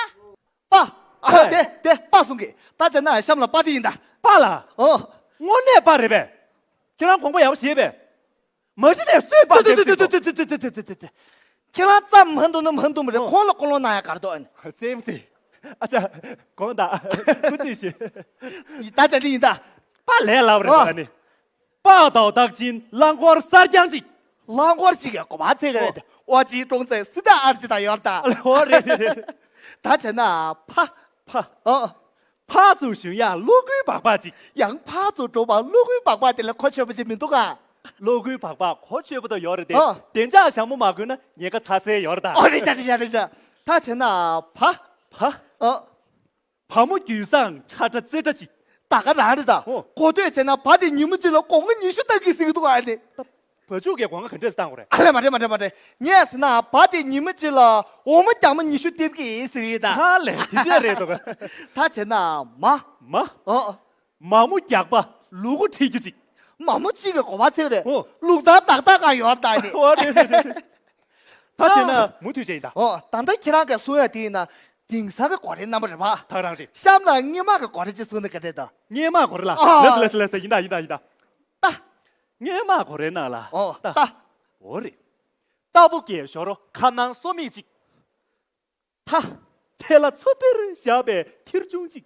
པ། ཨ་ཧེ། དེ་དེ་པ་གསུང་གི། ད་བྱས་ན་གཤམ་ལ་པ་དེ་ཡིན་ད། པ་ལ། ཨོ། དངོས་གནས་པ་རེད་པས། ཁྱེད་རང་དགོངས་པ་ཡག་པོ་བཞེས་པས། མ་གཞི་ནས་སུས་པ་དེ་ཟེར་འདུག་ཁྱེད་རང་ཙམ་མ་འདུག་ན་མ་འདུག་མ་རེད། ཨོ། ཁོང་ལ་ཀུན་སློང་གནང་ཡ་ག་རེ་འདུག་ཨ་ནི། ཙེམ་ཙེ། ཨ་ཅག་དགོངས་དག་ཐུགས་རྗེ་ཆེ། ད་བྱས་ན་ཡིན་ད། པ་ལས་སླ་པོ་རེད་ཨོ། ད་ནི། པ་དང་བདག་ཅིང་རླངས་འཁོར་གསར་རྐྱང་གཅིག་རླངས་འཁོར་གཅིག་གི་གོ་བ་ཚིག་རེད། ཨོ། ཨོ་ཅི་ཀྲོང་ཙེ་སི་ཏཱ་ཨར་ཅི་དང་ཡོད་ད། ཨོ་རེད་རེད་རེད། ད་བྱས་ན་ཕ། ཕ། ཨོ། ཕར་ཚུར་ཞོན་ཡག་གློག་སྒུལ་སྦག་སྦག་ཅིག་ཡང་ཕར་ཚུར་འགྲོ་བར་གློག་སྒུལ་སྦག་སྦག་དེ་ལས་གོ་ཆོད་པོ་ཅིག་མི་འདུག་ག་གློག་སྒུལ་སྦག་སྦག་གོ་ཆོད་པོ་ད་ཡོད་རེད་དེ། ཨ། བདེ་འཇགས་ཞྭ་མོ་མ་གོན་ན་ཉེན་ཁ་ཚ་སའི་ཡོད་རེད་ད། ཨ་རེད་ཤག་རེད་ཤག་རེད་ཤག་ད་བྱས་ན་བ། བ། ཨ། བ་མོ་རྒྱུན་བཟང་ཁྲ་ཁྲ་རྩེ་ཁྲ་ཅིག་ད་ག་རང་རེད་ད། ཨོ། གོ་ཐོས་བྱས་ན་བ་དེ་ཉིན་མོ་གཅིག་ལ་སྒོར་མོ་ཉི་ཤུ་བཏང་གི་ཟེར་གི་འདུག་ཨ་ནི། བ་ཕྱུགས་ཀྱི་སྒོ་ང་ག་འདྲས་བཏང་དགོས་རེད། ཨ་ལས་མ་རེད་མ་རེད་མ་རེད། ངས་ཟེར་ན་བ་དེ་ཉི་མ་གཅིག་ལ་འོ་མ་རྒྱ་མ་ཉི་ཤུ་སྟེར་གི་ཟེར་གི་ཡིན་ད། ཧ་ལས་དེ་འདྲས་རེད་འདུག་ད་བྱས་ན་མ། མ། ཨོ། མ་མོ་རྒྱགས་པ་ལུ་གུ་ཁྲིད་རྒྱུ་ཅིག་མ་མོ་གཅིག་གི་གོ་བ་ཚིག་རེད། ཨོ། ལུག་ཚང་ཏག་ཏག་གང་ཡོད་ད་ནི། ཨོ་རེད་རེད་རེད་རེད། ད་བྱས་ན་མུ་མཐུད་བྱས་ཡིན་ད། ཨོ། ད་ལྟ་ཁྱེད་རང་གིས་གསུང་ཡ་དེ་ཡིན་ན་དེང་སང་གི་གོ་རེའི་རྣམ་པ་རེད་པ། ད་རང་རེད། གཤམ་ལ་སྔོན་མ་གི་གོ་རེ་ཅིག་གསུང་ན་ག་འདྲས་ད། སྔོན་མ་གོ་རེ་ལ། ཨ། ལགས་སོ་ལགས་སོ་ལགས་སོ། ཡིན་ད་ཡིན་ད་ཡིན་ད། ད། སྔོན་མ་གོ་རེའི་ནང་ལ། ཨོ། ད། ད། འོ་རེད། རྟ་ཕོ་རྒས་ཞོར་ཁ་ནང་སོ་མིག་ཅིག་ཐ། ཐལ་ལ་ཚོ་པིར་བཞག་པའི་ཐིར་ཆུང་ཅིག་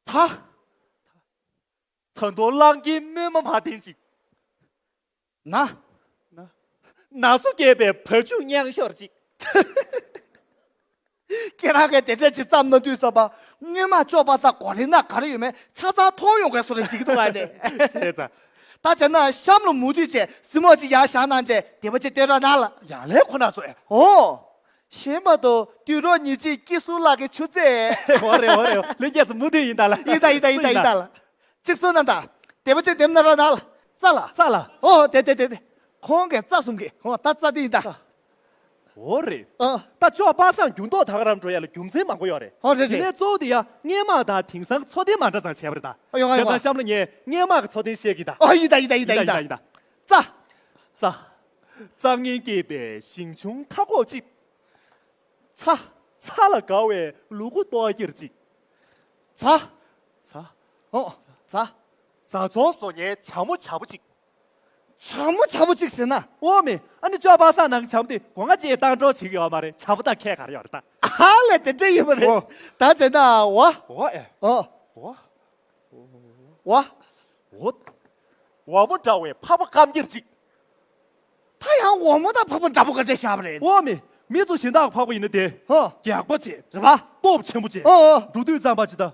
ད། ད་དུང་གླང་གི་སྨོན་མ་མ་བསྟན་ཅིག་ན། ན། ན་སོ་རྒས་པའི་བ་ཕྱུགས་མྱང་ཤོར་ཅིག་ཁྱེད་རང་གིས་དེ་འདྲ་ཅིག་བརྩམས་གནང་དུས་ཙམ་པ་སྔོན་མ་ཅོ་པ་ས་གོ་རེ་ན་ག་རེ་ཡོད་མེད་ཆ་ཚང་མཐོང་ཡོང་གི་བཟོ་འདྲ་ཅིག་འདུག་ཨ་ནི། བྱས་ཙང་། ད་བྱས་ན་གཤམ་ལ་མུ་མཐུད་བྱས་གཟིགས་མོ་ཅིག་ཡར་བཞག་གནང་བྱས་དེ་པ་ཅིག་སྟོན་རོགས་གནང་ལ། ཡང་ལས་ཁོ་ན་ཚོ་ཨེ། ཨོ། གཞན་མ་གཏོགས་དུད་འགྲོ་ཉི་ཆེན་སྐྱིད་གསུམ་ལགས་ཀྱི་ཆུ་ཚད། འོ་རེད་འོ་རེད། ལྷན་རྒྱས་ཚོ་མུ་མཐུད་ཡིན་ད་ལ། ཡིན་ད་ཡིན་ད་ཡིན་ད་ཡིན་ད་ལ། གཅིག་གསུང་གནང་ད། དེ་པ་ཅིག་འདེམས་གནང་རོགས་གནང་ལ། རྩ་ལ། རྩ་ལ། ཨོ་དེ་དེ་དེ་དེ། ཁོང་གིས་རྩ་གསུང་གི། ཨོ་ད་རྩ་དེ་ཡིན་ད། རྩ། འོ་རེད། ཨ། ད་ཅོག་པ་སངས་འགྱུར་ལྡོག་ད་ག་རང་འགྲོ་ཡ་ལ་རྒྱུ་མཚན་མང་པོ་ཡོད་རེད། ཨོ་རེད་རེད། དེ་ནས་གཙོ་བོ་དེ་ཡ་སྔས་མ་དང་དེང་སང་འཚོ་རྟེན་མ་འདྲ་ཙང་བྱས་པ་རེད་ད། ཨ་ཡོང་ཨ་ཡོང་ཨ། བྱས་ཙང་གཤམ་ལ་ངས་སྔས་མ་གི་འཚོ་རྟེན་བཤད་ཀྱི་ད། ཨ་ཡིན་ད་ཡིན་ད་ཡིན་ད་ཡིན་ད་ཡིན་ད། རྩྭ། རྩྭ། རྩྭ་ངན་སྐྱེས་པའི་ཞིང་ཆུང་མཐའ་འཁོབ་ཅིག། ཚྭ། ཚྭ་ལ་དགའ་བའི་ལུ་གུ་ལྟོ་འཁྱེར་ཅིག། ཛ། ཛ། ཨོ། ཛ། ཛ་འཚོང་བཟོ་མཁན་བྱ་མོ་བྱ་པོ་ཅིག། བྱ་མོ་བྱ་པོ་ཅིག་ཟེར་ན། འོ་མི། ཨ་ནི་ཅོག་པ་སངས་ནང་གི་བྱ་མོ་དེ་སྒོ་ང་ཅིག་བཏང་འགྲོ་བྱེད་ཀྱི་ཡོད་མ་རེད། བྱ་པོ་དང་ཁྱད་ག་རེ་ཡོད་རེད་ད། ཧ་ལས་དེ་འདྲ་ཡིན་པ་རེད། ཨོ། ད་བྱས་ན་འོ། འོ་ཨེ། ཨོ། འོ། འོ། འོ། འོ་མོ་འདྲ་བའི་ཕག་པ་རྐང་འཁྱེར་ཅིག། ད་ཡང་འོ་མོ་དང་ཕག་པ་འདྲ་པོ་ག་འདྲ་བཞག་པ་རེད། འོ་མི། མི་ཚོ་གཞན་དག་ཕག་པ་ཡིན་ན་དེ། ཧོ། རྒྱགས་པ་བྱེད། རེད་པ། སྟོབས་ཆེན་པོ་བྱེད། ཨོ་ཨོ། འགྲོ་དུས་ཙམ་པ་ཅི་ད།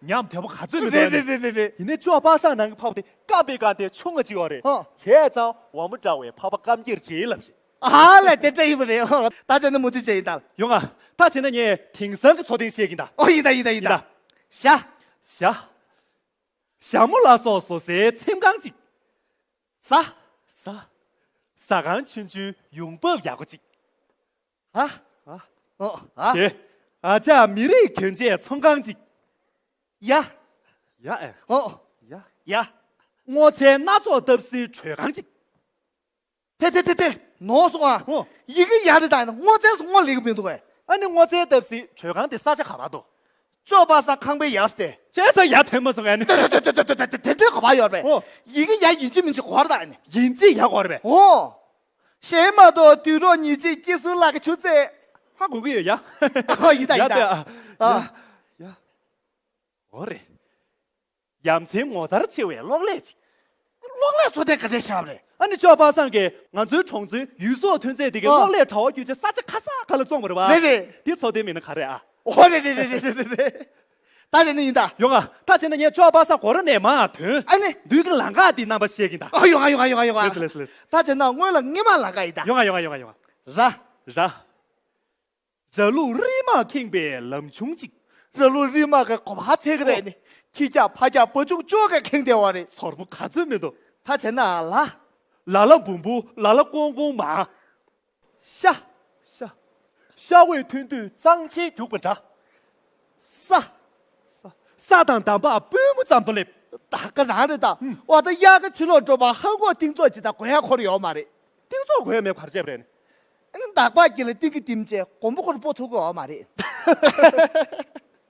ཉམས་དེ་པོ་ག་ཚོད་མི་འདུག་རེད་རེད་རེད་རེད། ཡིན་ནའི་ཅོག་པ་སངས་ནང་གི་ཕག་པ་དེ་བཀབ་པའི་སྒང་དེ་ཆུང་ང་ཅིག་ཡོད་རེད། ཧོ། བྱས་ཙང་འོ་མོ་འདྲ་བའི་ཕག་པ་རྐང་འཁྱེར་བྱེད་ལབ་བྱེད། ཨ་ལས་དེ་འདྲ་ཡིན་པ་རེད། ཨོ། ད་བྱས་ན་མུ་མཐུད་བྱས་ཡིན་ད། ཡོང་ང་། ད་བྱས་ན་ངས་དེང་སང་གི་འཚོ་རྟེན་བཤད་ཀྱིན་ད། ཨོ་ཡིན་ད་ཡིན་ད་ཡིན་ད། ཡིན་ད། ཞྭ། ཞྭ། ཞྭ་མོ་ལ་སོགས་བཟོ་སའི་ཚེམ་ཁང་ཅིག། ཟ། ཟ། ཟ་ཁང་ཆུང་ཆུང་ཡོང་འབབ་ཡག་པོ་ཅིག། ཨ། ཨ། ཨོ། ཨ། དེ། ཨ་ཅག་མི་རིགས་གྱོན་ཆས་ཚོང་ཁང་ཅིག། ཡ། ཡ་ཨེ། ཨོ། ཡ། ཡ། སྔོ་ཚལ་སྣ་ཚོགས་བཏབ་སའི་དྲོད་ཁང་ཅིག། ཐེ་ཐེ་ཐེ་ཐེ། ནོར་སོང་ཨ། ཨོ། ཡི་གེ་ཡ་རེད་ད། སྔོ་ཚལ་སོང་སྔོ་ལེགས་མི་འདུག་གས། ཨ་ནི་སྔོ་ཚལ་བཏབ་སའི་དྲོད་ཁང་དེ་ས་ཆ་ག་པར་འདུག། ཅོག་པ་སངས་ཁང་པའི་ཡར་སྟེ། བྱས་ཙང་ཡར་ཐོན་མ་སོང་ཨ་ནི། དེ་དེ་དེ་དེ་དེ་ག་པར་ཡོད་པས། ཨོ། ཡི་གེ་ཡ་ཡིན་གཅིག་མིན་གཅིག་གོ་བར་ད་ཨ་ནི། ཡིན་གཅིག་ཡ་གོ་བར་པས། ཨོ། གཞན་མ་གཏོགས་དུས་རབས་ཉེར་གཅིག་སྐྱེས་སུ་ལ་གི་ཆུ་ཚད། ཧ་གོ་གི་ཡོད་ཡ། ཨོ་ཡིན་ད་ཡིན་ད། ཡ་ད། ཨ། ཡ། ཡ། འོ་རེད། ཡ་མཚན་ངོ་མཚར་ཆེ་བའི་གློག་ཀླད་ཅིག། གློག་ཀླད་ཚོ་དེ་ག་འདྲས་བཞག་པ་རེད། ཨ་ནི་ཅོག་པ་སངས་ཀྱིས་ང་ཚོའི་གྲོང་ཚོའི་ཡུལ་ཟོག་ཐོན་རྫས་དེ་གའི་ཨ། གློག་ཀླད་དྲ་བ་བརྒྱུད་བྱས་ས་ཆ་ག་ས་ག་ལ་བཙོང་བ་རེད་པ། རེད་རེད། དེ་འཚོ་རྟེན་མིན་ན་ག་རེ་ཨ། ཨོ་རེད་རེད་རེད། ད་རེད་ནི་ཡིན་ད། ཡོང་ང་། ད་བྱས་ན་ངས་ཅོག་པ་སངས་སྒོ་ར་ནས་མར་ཐོན། ཨ་ནི། མདུན་གྱི་ལམ་ཁ་དེ་རྣམ་པ་བཤད་ཀྱིན་ད། ཨ་ཡོང་ང་ཡོང་ང་ཡོང་ང་ཡོང་ང་། ལེས་ལེས་ལེས། ད་བྱས་ན་སྔོན་ལ་སྔས་མ་ལམ་ཁ་ཡིན་ད། ཡོང་ང་ཡོང་ང་ཡོང་ང་ཡོང་ང་། ར། ར། ར་ལུག་རིལ་མ་ཁེངས་པའི་ལམ་ཆུང་ཅིག། ར་ལུག་རིལ་མ་གི་གོ་བ་ཚད་ཀྱི་རེད་ནི། ཁྱི་རྒྱགས་ཕག་རྒྱགས་བ་ཕྱུགས་ཅོག་གིས་ཁེངས་བསྡད་པ་རེད། ཚོར་པོ་ག་ཚོད་མི་འདུག། ད་བྱས་ན་ལ། ལ་ལ་འབུམ་པོ་ལ་ལ་ཀོང་ཀོང་མ། ཤ། ཤ། ཤ་འོད་ཐོན་དུས་གཙང་ཆེན་རྒྱུག་པ་འདྲ། ས། ས། ས་དང་འདམ་བག་པུས་མོ་ཙམ་དུ་སླེབས། ད་ག་རང་རེད་ད། ཨུམ། འོ་ད་དབྱར་ཁ་ཕྱི་ལོགས་འགྲོ་བ་ཧ་གོ་གཏིང་ཚོགས་ཅིག་ད་གོ་ཡ་འཁོར་ཡོད་མ་རེད། གཏིང་ཚོགས་གོ་ཡ་མེད་པ་ག་རེ་བྱས་པ་རེད། ཨ་ནི་འདག་པ་གྱི་ལ་གཏིང་གི་ལྟིམ་བྱས་གོམ་པ་འཁོར་སྤོ་ཐུབ་ཀྱི་ཡོད་མ་རེད།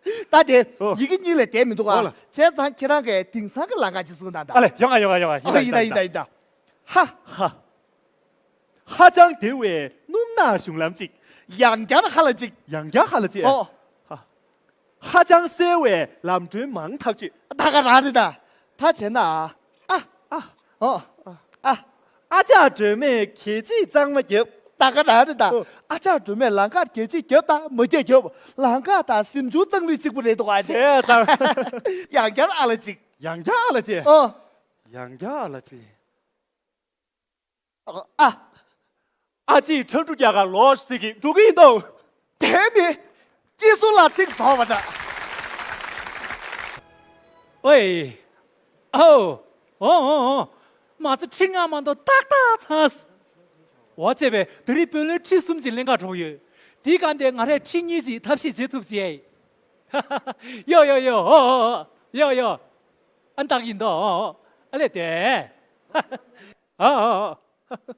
ད་དེ་ཨོ། ཡི་གེ་གཉིས་ལས་བསྡད་མི་འདུག་ཨ། ཨོ་ལ། བྱས་ཙང་ཁྱེད་རང་གིས་དེང་སང་གི་ལམ་ཁ་ཅིག་གསུངས་དང་ད། ཨ་ལས་ཡོང་ང་ཡོང་ང་ཡོང་ང་ཡིན་ད་ཡིན་ད་ཡིན་ད། ཧ། ཧ། ཧ་ཅང་བདེ་བའི་སྣུམ་ནག་གཞུང་ལམ་ཅིག། ཡང་བསྐྱར་ཧ་ལ་ཅིག། ཡང་བསྐྱར་ཧ་ལ་ཅིག། ཨོ། ཧ། ཧ་ཅང་གསལ་བའི་ལམ་སྒྲོན་མང་ཐག་ཆོད། ད་ག་རང་རེད་ད། ད་བྱས་ན་ཨ། ཨ། ཨོ། ཨ། ཨ་ཅག་སྒྲོལ་མས་གད་ཕྱིས་གཙང་མ་བརྒྱབ། ད་ག་རང་རེད་ད། ཨོ། ཨ་ཅག་སྒྲོལ་མས་ལམ་ཁར་གད་ཕྱིས་བརྒྱབ་དང་མ་བརྒྱབ་བརྒྱབ། ལམ་ཁ་དང་གཟིམ་ཆུང་གཙང་མ་གཅིག་པུ་རེད་འདུག་ཨ་ཅེ། བྱས་ཙང་། ཡང་བསྐྱར་ཨ་ལ་ཅིག། ཡང་བསྐྱར་ཨ་ལ་ཅིག། ཨོ། ཡང་བསྐྱར་ཨ་ལ་ཅིག། ཨ། ཨ་ཅེ་ཁྲ་འབྲུག་རྒྱ་གར་ལོག་ཟེར་གི་འགྲོ་གི་ཡིན་དོ། དེ་མི། སྐྱེ་སོང་ལ་ཚིག་རྫོགས་པ་འདྲ། ཨོའི། ཨོ། ཨོ་ཨོ་ཨོ། མ་ཚད་ཁྲི་ལྔ་མ་གཏོགས་ཏག་ཏག་ཚང་། འོ་བྱས་པས་ད་རེས་བུ་ལོན་ཁྲི་གསུམ་ཅིག་ལེན་ག་འགྲོ་གི་ཡོད། དེའི་སྒང་དེ་ང་རས་ཁྲི་གཉིས་ཅིག་ཐབས་ཤེས་བྱེད་ཐུབ་ཅེས། ཡོ་ཡོ་ཡོ། ཨོ་ཨོ་ཨོ། ཡོ་ཡོ། ཨ་ནི་ཏག་ཡིན་དོ། ཨ་ལས་དེ། ཨ་ཨ་ཨ།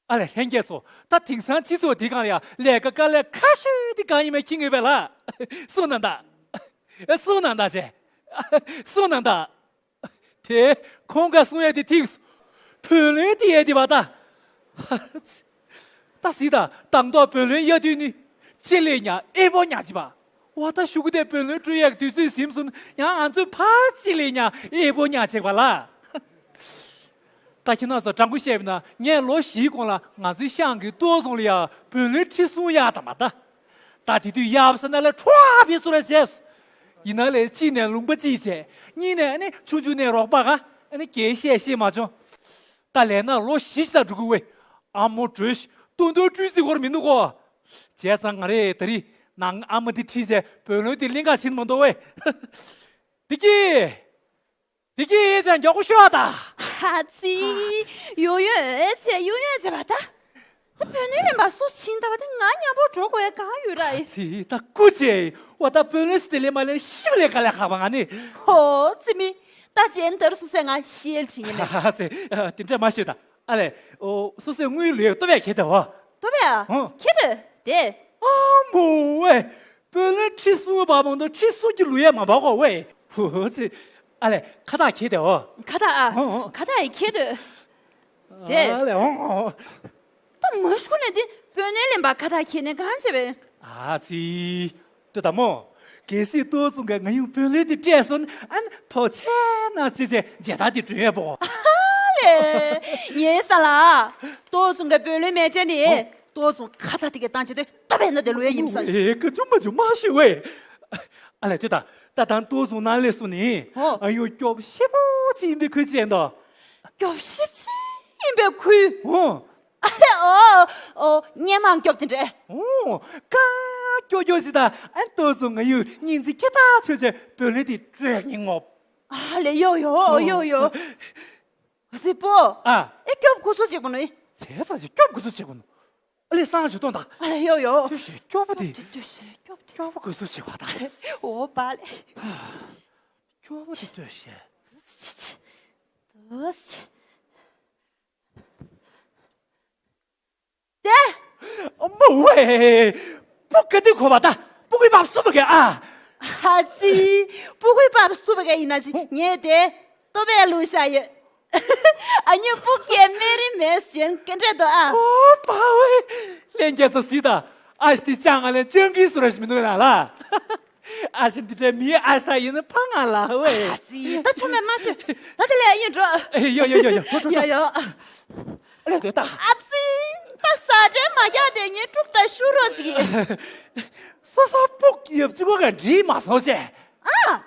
ཨ་ལས་ལྷན་རྒྱས་ཚོ། ད་དེང་སང་སྤྱི་ཚོགས་འདི་སྒང་ལ་ཡ་ལས་ཀ་དཀའ་ལས་ཁག་ཤོས་འདི་གང་ཡིན་མིན་མཁྱེན་གྱི་ཡོད་པས་ལགས། གསུངས་གནང་དང་། གསུངས་གནང་དང་བྱས། གསུངས་གནང་དང་། དེ་ཁོང་ག་གསུང་ཡས་དེ་ཐིག་བུ་ལོན་དེ་ཡས་དེ་བ་ད། ད་གཟིགས་དང་དང་ཐོག་བུ་ལོན་གཡར་དུས་ནི། ཅི་ལས་ཉག་ཨེ་པོ་ཉག་ཅི་བ། འོ་ད་ཞུ་གུ་དེ་བུ་ལོན་སྤྲོད་ཡས་དུས་ཚོད་ཟིན་སོང་ཡང་ང་ཚོས་ཕར་ཅི་ལས་ཉག་ཨེ་པོ་ཉག་ཅིག་བ་ལ། ད་ཁྱེད་རང་ཚོ་དྲང་པོ་བཤད་པ་ན་ངས་ལོ་བཞིའི་གོང་ལ་ང་ཚོའི་ཤང་གི་ལྟོ་ཚང་ལ་ཡ་བུ་ལོན་ཁྲི་གསུམ་གཡར་དང་མ་ད། ད་དེ་དུས་ཡག་པ་ཟེར་ན་ལས་ཁྲོ་བ་བི་སུ་ར་བྱས། ཡིན་ན་ལས་གཅིག་ནས་ལུང་པ་གཅིག་བྱས། གཉིས་ནས་ཨ་ནི་ཆུང་ཆུང་ནས་རོགས་པ་ག་ཨ་ནི་གལ་བཤད་ཤེས་མ་བྱུང་། ད་ལས་ན་ལོ་བཞི་ཙམ་འགྲོ་གི་ཝེ། ཨ་མོ་བྲོས་ཤི་ཏོ་འདོད་སྤྲུལ་རྩི་སྐོར་མི་འདུག་གོ། བྱས་ཙང་ང་རེ་ད་རེས་ནང་ཨ་མ་འདི་ཁྲིད་བྱས་བུ་ལོན་འདི་ལེན་ག་ཕྱིན་མ་འདུག་ཝེ། བདེ་སྐྱིད། བདེ་སྐྱིད་ཅན་མགྱོགས་པོ་ཤོག་ད། ཨ་ཙི། ཡོ་ཡོ་ཨེ་ཙི་ཡོ་ཡོ་ཙི་བ་ད། ད་བུ་ལོན་ལེན་པ་སུ་ཕྱིན་ད་བ་ད་ང་མཉམ་པོ་འགྲོ་དགོས་ཡ་གང་ཡོད་ར་ཨེ། ཨ་ཙི་ད་སྐུ་མཁྱེན། བ་ད་བུ་ལོན་སི་ཏི་ལེ་མ་ལེན་ཤིབ་ལེ་ག་ལེ་ཁག་པ་ང་ནི། ཧོ་ཙི་མི། ད་ཅན་དར་སུ་སེ་ང་ཤེལ་ཁྲི་ཉི་མེད། ཨ་ཙི་དེ་འདྲ་མ་ཤོད་ད། ཨ་ལས། ཨོ་སོ་སོའི་དངུལ་ལོས་ལྟོ་བས་ཁྱེར་ཏེ་འོ། ལྟོ་བས་ཨ། ཨོ། ཁྱེར་ཏེ་དེ། ཨ་མོ་ཝེ། བུ་ལོན་ཁྲི་གསུམ་བ་མང་དུ་ཁྲི་གསུམ་གྱི་ལུས་ཡས་མ་འབག་གོ་ཝེ། ཧུ་ཧུ་ཙི། ཨ་ལས་ཁ་བཏགས་ཁྱེར་ཏེ་འོ། ཁ་བཏགས་ཨ། ཨོ་ཨོ། ཁ་བཏགས་ཡི་ཁྱེར་ཏེ། དེ། ཨ་ལས་ཨོ་ཨོ། ད་མ་ཤུ་ནས་དེ་བུ་ལོན་ལེན་པ་ཁ་བཏགས་ཁྱེར་ནས་གང་བྱེད་པས། ཨ་ཙི། ལྟོས་དང་མོ། གལ་སྲིད་ལྟོ་ཚང་གི་ང་ཡུང་བུ་ལོན་དེ་སྤྲད་སོང་ཨན་ཐོ་ཆེ་ན་སི་ཆེ་མཇལ་དར་དེ་བྲོས་ཡས་པོ། ཨ་ལས། ངའི་ས་ལ། ལྟོ་ཚང་གི་བུ་ལོན་མེད་དྲན་ནི། ཨོ། ལྟོ་ཚང་ཁ་ད་དེ་གི་བཏང་ཆེ་དེ་ལྟོ་བས་ན་དེ་ལོས་ཡིན་ས། ཨེ་ཀ་ཅུམ་པ་ཅུམ་མ་ཤི་ཝེ། ཨ་ལས་ལྟོས་དང་ད་དང་ལྟོ་ཚང་ནང་ལས་སོང་ནི། ཨོ། ཨ་ཡུང་སྐྱོབ་ཤེ་པོ་ཅི་ཡིན་པའི་ཁུལ་ཅན་དོ། སྐྱོབ་ཤེ་ཅི་ཡིན་པའི་ཁུལ། ཨོ། ཨ་ལས་ཨོ། ཨོ་སྔས་མ་སྐྱོབ་དེ་འདྲ། ཨོ། ཀ་ཀྱོ་ཀྱོ་ཞིག་དང་ཨན་ལྟོ་ཚང་ང་ཡུ་སྙིང་རྗེ་ཁྱེད་ཐག་ཆོད་ཆེ་བུ་ལོན་དེ་སྤྲོད་ཉིན་ངོ་། ཨ་ལས་ཡོ་ཡོ་ཡོ་ཡོ། ཟི་པོ། ཨ། ཨེ་སྐྱོབ་དགོས་སོ་ཅིག་པོ་ནོ། བྱས་ས་ཅིག་སྐྱོབ་དགོས་སོ་ཅིག་པོ་ནོ། ཨ་ལས་སང་ཞིག་སྟོན་དང་། ཨ་ལས་ཡོ་ཡོ། ལྟོས་ཤེ་སྐྱོབ་པོ་དེ། ལྟོས་ཤེ་སྐྱོབ་དེ། སྐྱོབ་པོ་དགོས་སོ་ཅིག་པ་དང་། ཨོ་པ་ལས། སྐྱོབ་པོ་དེ་ལྟོས་ཤེ། ཅི་ཅི། ལྟོས་ཤེ། དེ། མ་ཝེ། སྤུ་གུ་དེ་ཁོ་བ་ད་སྤུ་གུའི་བབས་སུ་བ་གི་ཨ། ཨ་ཙི། སྤུ་གུའི་བབས་སུ་བ་གི་ཡིན་ན་ཅི་ངས་དེ་ལྟོ་བས་ལུས་བྱ་ཡོད། ཨ་ཉི་སྤུ་གུའི་མེ་རི་མེ་ཞེན་སྐད་འདྲ་དོ་ཨ། ཨོ་པ་ཝེ། ལྷན་རྒྱས་ཚོ་སྲིད་ད། ཨ་ཤི་དེ་ཅང་ང་ལས་ཅང་གིས་སུ་ར་ཞིག་མི་འདུག་ན་ལ། ཨ་ཤི་འདི་འདྲའི་མིའི་ཨ་ཤ་ཡིན་ན་ཕ་ང་ལ་ཝེ། ཨ་ཙི། ད་ཆུང་མེད་མ་ཤོད། ད་དེ་ལས་ཡིན་འགྲོ། ཡོ་ཡོ་ཡོ་ཡོ་འགྲོ་འགྲོ་འགྲོ། ཡོ་ཡོ། ཨ་ལས་དེ་ད། ཨ་ཙི། ད་ས་ཁྲའི་མ་རྒྱག་དེ་ངའི་ཕྲུག་ད་ཤུ་རོ་ཅིག་ཡིན། སོ་སོ་ཕུག་ཡོབ་ཅིག་གོ་ག་འདྲིས་མ་སོང་ཞེ། ཨ།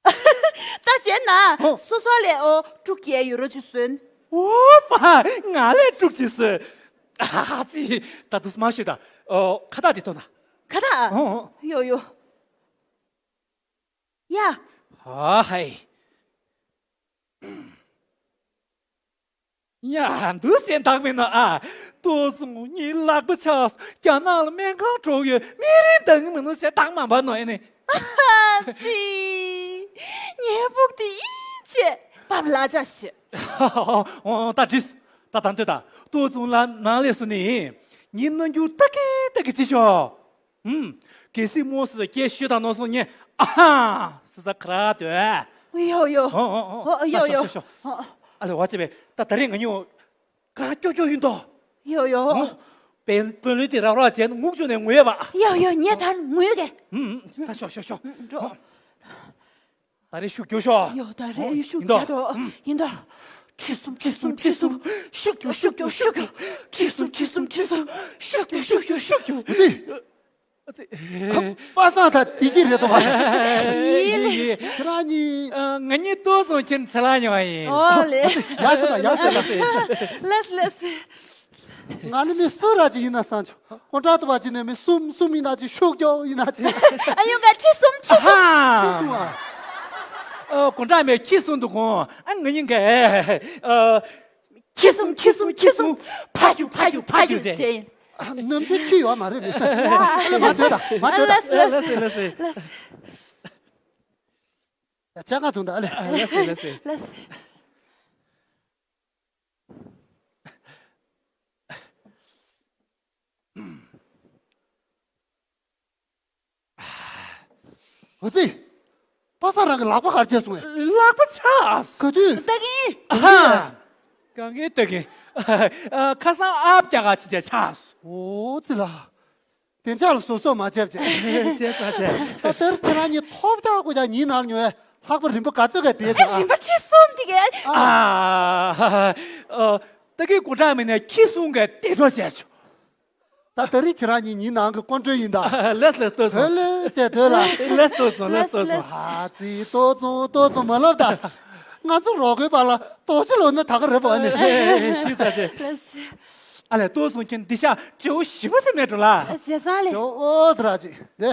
ད་བྱས་ན་ཧོ། སོ་སོ་ལས་ཨོ་དཀྲུག་ཅིག་ཡོད་རོ་ཅིག་སོན། ཨོ་པ་ང་ལས་དཀྲུག་ཅིག་སོན། ཨ་ཙི། ད་དུས་མ་ཤོད་ད། ཨོ་ཁ་བཏགས་དེ་ཐོན་ད། ཁ་བཏགས། ཨོ་ཨོ། ཡོ་ཡོ། ཡ། ཧ་ཧའི། ཡ་འདུག་སེ་བཏང་མིན་ནོ་ཨ། ལྟོ་ཚང་ངའི་ལག་པ་ཆག་རྒྱ་ནག་ལ་སྨན་ཁང་འགྲོ་ཡོད་མི་རིན་བཏང་མིན་ནོ་ཞེ་བཏང་མ་པ་ནོ་ཨེ་ནི། ཨ་ཙི། ངའི་ཕུག་དེ་ཡིན་ཅེ་བབ་ལ་ཅག་ཤི། ཨོ་ད་དྲིས། ད་དང་ལྟོས་ད་ལྟོ་ཚང་ལ་ནང་ལས་སུ་ནི། ཉིན་ནང་རྒྱུ་ཏག་གི་ཏག་གི་ཅི་ཤོག་ཨུམ། གལ་སྲིད་མོ་སི་སྐད་ཤོད་དང་ནོར་སོང་ཉེ། ཨ་ཧ། སི་ས་ཁ་ར་དོད། ཡོ་ཡོ། ཨོ་ཨོ་ཨོ། ཨོ་ཡོ་ཡོ་ཡོ། ཤོ་ཤོ་ཤོ། ཨ་ལེ་བ་ཅེ་བེ་ད་ད་རེས་ང་ཉོ། ག་ཀྱོ་ཀྱོ་ཡིན་དོ། ཡོ་ཡོ། ཨོ། བན་བོན་ལུས་དེ་ར་ར་བྱས་ནས་ངུག་ཅོ་ནས་ངུས་པ། ཡོ་ཡོ་ཉེ་ད་ངུས་གེ། ཨུམ་ད་ཤོ་ཤོ་ཤོ། འགྲོ། ད་རེས་ཤུགས་རྒྱོབ་ཤོག་ཡོ་ད་རེས་ཤུགས་རྒྱག་འགྲོ། ཡིན་དོ། ཁྲི་གསུམ་ཁྲི་གསུམ་ཁྲི་གསུམ། ཤུགས་རྒྱོབ་ཤུགས་རྒྱོབ་ཤུགས་རྒྱོབ། ཁྲི་གསུམ་ཁྲི་གསུམ་ཁྲི་གསུམ། ཤུགས་རྒྱོབ་ཤུགས་རྒྱོབ་ཤུགས་རྒྱོབ། ཨ་ཙི། ཨ་ཙི། ཁ་པ་སངས་ད་དེ་གྱིས་རེད་དོ་བ། ཡིན་ལེ། ཁྱེད་རང་གཉིས། ཨ། ང་གཉིས་ལྟོ་ཚང་ཁྱེར་འཚོལ་ལ་ཡོང་བ་ཡིན། ཨོ་ལེ། ཡག་ཤོས་དང་ཡག་ཤོས་དང་། ལགས་ལགས། ང་ནི་མི་སུ་ར་ཅིག་ཡིན་ན་བསམ་བྱུང་། ཀོན་ཊག་ཏུ་བ་ཅིག་ནས་མི་གསུམ་གསུམ་ཡིན་ན་ཅིག་ཤུགས་རྒྱོབ་ཡིན་ན་ཅིག་ཨ་ཡོང་ག་ཁྲི་གསུམ་ཁྲི་གསུམ། ཨ་ཧ། ཁྲི་གསུམ་ཨ། ཨ། ཀོན་ཊག་མེད་ཁྱི་གསུམ་འདུག་གོ་ཨ་ང་གཉིས་ཀ་ཨ། ཁྱི་གསུམ་ཁྱི་གསུམ་ཁྱི་གསུམ། ཕ་ཁྱུ་ཕ་ཁྱུ་ཕ་ཁྱུ་ཟེར། ཨ། ནམ་རྒྱུན་ཁྱི་ཡོད་མ་རེད་མི། ཨ་ལེ་མ་སྡོད་དང་མ་སྡོད་དང་། ལགས་སེ་ལགས་སེ། ལགས་སེ། ལྕགས་ཁ་དུང་ད་ཨ་ལེ། ལགས་སེ་ལགས་སེ། ལགས་སེ། འོ་ཙི། པ་སངས་རང་གི་ལག་པ་ག་རེ་བྱས་སོང་ངས། ལག་པ་ཆག་ག་དུས། ལྟ་གིན། ཨ་ཧ། གང་གི་ལྟ་གིན། ཨ། ཁ་སང་ཨ་བ་རྒྱག་ག་ཕྱིན་ཆད་ཆག་སོང་། འོ་ཙི་ལ། དེ་འཇགས་ལ་བཟོ་བཟོ་མ་བྱས་བྱས། བྱས་ས་བྱས། ད་དེར་ཁྱེད་རང་གཉིས་ཐོབ་རྒྱག་དགོས་ཀྱང་ཉིན་ནང་ཉོས་ལྷག་པ་རིམ་པ་ག་ཚོད་ག་དེ་ཨེ་བྱས། རིམ་པ་ཁྲི་གསུམ་དེ་གས། ཨ། ཨ། ཨ། ད་གིན་གོ་གྲངས་མི་ནས་ཁྱི་གསུམ་གས་དེ་འགྲོ་བྱས་ཆོག་ད་ད་རེས་ཁྱེད་རང་གཉིས་ཉིན་ནང་གི་ཀོན་ཀྲོལ་ཡིན་ད། ལགས་ལགས་ལྟོས་སོང་། ལྷོད་ལྷོད་བྱས་སྡོད་ལ། ལགས་ལྟོས་སོང་ལགས་ལྟོས་སོང་། ཨ་ཙི་ལྟོས་སོང་ལྟོས་སོང་མ་ལབ་ད། ང་ཚོ་རོགས་པའི་བར་ལ་རྡོ་རྗེ་ལོ་ན་ད་ག་རེད་པ་ཨ་ནི། ཤི་ས་ཆེ། ལགས་སེ། ཨ་ལས་ལྟོས་སོང་ཁྱེད་འདི་ཤ་སྤྲེའུ་ཞི་བ་ཚོ་མེད་འགྲོ་ལ། ཇེ་སང་ལེ། ཇོ་ཨོ་ཙི་ར་ཅི་ནེ།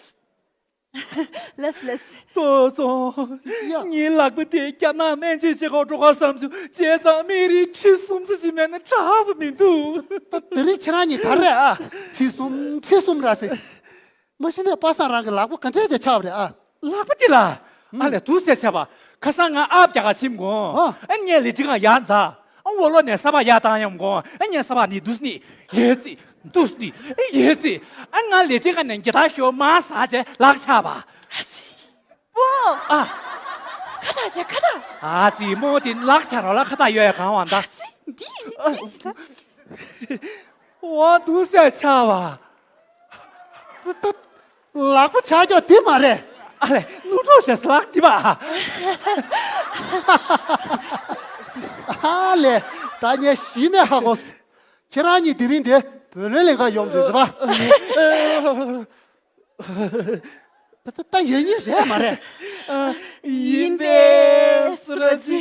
ལགས་ལགས། ཏོ་ཙོང་། ཡ། ངའི་ལག་པ་དེ་རྒྱ་ནག་སྨན་བཅོས་བྱེད་ག་འགྲོ་ག་བསམ་བྱུང་། བྱས་ཙང་མི་རིགས་ཁྲི་གསུམ་ཙམ་ཞིག་མེད་ན་དྲག་པ་མི་འདུག་ད་དེ་རིང་ཁྱེད་རང་གཉིས་ག་རེ་ཨ། ཁྲི་གསུམ་ཁྲི་གསུམ་ར་ཟེར། མ་གཞི་ནས་པ་སངས་རང་གི་ལག་པ་ག་འདྲས་ཅིག་ཆག་པ་རེད་ཨ། ལག་པ་དེ་ལ། ཨ་ལས་འདུག་སེ་ཆག་པ། ཁ་སང་ང་ཨབ་རྒྱག་ག་ཕྱིན་གོང་། ཨ། ཨ་ངས་ལས་ཁྲི་ཁང་ཡར་འཛེགས། ཨ་འོ་ལོ་ནས་ས་ཕག་ཡར་བཏང་ཡོང་གོང་། ཨ་ངས་ས་ཕག་ནི་འདུག་སེ་ནི་ཡེ་ཙི་འདུག་སེ་ནི་ཡེ་ཙི། ཨ་ང་ལས་ཁྲི་ཁང་ནས་འགྱེལ་ཐག་ཞོར་མར་ཟགས་བྱས་ལག་ཆག་པ། པོ། ཨ། ཁ་བཏགས་བྱས་ཁ་བཏགས། ཨ་ཙི་མོ་དེ་ལག་ཆག་རོགས་ལ་ཁ་བཏགས་ཡོད་ཡ་གང་བ་འདའ། ཨ་ཙི་འདི་ནི་དེ་ཞིག་ད། འོ་འདུག་སེ་ཆག་པ། ད་ད། ལག་པ་ཆག་རྒྱུ་དེ་མ་རེད། ཨ་ལས་ནུ་གྲོ་ཞེས་ལག་དེ་པ། ཨ་ལས་ད་ངས་གཞི་ནས་ཧ་གོ་སོང་། ཁྱེད་རང་གཉིས་དེ་རིང་འདིར་བུ་ལོན་ལེན་ག་ཡོང་རེད་པ། ད་ད་ད་ཡིན་ཉེས་རེད་མ་རེད། ཡིན་པས་སུ་ར་ཅི།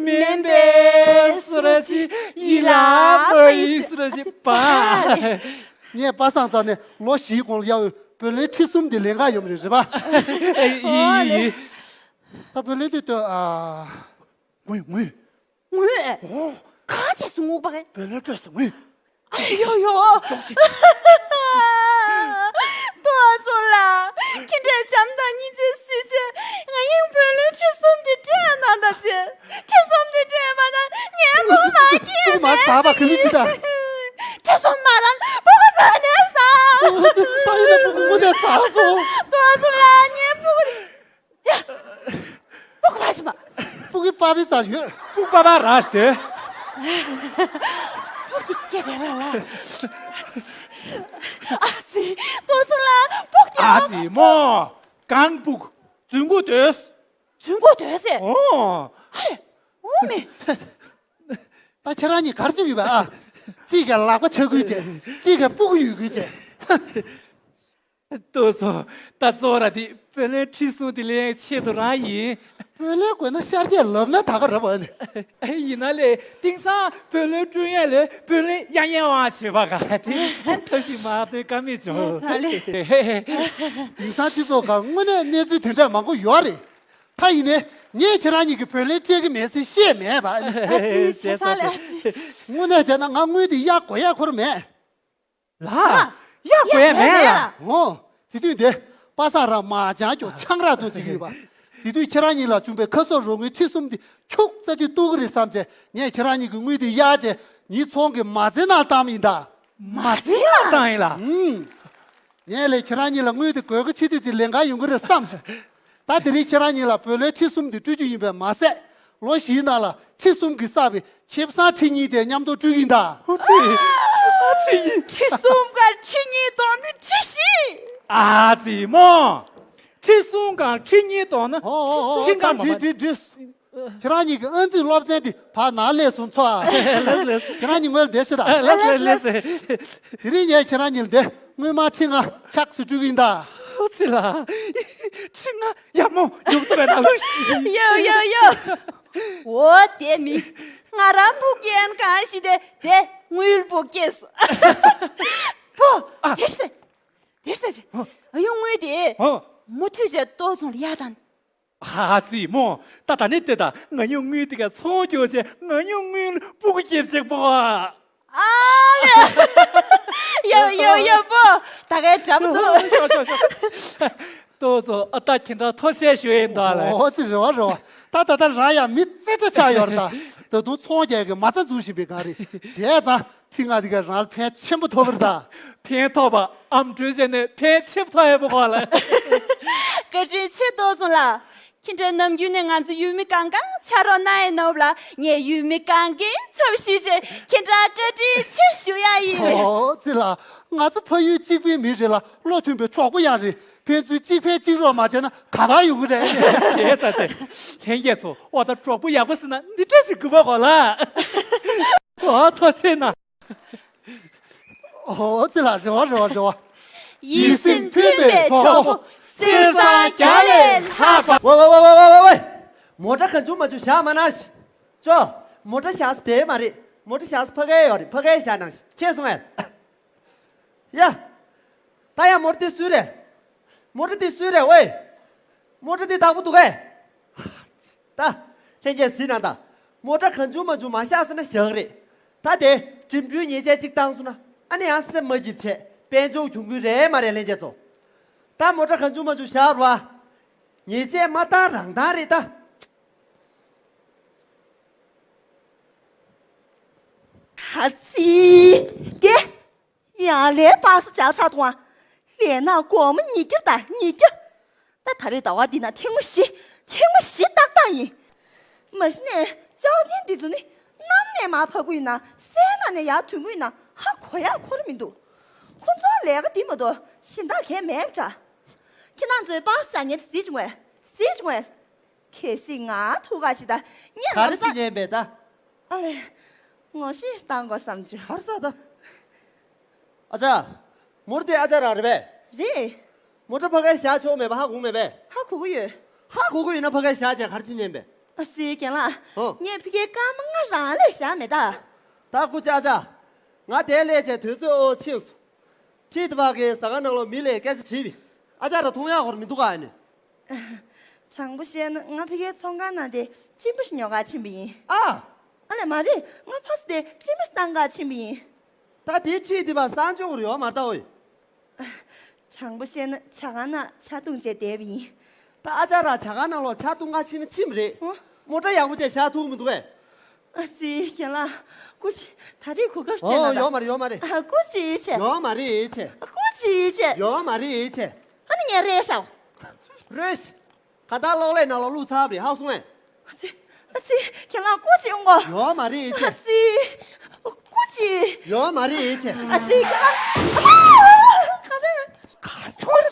མིན་པས་སུ་ར་ཅི། ཡིན་ལ་མ་ཡིན་སུ་ར་ཅི་པ། ངས་པ་སངས་རྩ་ནས་ལོ་བཞིའི་གོང་ལ་གཡར་བའི་བུ་ལོན་ཁྲི་གསུམ་འདི་ལེན་ག་ཡོང་རེད་པ། ཡིན་ཡིན། ད་བུ་ལོན་དེ་ལྟོས་ཨ། ངུས་ངུས། ངུས། ཨོ། གང་བྱས་སུ་ངུག་པ་གས། བུ་ལོན་སྤྲོད་སུ་ངུས། ཨ་ཡོ་ཡོ། ཏོ་ཙོ་ལ། ཁྱེད་འདྲས་བྱམས་དང་སྙིང་རྗེ་སྲིད་ཆེ། ང་ཡིན་བུ་ལོན་ཁྲི་གསུམ་དེ་སྤྲད་ན་ད་ཆེ། ཁྲི་གསུམ་དེ་སྤྲད་མ་ན་ངའི་ཕྲུ་གུ་མ་སྐྱེས་ཕྲུ་གུ་མ་ཟ་བ་ག་ལི་ཅི་ད། ཁྲི་གསུམ་མ་ལ་ཕྲུ་གུ་ཟ་ནས་ཟ། ད་ཡིན་ན་ཕྲུ་གུ་ངུ་ནས་ཟ་སོང་། ཏོ་ཙོ་ལ་ངའི་ཕྲུ་གུ། ཡ། སྤུ་གུ་ཕ་ཤི་མ། སྤུ་གུ་པ་པའི་རྩར་ཡོད། སྤུ་གུ་པ་པ་ར་ཞིག་དེ། སྤུ་གུ་དེ་སྐྱེ་བའི་ལ་ལ། ཨ་ཙི། ཏོ་ཙོ་ལ་སྤུ་གུ་དེ། ཨ་ཙི་མོ། གང་སྤུ་གུ། རྫུན་གོ་དོས། རྫུན་གོ་དོས་སེ། ཨོ། ཧེ། འོ་མེ། ད་ཁྱེད་རང་གཉིས་གར་ཅིག་ཡོད་པ་ཨ། གཅིག་གི་ལག་པ་ཆག་ཁུལ་བྱས། གཅིག་གི་སྤུ་གུ་ཡོད་ཁུལ་བྱས། ལྟོས་སོང་། ད་གཙོ་བོ་ར་དེ་བུ་ལོན་ཁྲི་གསུམ་དེ་ལེན་ཆེད་དུ་རང་ཡིན། བུ་ལོན་དགོས་ན་ཤར་རྒྱས་ལབ་ན་ད་ག་ར་བ་ནི། ཡིན་ན་ལས་དེང་སང་བུ་ལོན་སྤྲོད་ཡས་ལས་བུ་ལོན་གཡར་ཡས་བ་བྱེད་པ་ག་དེ་ཐབས་ཤིག་མ་གཏོགས་ཀ་མེད་བྱུང་། ས་ལེ། དེང་སང་སྤྱི་ཚོགས་ཁག་དངོས་གནས་གནས་ཚུལ་དེ་འདྲ་མང་པོ་ཡོད་རེད། ད་ཡིན་ནའི་ངས་ཁྱེད་རང་གཉིས་ཀྱི་བུ་ལོན་སྤྲད་ཀྱི་མེད་ཟེར་བཤད་མེད་པ། ཨ་ཙི་བྱས་ས་ལེ། དངོས་གནས་བྱས་ན་ང་དངུལ་དེ་གཡར་དགོས་ཡས་ཁོ་ར་མེད། ལགས། ཡ་དགོས་ཡ་མེད་ལགས། འོ། དེ་དུས་དེ་པ་སངས་རང་མ་ཅང་ཀྱོག་ཆང་རག་འཐུང་བྱེད་ཀྱི་ཡོད་པ། དེ་དུས་ཁྱེད་རང་གཉིས་ལ་བྱུང་བའི་ཁ་གསབ་རོགས་དངུལ་ཁྲི་གསུམ་དེ་ཁྱུག་ཙམ་ཅིག་གཏུག་གི་རེད་བསམ་བྱས་ངས་ཁྱེད་རང་གཉིས་ཀྱི་དངུལ་དེ་གཡར་བྱས་ངའི་ཚོང་གི་མ་རྩའི་ནང་བཏང་ཡིན་ད། མ་རྩའི་ནང་བཏང་ཡིན་ལགས། ཨུམ། ངས་ལས་ཁྱེད་རང་གཉིས་ལ་དངུལ་དེ་དགོས་གི་ཆེ་དུས་ཅིག་ལེན་ག་ཡོང་གི་རེད་བསམ་བྱས། ད་དེ་རིང་ཁྱེད་རང་གཉིས་ལ་བུ་ལོན་ཁྲི་གསུམ་དེ་སྤྲོད་རྒྱུ་ཡིན་པས་མ་ཟད། ལོ་བཞིའི་ནང་ལ་ཁྲི་གསུམ་གྱིས་བསགས་པའི་ཁེ་བཟང་ཁྲི་གཉིས་དེ་མཉམ་དུ་སྤྲོད་ཀྱི་ཡིན་ད། ཧུ་ཙི། ཁྲི་གསུམ་ག་ཁྲི་གཉིས་བསྡོམས་ནི་ཁྲི་བཞི། ཨ་ཙི་མོ། ཁྲི་གསུམ་ག་ཁྲི་གཉིས་བསྡོམས་ན་ཧོ་ཧོ་ཧོ། ཁྲི་ད་འགའ་མ་འགྲིག་འགྲིག་འགྲིག་ཁྱེད་རང་གཉིས་ཀྱི་ཨ་ཙི་སློབ་ཚན་དེ་ཕར་ནང་སླེབས་སོང་ཚོ། ལགས་ལགས། ཁྱེད་རང་གཉིས་ངོས་ལ་བསྡད་ཤིག་ད། ལགས་ལགས་ལགས། དེ་རིང་ངས་ཁྱེད་རང་གཉིས་ལ་འདི་དངུལ་མ་ཁྲི་ལྔ་ཆག་སུ་སྤྲོད་ཀྱི་ཡིན་ད། ཨོ་ཙི་ལ། ཁྲི་ལྔ་ཡ་མོ་ཡོང་ཐུབ་པའི་ནང་ལོགས་ཤིག་ཡོ་ཡོ་ཡོ། འོ་དེ་མི། ང་རང་སྤུ་གུ་རྐྱེན་གང་ཞིག་དེ་དེ་དངུལ་སྤུ་གུ་སྐྱེས། པོ། ཨ། དེ་ཤི་དེ། དེ་ཤི་དེ། ཨ་ཡོ་དངུལ་དེ། ཨོ། མུ་མཐུད་བྱས་ཏོ་ཙོང་ལ་གཡར་དང་། ཨ་ཙི་མོ། ད་ད་ནི་ལྟོས་དང་ང་ཉུང་དངུལ་དེ་ག་ཚོང་རྒྱག་བྱས་ང་ཉུང་དངུལ་སྤུ་གུ་སྐྱེས་ཅིག་པོ། ཨ་ལེ། ཡ་ཡ་ཡ་པོ། ད་གའི་འདྲ་མི་འདུག་ཤོག་ཤོག་ཤོག་ཏོག་ཙམ་ཨ་ད་ཁྱེད་འདྲ་ཐོ་ཤེས་ཞུ་ཡིན་ད་ལེ། ཨོ་ཙི་རེ་བ་རེ་བ། ད་ད་ད་རང་ཡང་མི་རྩེ་གྲ་ཆགས་ཡོད་རེད་ད། ད་དུང་ཚོང་རྒྱག་གི་མ་རྩ་འཛུགས་བཞིན་པའི་སྒང་རེད། བྱས་ཙང་ཁྲི་ང་འདི་ག་རང་ལ་ཕན་ཆེན་པོ་ཐོགས་པ་རེད་ད། ཕན་ཐོགས་པ་ཨམ་སྤྲུལ་བྱས་ནས་ཕན་ཆེན་པོ་ཐོགས་ཡོད་པ་གོ་ལེ། བཀའ་དྲིན་ཆེ་ཏོག་ཙམ་ལགས། ཁྱེད་འདྲ་ནམ་རྒྱུན་ནས་ང་ཚོ་ཡུལ་མི་གང་གང་ཕྱག་རོགས་གནང་ཡས་ནོར་ལ་ངས་ཡུལ་མི་གང་གའི་ཚབ་ཞུས་བྱས་ཁྱེད་འདྲ་བཀའ་དྲིན་ཆེ་ཞུ་ཡ་ཡིན། ཨོ་ཙི་ལགས། ང་ཚོ་ཕ་ཡུལ་གཅིག་པའི་མི་རེད་ལ་བློ་མཐུན་པའི་གྲོགས་པོ་ཡང་རེད། ཕན་ཚུན་གཅིག་ཕན་གཅིག་རོགས་མ་བྱས་ན་ག་པར་ཡོང་གི་རེད། བྱས་ཙང་བྱས། ལྷན་རྒྱས་ཚོ་འོ་ད་གྲོགས་པོ་ཡག་པོ་ཟེར་ན་འདི་འདྲ་ཞིག་དགོས་པ་གོ་ལ། ཨོ་ཐུགས་རྗེ་ཆེ་གནང་། ཨོ་ཙི་ལགས་རེ་བ་རེ་བ་རེ་བ། ཡིད་སེམས་མཐུན་པའི་གྲོགས་པོ། གསེར་སྲང་བརྒྱ་ལས་ལྷག་པ། ཝེ་ཝེ་ཝེ། མོ་ཊ་གང་བྱུང་མ་བྱུང་བཞག་མ་གནང་ཞིག་ཅོ། མོ་ཊ་བཞག་ས་དེ་མ་རེད། མོ་ཊ་བཞག་ས་ཕ་གའི་ཡོད་རེད། ཕ་གའི་བཞག་གནང་ཞིག་ཁྱེད་སོང་ངས། ཡ། ད་ཡ་མོ་ཊ་དེ་སུའི་རེད། མོ་ཊ་དེ་སུའི་རེད་ཝེ། མོ་ཊ་དེ་བདག་པོ་འདུག་གས། ད། ལྷན་རྒྱས་གཟིགས་གནང་དང་། མོ་ཊ་གང་བྱུང་མ་བྱུང་མ་བཞག་ཟེར་ན་བཞག་གི་རེད། ད་དེ་འགྲིམ་འགྲུལ་ཉེས་ཆད་གཅིག་བཏང་སོང་ན་ཨ་ནི་ཡང་སེམས་མ་སྐྱིད་བྱས་དཔལ་འབྱོར་གྱོང་གུན་རེད་མ་རེད་ལྷན་རྒྱས་ཚོ། ད་མོ་ཊ་གང་བྱུང་མ་བྱུང་བཞག་རོགས། ཉེས་ཆད་མ་བཏང་རང་བཏང་རེད་ད། ཧ་ཙི། དེ། ཡང་ལས་པ་སེ་བྱ་ཚ་ཐོང་ཨ། ལས་ན་སྒོར་མོ་ཉིས་བརྒྱ་དང་ཉིས་བརྒྱ། ད་ད་རེས་ཟླ་བ་འདི་ན་ཐེངས་མ་བཞི། ཐེངས་མ་བཞི་ཏག་ཏག་ཡིན། མ་གཞི་ནས་ཅའོ་ཅིན་འདི་ཚོ་ནི་གནམ་ནས་མར་བབས་ཀྱི་ཡིན་ན་སའི་ནང་ནས་ཡར་ཐོན་གྱི་ཡིན་ན་ཧ་གོ་ཡག་ཁོ་ར་མི་འདུག་ཁོ་ཚོ་ལས་ཀ་འདི་མ་གཏོགས་གཞན་དག་གང་མེད་པ་འདྲ། ཁྱེད་རང་ཚོའི་པ་སེ་བྱ་ཉན་གཟིགས་བྱུང་བས། གཟིགས་བྱུང་བས། གལ་སྲིད་ང་ཐུག་ག་ཅིག་ད་ངས་ག་རེ་ལབ་ས། བྱེད་ཉན་པས་ད། ཨ་ལེ། ངོ་ཤེས་བཏང་དགོས་བསམ་བྱུང་། ག་རེ་ཟེར་ད། ཨ་ཅག་མོ་ཊ་དེ་ཨ་ཅག་རང་རེད་པས། རེད། མོ་ཊ་ཕ་གིར་བཞག་ཆོག་མེད་པ་ཧ་གོ་མེད་པས། ཧ་གོ་གི་ཡོད། ཧ་གོ་གི་ཡོད་ན་ཕ་གིར་བཞག་བྱས་ག་རེ་བྱེད་ཉན་པས། ཨ་ཙི་རྒན་ལགས། ཨོ། ངས་ཕ་གིའི་སྐར་མ་ལྔ་རང་ལས་བཞག་མེད་ད། ད་སྐུ་མཁྱེན་ཨ་ཅག་ང་དེར་སླེབས་བྱས་དུས་ཚོད་ཨོ་ཕྱིན་སོང་། ཁྲིད་དེ་ཕ་གིའི་ཟ་ཁང་ནང་ལོགས་མི་ལ་སྐད་ཆ་དྲིས་པས། ཨ་ཅག་རང་མཐོང་ཡག་ཁོ་རང་མི་འདུག་ག་ཨ་ནི། དྲང་པོ་བཤད་ན་ང་ཕ་གིའི་ཚོང་ཁང་ནང་དེ་སྤྱིན་པ་ཞིག་ཉོ་ག་ཕྱིན་པ་ཡིན། ཨ། ཨ་ལས་མ་རེད། ང་ཕ་སེ་དེ་སྤྱིན་པ་ཞིག་བཏང་ག་ཕྱིན་པ་ཡིན། ད་དེ་ཁྲིད་དེ་ཕ་གསང་སྤྱོད་ཁོ་རང་ཡོད་མ་རེད་ད་ཨོ། དྲང་པོ་བཤད་ན་ཇ་ཁང་ནང་ཇ་བཏུང་བྱས་བསྡད་པ་ཡིན། ད་ཨ་ཅག་རང་ཇ་ཁང་ནང་ལོགས་ཇ་བཏུང་ག་ཕྱིན་ན་ཕྱིན་པ་རེད། ཨོ། མོ་ཊ་ཡག་པོ་བྱས་བཞག་ཐུབ་མི་འདུག་གས། ཨ་ཙི་རྒན་ལགས། སྐུ་མཁྱེན་ད་རེས་གོ་སྐབས་སྤྲད་ཨོ་ན་ད། ཡོད་མ་རེད་ཡོད་མ་རེད། ཨ་སྐུ་མཁྱེན་ཆེ། ཡོད་མ་རེད་ཆེ། ཨ་སྐུ་མཁྱེན་ཆེ། ཡོད་མ་རེད་ཆེ། ཨ་ནི་ངས་རེད་ཤག་རེད་ཤག་ག་ད་གློག་ཀླད་ནང་ལ་བླུགས་ཚར་བ་རེད་ཧ་གོ་སོང་ངས། ཨ་ཙི། ཨ་ཙི། ཁྱེད་རང་སྐུ་མཁྱེན་གོ། ཡོད་མ་རེད་ཨ་ཅེ། ཨ་ཙི། སྐུ་མཁྱེན། ཡོད་མ་རེད་ཨ་ཅེ། ཨ་ཙི་ཁྱེད་རང་། ཨ་མ། ག་རེ། ག་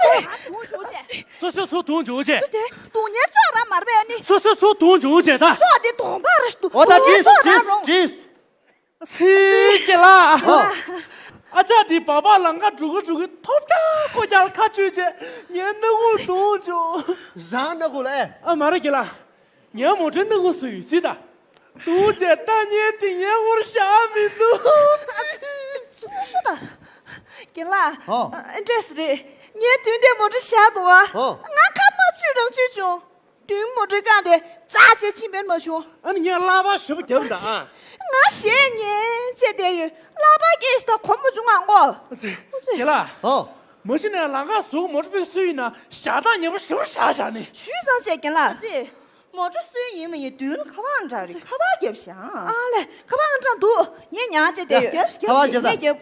རེ་བྱུང་ཟེར། སོ་སོ་སོ་དུང་བྱུང་ཅེ། སུ་དེ་སྡུག་བསྔལ་ཅོག་ར་མར་བས་ནི། སོ་སོ་སོ་དུང་བྱུང་ཅེ་ད། ཅོག་དེ་གདོང་པ་ར་སྡུག་བསྔལ་ཅོག་ར་རུང་། ཨོ་ད་བྲིས་སོ་བྲིས་སོ་བྲིས་སོ། ཚིག་གི་ལ། ཨ་ཅག་འདི་སྦག་སྦག་ལམ་ཁ་འགྲོ་གི་འགྲོ་གི་ཐོབ་རྒྱག་ཁོ་རྒྱག་ཁ་གཅོད་བྱས་ངའི་སྣ་ཁུག་བརྡུངས་བྱུང་། རང་སྣ་ཁུག་ལ་ཨེ། ཨ་མ་རེད་གི་ལ། ངའི་མོ་ཊའི་སྣ་ཁུག་སུ་ཡོད་སྲིད་ད། བརྡུངས་བྱས་ལྟ་ཉན་དེ་ངའི་ངོར་བཞག་མི་འདུག་སོ་སོ་ད། རྒན་ལགས། ཨོ། ཨ་འདྲས་རེད། ངའི་མདུན་དེར་མོ་ཊ་བཞག་འདུག་ཨ། ཨོ། ང་ཁ་མ་ཚུད་རང་ཚུད་བྱུང་། མདུན་མོ་ཊའི་རྐང་དེ་ཙག་བྱས་ཕྱིན་པས་མ་བྱུང་། ཨ་ནི་ངས་གླ་པ་ཞེ་པོ་བརྒྱབ་ད་ཨ། ང་ཞེད་ཉན་བྱས་བསྡད་ཡོད། གླ་པ་སྐད་ཞིག་ད་གོ་མ་བྱུང་ང་མགོ། རྒན་ལགས། ཨོ། མ་གཞི་ནས་ལམ་ཁ་ཟུག་མོ་ཊ་པིག་སུ་ཡིན་ན་ཞག་དང་ཉལ་པོ་ཞེ་པོ་བཞག་བཞག་ནི། ཞུས་ཙང་བྱས་རྒན་ལགས། ཨ་ཙི། མོ་ཊ་སུའི་ཡིན་མ་ཡིན་མདུན་ལ་ཁ་པར་འདྲ་རེད་ཁ་པར་བརྒྱབ་བཞག་ཨ་ལས་ཁ་པར་འདྲ་འདུག་ངས་ཉར་བྱས་བསྡད་ཡོད། ཁ་པར་བརྒྱབ་ད། ངས་བརྒྱབ།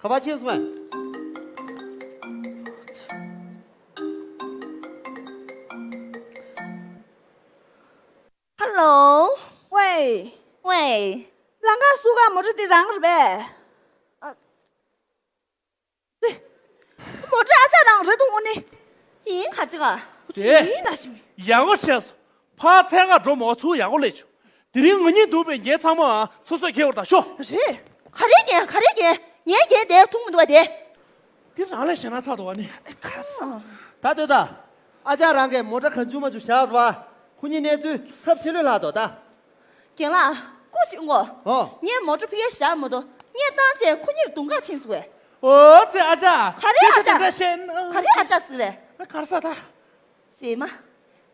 ཁ་པར་ཕྱིན་སོང་ངས། ཧ་ལོ། ཝེ། ཝེ། ལམ་ཁ་ཟུག་ག་མོ་ཊ་འདི་རང་རེད་པས། ཨ། མོ་ཊ་ཨ་ཅག་རང་རེད་འདུག་ནི། ཡིན་ག་ཅི་ག་དེ། ཡིན་ད་ཞིག་ཡག་པོ་བྱས་སོང་། ཕར་ཚད་ང་འགྲོ་མོ་ཚུར་ཡག་པོ་སླེབས་བྱུང་། དེ་རིང་ང་གཉིས་འདུག་པའི་ངའི་ཚང་མ་སོ་སོས་ཁྱེར་བར་ད་ཤོག་རེད། ག་རེ་རྒྱན་ག་རེ་རྒྱན། ངའི་རྒྱན་དེ་ཐུག་མི་འདུག་པ་དེ། དེ་རང་ལས་ཞེ་ན་ཚ་འདུག་པ་ནི། ཁ་སང་། ད་ལྟོས་ད། ཨ་ཅག་རང་གིས་མོ་ཊ་གང་བྱུང་མ་བྱུང་བཞག་རོགས། ཁོ་གཉིས་གནས་ཚུལ་ཚབས་ཆེ་ལོས་ལྷག་འདུག་ད། རྒན་ལགས། སྐུ་མཁྱེན་གོ། ཨོ། ངས་མོ་ཊ་ཕ་གིར་བཞག་མ་གཏོགས་གཉེར་བཏང་བྱས་ཁོ་གཉིས་ལ་རྡུང་ག་ཕྱིན་སོང་བས། ཨོ་ཙི་ཨ་ཅག་ག་རེ་ཨ་ཅག་ཁྱེད་ཚོ་དེ་འདྲ་བཤད་ན། ག་རེ་ཨ་ཅག་ཟེར་རེད། ཨ་གར་ས་ད། ཙེ་མ།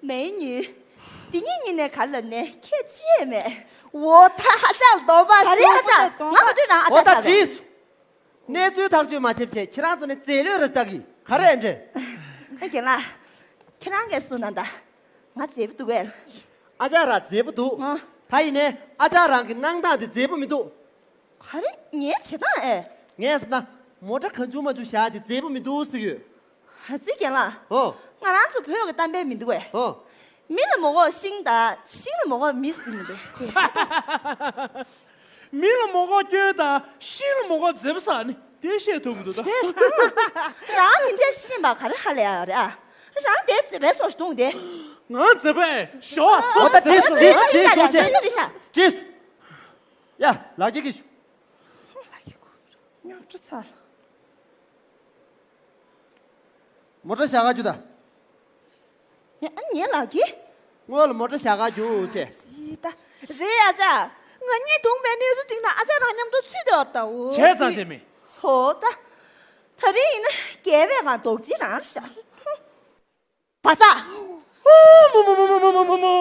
མེ་ཉུ། དེ་གཉིས་གཉིས་ནས་ག་ལ་ནས་ཁྱད་ཅི་ཡས་མེད། འོ་ད་ཧ་ཅང་གདོང་པ་ག་རེ་ཧ་ཅང་ང་མ་དུས་རང་ཨ་ཅག་འོ་ད་ཆགས་རེད། བྲིས། གནས་ཚུལ་ཐག་གཅོད་མ་བྱེད་བྱས་ཁྱེད་རང་ཚོ་ནས་རྫས་ལོས་ར་ལྟ་གི་ག་རེ་འདྲེ། ཨ་རྒན་ལགས། ཁྱེད་རང་གིས་གསུངས་ན་ད། ང་མཛེས་པོ་འདུག་གས། ཨ་ཅག་ར་མཛེས་པོ་འདུག་ཨ། ད་ཡིན་ནའི་ཨ་ཅག་རང་གི་གནང་སྟངས་དེ་མཛེས་པོ་མི་འདུག་ག་རེ་ངའི་བྱེད་སྟངས་ཨེ། ངས་ཟེར་ན་མོ་ཊ་གང་བྱུང་མ་བྱུང་བཞག་དེ་མཛེས་པོ་མི་འདུག་ཟེར་གྱི་ཡོད། ཨ་ཙི་རྒན་ལགས། ཨོ། ང་རང་ཚོ་བོད་ཀྱི་གཏམ་དཔེ་མི་འདུག་གས། ཨོ། མི་ལ་མོ་གོག་ཤིང་དང་ཤིང་ལ་མོ་གོག་མི་ཟེར་མི་འདུག་མི་ལ་མོ་གོག་སྐྱོན་དང་ཤིང་ལ་མོ་གོག་མཛེས་པོ་ཟེར་ནི་དེ་བཤད་ཐུབ་མི་འདུག་ད། བྱས་ཙང་རང་དེ་འདྲས་ཤེས་པ་ག་རེ་ཧ་ལས་ཡ་རེད་ཨ། རང་དེ་མཛེས་པའི་བཟོ་ཞིག་འདུག་དེ། ང་མཛེས་པས་ཞོ་བ་སོ་འོ་ད་བྲིས་སོ་བྲིས་སོ་བྲིས་སོ་བྲིས་སོ་བྱས། བྲིས་སོ། ཡ་ལག་འཁྱེར་གྱིས་ཤོག་ཉོག་ཁྲི་ཚར། མོ་ཊ་བཞག་ག་རྒྱུ་ད། ཨ་ཉན་ལགས་ཀྱིས། སྔོན་ལ་མོ་ཊ་བཞག་ག་རྒྱུ་བྱས། ཙི་ད། རེད་ཨ་ཅག་ང་གཉིད་དུང་པའི་གནས་ཚུལ་སྟེང་ན་ཨ་ཅག་རང་མཉམ་དུ་ཚུད་དེ་བར་ལྟ་འོ། བྱས་ཙང་བྱས་མེད། ཧོ་ད། ད་རེས་ཡིན་ན་རྒྱལ་བའི་ངང་རྡོག་རྫིས་རང་རེད་ཤག་བ་ཚ། ཨོ་མོ་མོ།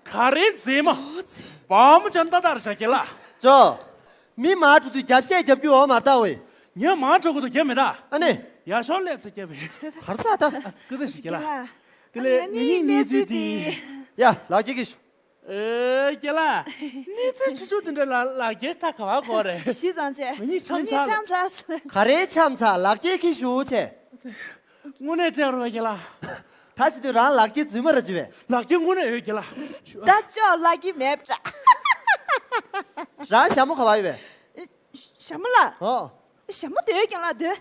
ག་རེ་མཛེས་མ། བ་མོ་ཅན་ཏག་ཏག་རེད་ཤག་རྒན་ལགས། ཅོ། མི་མར་འགྲོ་དུས་རྒྱབ་བཤད་རྒྱབ་རྒྱུ་ཡོད་མ་རེད་ད་ཝེ། ངས་མར་འགྲོ་དགོས་དོ་རྒྱབ་མེད་ད། ཨ་ནི། ཡར་ཤོག་ལས་ཚེ་རྒྱབ་པས། གར་ས་ད། ཨ་སྐུ་ཚེ་ཞིག་རྒན་ལགས། དེ་ལས་ང་གཉིས་གནས་ཚུལ་དེ། ཡ་ལག་འཁྱེར་གྱིས་ཤོག་ཨེ་རྒན་ལགས། གནས་ཚུལ་ཆུང་ཆུང་དེ་འདྲ་ལ་ལག་འཁྱེར་ད་ག་བ་དགོས་རེད། ཞུས་ཙང་བྱས། ང་གཉིས་ཆམ་ང་གཉིས་ཚ་ཆམ་ཚ། ག་རེ་ཆམ་ཚ་ལག་འཁྱེར་གྱིས་ཤོག་བྱས། དངོས་གནས་སྤྲད་རོགས་རྒན་ལགས། ད་བྱེད་དུས་རང་ལག་འཁྱེར་རྫུན་མ་ར་བྱེད་པས། ལག་འཁྱེར་དངོས་གནས་ཡོད་རྒན་ལགས། ད་ཅོག་ལག་འཁྱེར་མེད་པ་འདྲ། རང་ཞྭ་མོ་ག་བ་ཡོད་པས། ཞྭ་མོ་ལ། ཨོ། ཞྭ་མོ་དེ་ཡོད་རྒན་ལགས་དེ།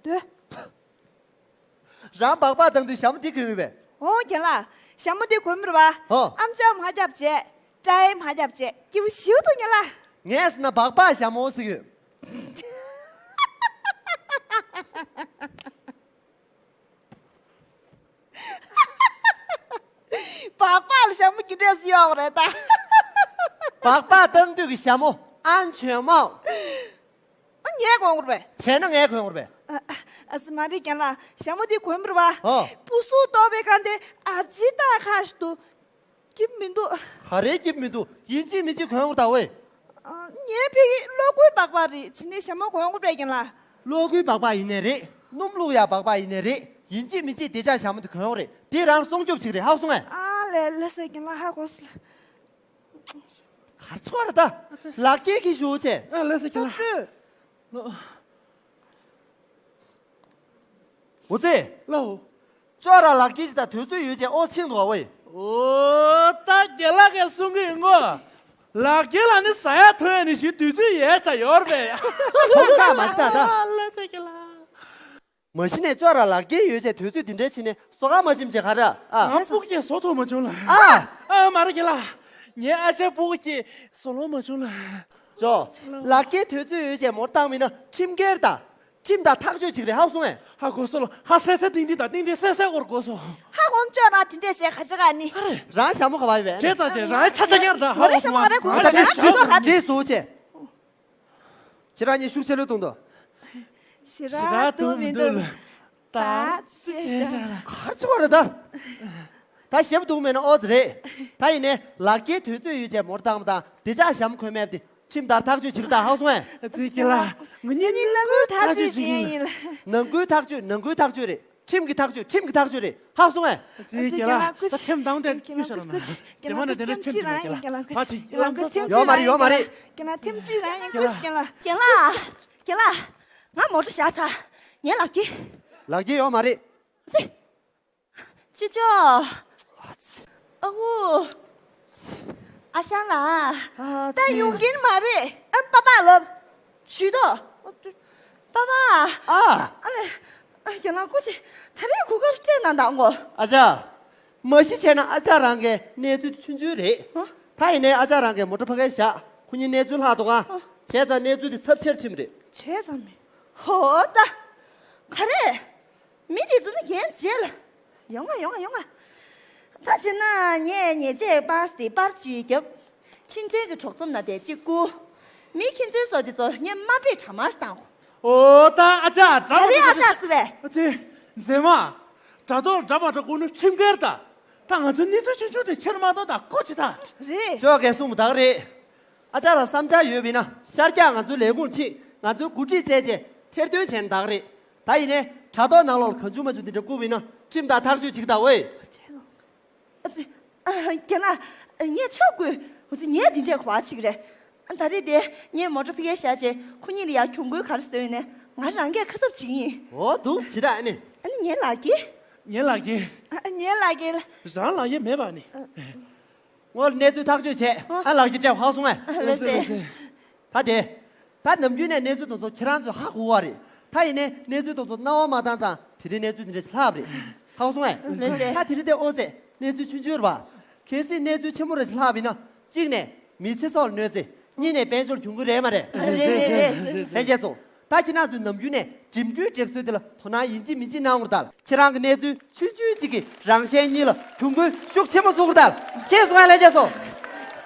དེ། རང་སྦག་སྦག་བཏང་དུས་ཞྭ་མོ་འདི་གོན་ཡོད་པས། ཨོ་རྒན་ལགས། ཞྭ་མོ་འདི་གོན་མི་རུང་བ། ཨོ། ཨམ་ཅོག་མ་རྒྱབ་བྱས། སྐྲ་ཡེ་མ་རྒྱབ་བྱས། སྐྱིད་པོ་ཞེ་པོ་འདུག་རྒན་ལགས། ངས་ཟེར་ན་སྦག་སྦག་ཞྭ་མོ་ཟེར་གྱི་ཡོད། སྦག་སྦག་ལ་ཞྭ་མོ་གྱི་འདྲས་སུ་གཡོག་རེད་ད། སྦག་སྦག་བཏང་དུས་ཀྱི་ཞྭ་མོ་ཨན་ཆོན་མའོ། ཨ་ངས་གོན་དགོས་རེད་པས། བྱས་ན་ངས་གོན་དགོས་རེད་པས། ཨ་ཨ་ཙི་མ་རེད་རྒན་ལགས། ཞྭ་མོ་འདི་གོན་མི་རུང་བ། ཨོ། སྤུ་སུ་ལྟོགས་པའི་ཁ་འདི་ཨར་ཇི་ད་ཁ་ཞིག་ཏུ། སྐྱིད་མི་འདུག་ག་རེ་སྐྱིད་མི་འདུག་ཡིན་གཅིག་མིན་གཅིག་གོན་དགོས་ད་ཝེ། ཨ་ངའི་ཕ་གི་གློག་སྒུལ་སྦག་སྦག་རེད། བྱས་ནས་ཞྭ་མོ་གོན་དགོས་པས་རྒན་ལགས། གློག་སྒུལ་སྦག་སྦག་ཡིན་ནའི་རེད། སྣུམ་བླུགས་ཡག་སྦག་སྦག་ཡིན་ནའི་རེད། ཡིན་གཅིག་མིན་གཅིག་དེ་ཅག་ཞྭ་མོ་དེ་གོན་དགོས་རེད། དེ་རང་སྲུང་སྐྱོབ་བྱེད་ཀྱི་རེད། ཧ་གོ་སོང་ངས། ཨ་ལས་ལས་སེ་རྒན་ལགས་ཧ་གོ་སོང་། གར་ཆོག་རེད་ད། ལག་འཁྱེར་གྱིས་ཤོག་བྱས། ཨ་ལས་སེ་རྒན་ལགས། ཨོ་ཙི། ལའོ། ཅོག་ར་ལག་འཁྱེར་ཅིག་དང་དུས་ཚོད་ཡོད་ཅེས་ཨོ་ཆིང་འདུག་ཨ་ཝེ། ཨོ་ད་རྒན་ལགས་ཀྱིས་གསུང་གི་ཡིན་གོ། ལག་འཁྱེར་ལ་ནི་ཟ་ཡ་འཐུང་ཡ་ནི་ཞིག་དུས་ཚོད་ཡོད་ས་ཡོད་རེད་པས། ཁོང་ཁ་མ་ཤི་ད་ད། ལ་ས་རྒན་ལགས། མ་གཞི་ནས་ཅོག་ར་ལག་འཁྱེར་ཡོད་ཅེས་དུས་ཚོད་འདི་འདྲའི་ཕྱིན་ནས་སོ་ཁ་མ་ཕྱིན་བྱས་ག་ར་ཨ། ང་སྤུ་གུ་སྐྱེས་བཟོ་ཐུབ་མ་བྱུང་ལ། ཨ། ཨ་མ་རེད་རྒན་ལགས། ངའི་ཨ་ཅག་སྤུ་གུ་སྐྱེས་བཟོ་ལོང་མ་བྱུང་ལ། ཅོ། ལག་འཁྱེར་དུས་ཚོད་ཡོད་ཅེས་མོར་བཏང་མིན་ན་ཁྲིམས་འགལ་ད། ཁྲིམས་དང་ཐག་གཅོད་ཅིག་རེད་ཧ་གོ་སོང་ངས། ཧ་གོ་སོང་ལ། ཧ་སེ་སེ་ཏིང་ཏིང་དང་ཏིང་ཏིང་སེ་སེ་སྐོར་གོ་སོང་། ཧ་གོ་ཅོག་ན་དེ་འདྲས་བྱས་ག་ཅི་ག་ནི། རང་ཞྭ་མོ་ག་བ་ཡོད་པས། བྱས་ཙང་བྱས་རང་ཚ་ཚ་ཡར་ད་ཧ་གོ་སོང་ང་། རེད་ཞྭ་མོ་རེད་གོ་ད་རེད་ཞྭ་མོ་ག་ནི། རེད་སོ་བྱས། ཁྱེད་རང་གཉིས་ཤུགས་ཆེ་ལོས་གཏོང་དོ། ཞེ་དྲག་འདུག་མི་འདུག་ད་ཚེ་ཞག་གར་ཆི་བ་རེད་ད། ད་ཞེ་པོ་འདུག་མེད་ན་ཨོ་ཙི་རེད། ད་ཡིན་ནའི་ལག་འཁྱེར་དུས་ཚོད་ཡོད་ཅེས་མོར་བཏང་མ་དང་དེ་ཅག་ཞྭ་མོ་གོན་མེད་པ་དེ་ཁྲིམས་ལྟར་ཐག་གཅོད་བྱེད་ཀྱི་ད་ཧ་གོ་སོང་ངས། ཨ་ཙི་རྒན་ལགས། ང་གཉིས་ནང་ཁུལ་ཐག་གཅོད་བྱེད་མཁན་ཡིན་ལ། ནང་ཁུལ་ཐག་གཅོད་ནང་ཁུལ་ཐག་གཅོད་རེད། ཁྲིམས་ཀྱི་ཐག་གཅོད་ཁྲིམས་ཀྱི་ཐག་གཅོད་རེད་ཧ་གོ་སོང་ངས། ཨ་ཙི་རྒན་ལགས་སྐུ་མཁྱེན། ཁྲིམས་དང་དེ་རྒན་ལགས་སྐུ་མཁྱེན། རྒྱ་མ་ནས་དེ་འདྲ་ཁྲིམས་ཀྱི་རང་ཡིན་རྒན་ལགས་སྐུ་མཁྱེན། རྒན་ལགས་སྐུ་མཁྱེན། ཡོད་མ་རེད་ཡོད་མ་རེད། རྒན་ལགས་ཁྲིམས་གཅིག་རང་ཡིན་སྐུ་མཁྱེན་ལགས། རྒན་ལགས། རྒན་ལགས། ང་མོ་ཊ་བཞག་ཚར། ངའི་ལག་འཁྱེར། ལག་འཁྱེར་ཡོད་མ་རེད། ཙི། ཅོ་ཅོ། ཨ་ཁུ། ཨ་ཞང་ལགས། ད་ཡོང་གིན་མ་རེད། ཨ་པ་པ་ལབ། ཇུས་གཏོགས། པ་པ། ཨ། ཨ་ལས། ཨ་རྒན་ལགས་སྐུ་མཁྱེན། ད་རེས་གོ་སྐབས་སྤྲད་གནང་དང་གོ། ཨ་ཅག་མ་གཞི་བྱས་ན་ཨ་ཅག་རང་གི་གནས་ཚུལ་ཆུང་ཆུང་རེད། ཧ། ད་ཡིན་ནའི་ཨ་ཅག་རང་གི་མོ་ཊ་ཕ་གིར་བཞག་ཁོ་གཉིས་གནས་ཚུལ་ལྷག་འདུག་ག་ཧ། བྱས་ཙང་གནས་ཚུལ་དེ་ཚབས་ཆེར་ཕྱིན་པ་རེད། བྱས་ཙང་མི། ཧོ་ད། ག་རེ། མི་དེ་ཚོ་ནི་རྒན་བྱས་ལ། ཡོང་ང་ཡོང་ང་ཡོང་ང་། ད་བྱས་ན་ངས་ཉེས་ཆད་པ་སི་དེ་པར་གཅིག་བརྒྱབ། ཕྱི་འབྲེལ་གྱི་གྲོགས་ཚོམ་ན་དེ་གཅིག་བསྐུར། མི་ཁྱིམ་མཚེས་ཚོ་དེ་ཚོ་ངས་དམའ་འབེབས་གྲ་མ་ཞིག་བཏང་གོ། ཨོ་ད་ཨ་ཅག་འདྲ་ག་རེ་ཨ་ཅག་ཟེར་རེད། ཨ་ཙི། མཛེས་མ། དྲ་ཐོག་འདྲ་མ་འདྲ་བསྐུར་ནི་ཁྲིམས་འགལ་ད། ད་ང་ཚོའི་གནས་ཚུལ་ཆུང་ཆུང་དེ་ཕྱིར་མ་གཏོང་དང་། ཁོ་ཅི་ད། རེད། ཅོག་གེ་གསུངས་པ་དག་རེད། ཨ་ཅག་ལ་བསམ་འཆར་ཡོད་པ་ཡིན་ན་ཤར་རྒྱག་ང་ཚོའི་ལས་ཁུངས་ཕྱིན། ང་ཚོའི་འགོ་ཁྲིད་བཙལ་རྗེས་ཐེར་འདོན་བྱས་ན་དག་རེད། ད་ཡིན་ནའི་དྲ་ཐོག་ནང་ལོགས་ལ་གང་བྱུང་མང་བྱུང་དེ་འདྲ་བཀུར་བ་ཡིན་ན་ཁྲིམས་ལྟར་ཐག་གཅོད་བྱེད་ཀྱི་ད་ཝེ། ཨ་ཙི། ཨ། རྒན་ལགས། ངས་ཆོག་དགོས། འོ་ཙི། ངས་འདི་འདྲའི་གོ་བ་ཅིག་རེད། ད་རེས་དེ་ངས་མོ་ཊ་ཕ་གིར་བཞག་རྗེས་ཁོ་གཉིས་ལ་ཡར་གྱོང་གུན་ག་རེ་བཟོས་ཡོད་ནའི་ང་རང་གིས་ཁ་གསབ་བྱེད་ཀྱི་ཡིན། འོ་འདུག་སེ་བྱེད་ད། ཨ་ནི། ཨ་ནི་ངའི་ལག་ཁྱེར། ངའི་ལག་ཁྱེར། ཨ། ངའི་ལག་ཁྱེར། རང་ལག་ཁྱེར་མེད་པ་ནི། ཨ། སྔོན་ལ་གནས་ཚུལ་ཐག་གཅོད་བྱས། ཨ། ཨ། ལག་ཁྱེར་སྤྲད། ཧ་གོ་སོང་ངས། ཨ། ལགས་སེ། ལགས་སེ། ད་དེ། ད་ནམ་རྒྱུན་ནས་གནས་ཚུལ་དེ་ཚོ་ཁྱེད་རང་ཚོས་ཧ་གོ་བ་རེད། ད་ཡིན་ནའི་གནས་ཚུལ་དེ་ཚོ་རྣ་བ་མ་བཏང་ཙང་དེ་རིང་གནས་ཚུལ་དེ་འདྲ་ཞིག་ལྷག་པ་རེད། ཧ་གོ་སོང་ངས། ལགས་སེ། ད་དེ་རིང་དེ་ཨོ་ཙེ་གནས་ཚུལ་ཆུང་ཆུང་རེད་པ། གལ་སྲིད་གནས་ཚུལ་ཆེན་པོ་རེ་ཞིག་ལྷག་པ་ཡིན་ན། གཅིག་ནས་མི་ཚེ་སྲོག་ལ་གནོད་འཚེ། གཉིས་ནས་དཔལ་འབྱོར་གྱོང་གུན་རེད་མ་རེད། རེད་རེད་རེད། ལྷན་རྒྱས་ཚོ། ད་ཁྱེད་རང་ཚོས་ནམ་རྒྱུན་ནས་འགྲིམ་འགྲུལ་སྒྲིག་སྲོལ་དེ་ལ་དོ་སྣང་ཡིན་གཅིག་མིན་གཅིག་གནང་དགོས་རེད་ད། ཁྱེད་རང་གི་གནས་ཚུལ་ཆུང་ཆུང་གཅིག་གིས་རང་གཞན་གཉིས་ལ་གྱོང་གུན་ཤུགས་ཆེན་པོ་བཟོ་དགོས་རེད་ད། མཁྱེན་སོང་ངས་ལྷན་རྒྱས་ཚོ།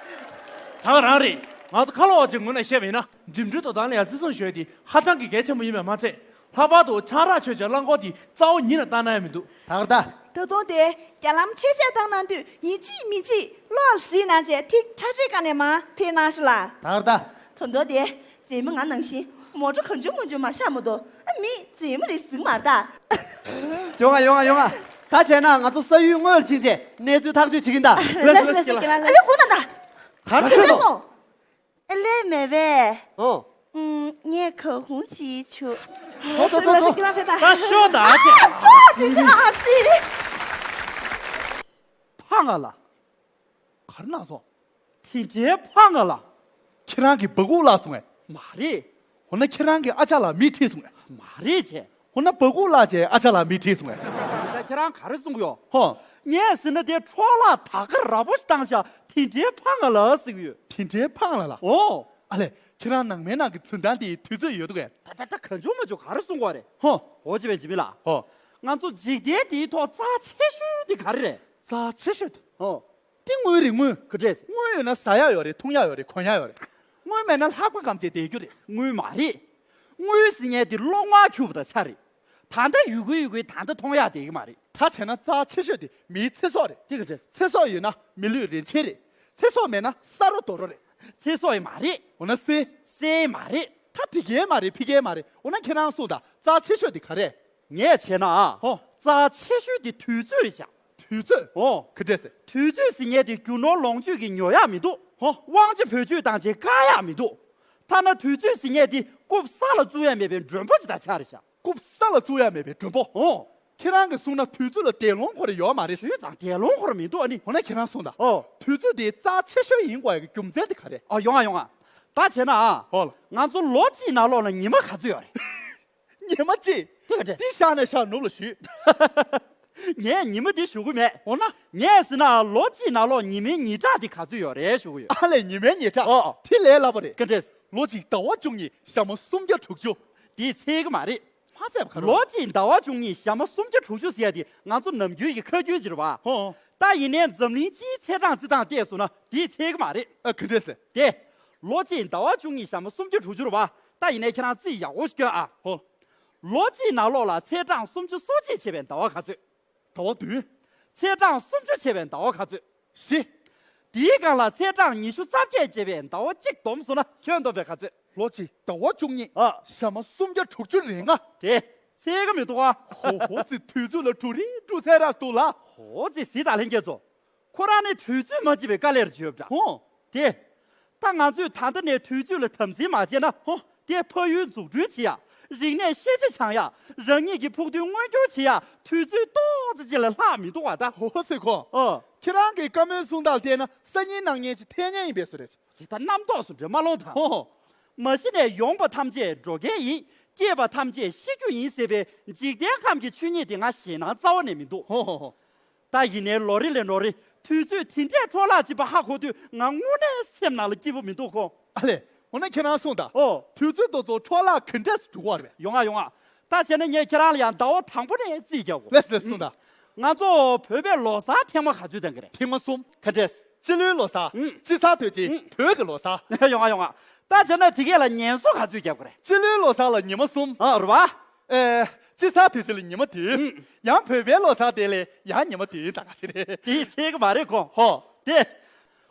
ད་ག་རང་རེད། ང་ཚོ་ཁ་ལོ་བ་ཅིག་ངོས་ནས་བཤད་པ་ཡིན་ན། འགྲིམ་འགྲུལ་དོ་དམ་ལ་ཡང་བརྩི་སྲུང་ཞུ་ཡ་དེ་ཧ་ཅང་གི་གལ་ཆེན་པོ་ཡིན་པས་མ་ཚད། ལྷག་པར་དུ་ཆང་རག་མཆོད་བྱའི་རླངས་འཁོར་དེ་རྩ་བ་ཉིད་ནས་བཏང་གནང་ཡ་མི་འདུག་ད་ག་ད། ད་དུང་དེ་རྒྱ་ལམ་འཕྲེད་བཅད་བཏང་གནང་དུས་ཡིན་གཅིག་མིན་གཅིག་གློག་ལ་གཟིགས་གནང་བྱས་ཐིག་ཁྲ་ཁྲའི་སྒང་ནས་མར་ཕེབས་གནང་ཤོག་ལགས། ད་ག་ད། ད་དུང་དེ་མཛེས་མ་ང་ནང་བཞིན་མོ་ཊ་གང་བྱུང་མང་བྱུང་མ་བཞག་མ་གཏོགས། ཨ། མི་མཛེས་མ་རེ་གཟིགས་མ་རེད་ད། ཡོང་ང་ཡོང་ང་ཡོང་ང་། ད་བྱས་ན་ང་ཚོ་ས་ཡུལ་དངོས་ལ་ཕྱིན་བྱས་གནས་ཚུལ་ཐག་གཅོད་བྱེད་ཀྱིན་ད། ལགས་སེ་ལགས་སེ། ཨ་ལེ་ཧུ་ན་ད། ག་རེ་བྱས་སོང་། ཨ་ལེ་མེད་པས། ཨོ། ཨུམ། ངས་ག་ཧུང་ཅིག་བྱུག །ཐོ་ཐོ་ཐོ་ཐོ། ད་ཤོག་ད་ཨ་ཅེ། ཨ་ཅོ་ཅི་ཅི་ཨ་ཅི། ཕ་ང་ལ། ག་རེ་གནང་སོང་། དེ་འདྲའི་ཕ་ང་ལ། ཁྱེད་རང་གི་སྦ་ཁུག་བརླག་སོང་ངས། མ་རེད། འོ་ན་ཁྱེད་རང་གི་ཨ་ཅག་ལ་མིས་ཁྲིད་སོང་ངས། མ་རེད་ཅེ། འོ་ན་སྦ་ཁུག་བརླག་བྱས་ཨ་ཅག་ལ་མིས་ཁྲིད་སོང་ངས། ད་ཁྱེད་རང་ག་རེ་གསུང་གི་ཡོད། ཧོ། ངས་ཟེར་ན་དེ་འཕྲོ་བརླག་ད་ག་ར་ར་པོ་ཞིག་བཏང་བཞག་དེ་འདྲའི་ཕ་ང་ལ་ཟེར་གི་ཡོད། དེ་འདྲའི་ཕ་ང་ལ་ལ། ཨོ། ཨ་ལས། ཁྱེད་རང་ནང་མའི་ནང་གི་འཛུལ་ཐང་དེའི་དུས་ཚོད་ཡོད་འདུག་གས། ད་ད་ད་གང་བྱུང་མང་བྱུང་ག་རེ་གསུང་གི་ཡོད་རེད། ཧོ། འོ་ཅི་བས་ཅི་མི་ལ། ཧོ། ང་ཚོ་འཇིག་རྟེན་འདིའི་ཐོག་རྩ་ཆེ་ཤོས་དེ་ག་རེ་རེད། རྩ་ཆེ་ཤོས་དེ། ཧོ། དེ་དངུལ་རེད་དངུལ། ག་འདྲས། དངུལ་ཡོད་ན་ཟ་ཡག་ཡོད་རེད། འཐུང་ཡག་ཡོད་རེད། གོན་ཡག་ཡོད་རེད། དངུལ་མེད་ན་ལྷགས་པ་སྒམ་བྱས་བསྡད་རྒྱུ་རེད། དངུལ་མ་རེད། དངུལ་ཟེར་མཁན་དེ་གློག་དམར་འཁྱུག་པ་དང་ཆ་རེད། ད་ལྟ་ཡོད་གི་ཡོད་གི་ད་ལྟ་མཐོང་ཡག་བསྡད་གི་མ་རེད། ད་བྱས་ན་རྩ་ཆེ་ཤོས་དེ་མིའི་ཚེ་སྲོག་རེད། དེ་ག་འདྲས། ཚེ་སྲོག་ཡོད་ན་མི་ལུས་རིན་ཆེན་རེད། ཚེ་སྲོག་མེད་ན་ས་རོ་རྡོ་རོ་རེད། ཚེ་སྲོག་ཡང་མ་རེད། འོ་ན་སྲས། སྲས་མ་རེད། ད་ཕ་གིའི་མ་རེད་ཕ་གིའི་མ་རེད། འོ་ན་ཁྱེད་རང་གསུངས་དང་རྩ་ཆེ་ཤོས་དེ་ག་རེད། ངས་བྱས་ན་ཨ། ཧོ། རྩ་ཆེ་ཤོས་དེ་དུས་ཚོད་རེད་ཤག་དུས་ཚོད། ཨོ། ག་འདྲས་ཟེར། དུས་ཚོད་ཟེར་མཁན་དེ་རྒྱུ་ནོར་ལོངས་སྤྱོད་ཀྱིས་ཉོ་ཡག་མི་འདུག་ཧོ། དབང་ཆ་བེད་སྤྱོད་བཏང་བྱས་བཀག་ཡག་མི་འདུག་ཐ་ན་དུས་ཚོད་ཟེར་མཁན་དེ་རྐུབ་ས་ལ་བཙུགས་ཡག་མེད་པའི་མགྲོན་པོ་ཅིག་དང་ཆ་རེད་ཤག་རྐུབ་ས་ལ་བཙུགས་ཡག་མེད་པའི་མགྲོན་པོ། ཨོ། ཁྱེད་རང་གིས་གསུངས་ན་དུས་ཚོད་ལ་འདས་ལོང་ཁོ་ར་ཡོད་མ་རེད། ཞུས་ཙང་འདས་ལོང་ཁོ་ར་མི་འདུག་ཨ་ནི། འོ་ན་ཁྱེད་རང་གསུངས་དང་། ཨོ། དུས་ཚོད་དེ་རྩ་ཆེ་ཤོས་ཡིན་དགོས་ཡག་གི་རྒྱུ་མཚན་དེ་ག་རེད། ཨ། ཡོང་ང་ཡོང་ང་། ད་བྱས་ན་ཨ། ཨོ་ལ། ང་ཚོ་ལོ་གཅིག་ནང་ལོགས་ལ་ཉི་མ་ག་ཚོད་ཡོད་རེད། ཉི་མ་གཅིག་དེ་ག་འདྲས། འདི་བཞག་ནས་བཞག་ནུབ་ལ་ཞུས། ངས་ཉི་མ་འདི་ཞུ་གི་མེད། འོ་ན། ངས་ཟེར་ན་ལོ་གཅིག་ནང་ལོགས་ཉི་མའི་ཉི་གྲངས་འདི་ག་ཚོད་ཡོད་རེད་ཞུ་གི་ཡོད། ཨ་ལས་ཉི་མའི་ཉི་གྲངས། ཨོ། དེ་ལས་སླ་པོ་རེད། ག་འདྲས། ལོ་གཅིག་ཟླ་བ་བཅུ་གཉིས་ཞག་མ་སུམ་བརྒྱ་དྲུག་ཅུ། དེ་ཚད་གི་མ་རེད། མ་ཚད་པ་ག་རེ། ལོ་གཅིག་ཟླ་བ་བཅུ་གཉིས་ཞག་མ་སུམ་བརྒྱ་དྲུག་ཅུ་ཟེར་ཡ་དེ་ང་ཚོ་ནམ་རྒྱུན་གྱི་ཁ་རྒྱུན་ཅིག་རེད་བ། ཧོ། ད་ཡིན་ནའི་འཛམ་གླིང་སྤྱིའི་ཚེས་གྲངས་རྩི་སྟངས་བལྟས་སོང་ན་དེ་ཚད་གི་མ་རེད། ཨ། ག་འདྲས་ཟེར། དེ། ལོ་གཅིག་ཟླ་བ་བཅུ་གཉིས་ཞག་མ་སུམ་བརྒྱ་དྲུག་ཅུ་རེད་བ། ད་ཡིན་ནའི་ཁྱེད་རང་རྩིས་ཡག་པོ་ཞིག་སྐྱོན་ཨ། ཧོ། ལོ་གཅིག་ནང་ལོགས་ལ་ཚེས་གྲངས་སུམ་ཅུ་སོ་གཅིག་བྱས་པའི་ཟླ་བ་ག་ཚོད། ཟླ་བ་བདུན། ཚེས་གྲངས་སུམ་ཅུ་བྱས་པའི་ཟླ་བ་ག་ཚོད། བཞི། དེའི་སྒང་ལ་ཚེས་གྲངས་ཉི་ཤུ་རྩ་བརྒྱད་བྱས་པའི་ཟླ་བ་གཅིག་བསྡོམས་སོང་ན་ཁྱོན་བསྡོམས་པས་ག་ཚོད། ལོ་གཅིག་ཟླ་བ་བཅུ་གཉིས། ཨ། ཞག་མ་སུམ་བརྒྱ་དྲུག་ཅུ་རེ་ལྔ། དེ། ཚད་གི་མི་འདུག་ཨ། ཧོ་ཧོ་ཙི། དུས་ཚོད་ལ་འབྲུ་རིགས་འབྲུ་ཚད་རག་འདུག་ལ། ཧོ་ཙི། གཟིགས་དང་ལྷན་རྒྱས་ཚོ། ཁོ་རང་ནི་དུས་ཚོད་མ་བརྗེད་པའི་དཀའ་ལས་རེ་བརྗོད་པ་འདྲ། ཧོ། དེ། ད་ང་ཚོས་ད་ལྟ་ནས་དུས་ཚོད་ལ་དམ་འཛིན་མ་བྱས་ན། ཧོ། དེ་ཕ་ཡུལ་འཛུགས་སྐྲུན་བྱེད་ཡ། རིག་གནས་ཤེས་བྱ་སྦྱང་ཡ། རང་ཉིད་ཀྱི་ཕུགས་འདུན་མངོན་འགྱུར་བྱེད་ཡ། དུས་ཚོད་ཏོག་ཙམ་ཅིག་ལས་ལྷག་མི་འདུག་བ་ད། ཧོ་ཙི་ཁོ། ཨོ། ཁྱེད་རང་གི་བཀའ་མོལ་གསུང་སྟངས་བལྟས་ན་སང་ཉིན་གནངས་ཉིན་ཅིག་འཐེན་མཁན་ཡིན་པའི་བཟོ་རེད། ཅིག་ད་རྣམ་རྟོག་སུ་འདྲེ་མ་ལོང་ད། ཧོ་ཧོ། མ་གཞི་ནས་ཡོང་པ་ཐམས་ཅད་འགྲོ་མཁན་ཡིན། སྐྱེས་པ་ཐམས་ཅད་ཤི་རྒྱུ་ཡིན་ཟེར་བའི་འཇིག་རྟེན་ཁམས་ཀྱི་ཆོས་ཉིད་དེ་ང་ཞེད་སྣང་རྩ་བ་ནས་མི་འདུག་ཧོ་ཧོ་ཧོ། ད་ཡིན་ནའི་ལོ་རེ་ལས་ལོ་རེ་དུས་ཚོད་དེ་འདྲས་འཕྲོ་བརླག་ཕྱིན་པ་ཧ་གོ་དུས་ང་དངོས་གནས་སེམས་ནང་ལ་སྐྱིད་པོ་མི་འདུག་གོ། ཨ་ལས། འོ་ན་ཁྱེད་རང་གསུངས་དང་། ཨོ། དུས་ཚོད་དེ་ཚོ་འཕྲོ་བརླག་ག་འདྲས་སུ་འགྲོ་གི་རེད། ཡོང་ང་ཡོང་ང་། ད་བྱས་ན་ངས་ཁྱེད་རང་ལ་ཡང་ཟླ་བ་དང་པོ་ནས་རྩིས་རྒྱག་གོ། ལགས་ལགས་གསུངས་དང་། ང་ཚོ་བོད་པའི་ལོ་གསར་ཐེངས་མ་ག་ཚོད་གཏོང་གི་རེད། ཐེངས་མ་གསུམ། ག་འདྲས། སྤྱི་ལོའི་ལོ་གསར། ཨུམ། དཔྱིད་གསར་དུས་ཆེན། ཨུམ། བོད་ཀྱི་ལོ་གསར། ཡོང་ང་ཡོང་ང་། ད་བྱས་ན་དེ་གས་ལ་ཉེན་བཟོ་ག་ཚོད་རྒྱབ་དགོས་རེད། སྤྱི་ལོའི་ལོ་གསར་ལ་ཉི་མ་གསུམ། ཨ། རེད་བ། ཨེ། དཔྱིད་གསར་དུས་ཚོད་ལ་ཉི་མ་བདུན། ཡང་བོད་པའི་ལོ་གསར་དེ་ལ་ཡང་ཉི་མ་བདུན་ད་ག་ཅི་རེད། དེ་ཚད་གི་མ་རེད་ཁོ། ཧོ། དེ།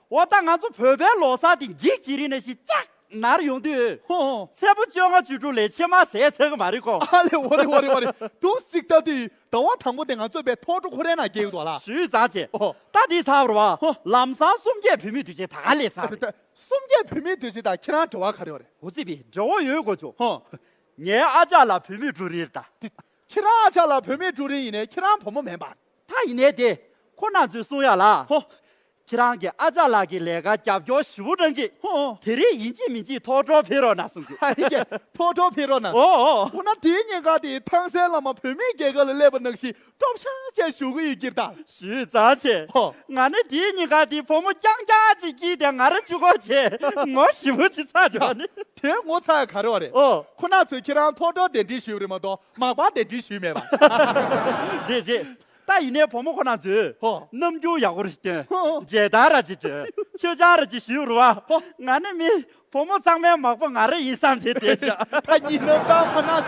འོ་ད་ང་ཚོ་བོད་པའི་ལོ་གསར་དེ་འགྱིག་ཅིག་རིང་ནས་ཤི་ཅག་ནར་ཡོང་དུས། ཧོ་ཧོ། ཚེས་པ་བཅོ་ལྔ་བཅུ་དྲུག་ལས་ཕྱི་མ་ཟས་ཚད་གི་མ་རེད་ཁོ། ཨ་ལེ་འོ་རེད་འོ་རེད་འོ་རེད། འདུག་སེ་ལྟ་དུས་ཟླ་བ་དང་པོ་དེ་ང་ཚོ་པའི་ཐོག་འགྲོ་ཁོ་རའི་ནང་སྐྱེལ་གི་འདུག་ལ། ཞུས་ཙང་ཆེ། ཧོ། ད་དེ་ཚར་བ་རེད་བ། ཧོ། ལམ་སང་གསུམ་བརྒྱད་བུད་མེད་དུས་ཆེན་ད་ག་ལས་ཚར་རེད། གསུམ་བརྒྱད་བུད་མེད་དུས་ཆེན་དང་ཁྱེད་རང་འབྲེལ་བ་ག་རེ་ཡོད་རེད། འོ་ཙི་པི་འབྲེལ་བ་ཡོད་དགོས་བྱུང་། ཧོ། ངའི་ཨ་ཅག་ལ་བུད་མེད་འགྲོ་རེད་ད། ཁྱེད་རང་ཨ་ཅག་ལ་བུད་མེད་འགྲོ་རེད་ཡིན་ནའི་ཁྱེད་རང་བུ་མོ་མིན་པ། ད་ཡིན་ནའི་དེ། ཁོ་རྣམ་ཚོས་གསུང་ཡ་ལ། ཧོ། ཁྱེད་རང་གི་ཨ་ཅག་ལགས་ཀྱི་ལས་ཀ་རྒྱབ་སྐྱོར་ཞེ་པོ་གནང་གི། ཧོ། དེ་རིང་ཡིན་གཅིག་མིན་གཅིག་ཐོག་འགྲོ་ཕེབས་རོགས་གནང་གསུང་གི། ཧ་ཧི་ཀེ། ཐོག་འགྲོ་ཕེབས་རོགས་གནང་། ཨོ་ཨོ། འོ་ན་དེའི་ཉིན་ཀ་དེ་ཐང་སན་བླ་མ་བུད་མེད་རྒྱལ་ཁབ་ལ་སླེབས་པ་ནང་བཞིན་སྐྱོབ་ཤག་ཅེས་ཞུ་གི་ཡོད་ཀྱིར་ད། ཞུས་ཙང་ཆེ། ཧོ། ང་ནི་དེའི་ཉིན་ཀ་དེ་བུ་མོ་རྐྱང་རྐྱང་ཅིག་སྐྱིད་དེ་ང་རང་གཅིག་པོ་བྱས་ངོ་ཞེ་པོ་ཅིག་ཚ་བྱུང་ནི། དེ་ངོ་ཚ་ཡ་ག་རེ་བ་རེད། ཨོ། ཁོ་ན་ཚོས་ཁྱེད་རང་ཐོག་འགྲོ་གདན་འདྲེན་ཞུས་པ་རེད་མ་གཏོགས་མག་པ་གདན་འདྲེན་ཞུས་མེད་པ། རེད་རེད། ད་ཡིན་ནའི་བུ་མོ་ཁོ་ན་ཚོས། ཧོ། རྣམ་འགྱུར་ཡག་པོ་རེ་སྟོན། ཧོ། མཇལ་དར་ར་ཅིག་སྟོན། མཆོད་ཆང་ར་ཅིག་ཞུས་རུ་བ། ཧོ། ང་ནི་མི་བུ་མོ་ཚང་མའི་མག་པ་ང་རང་ཡིན་བསམ་བྱས་བསྡད་ཤག་ད་གཉིད་ནམ་བཏང་མ་ན།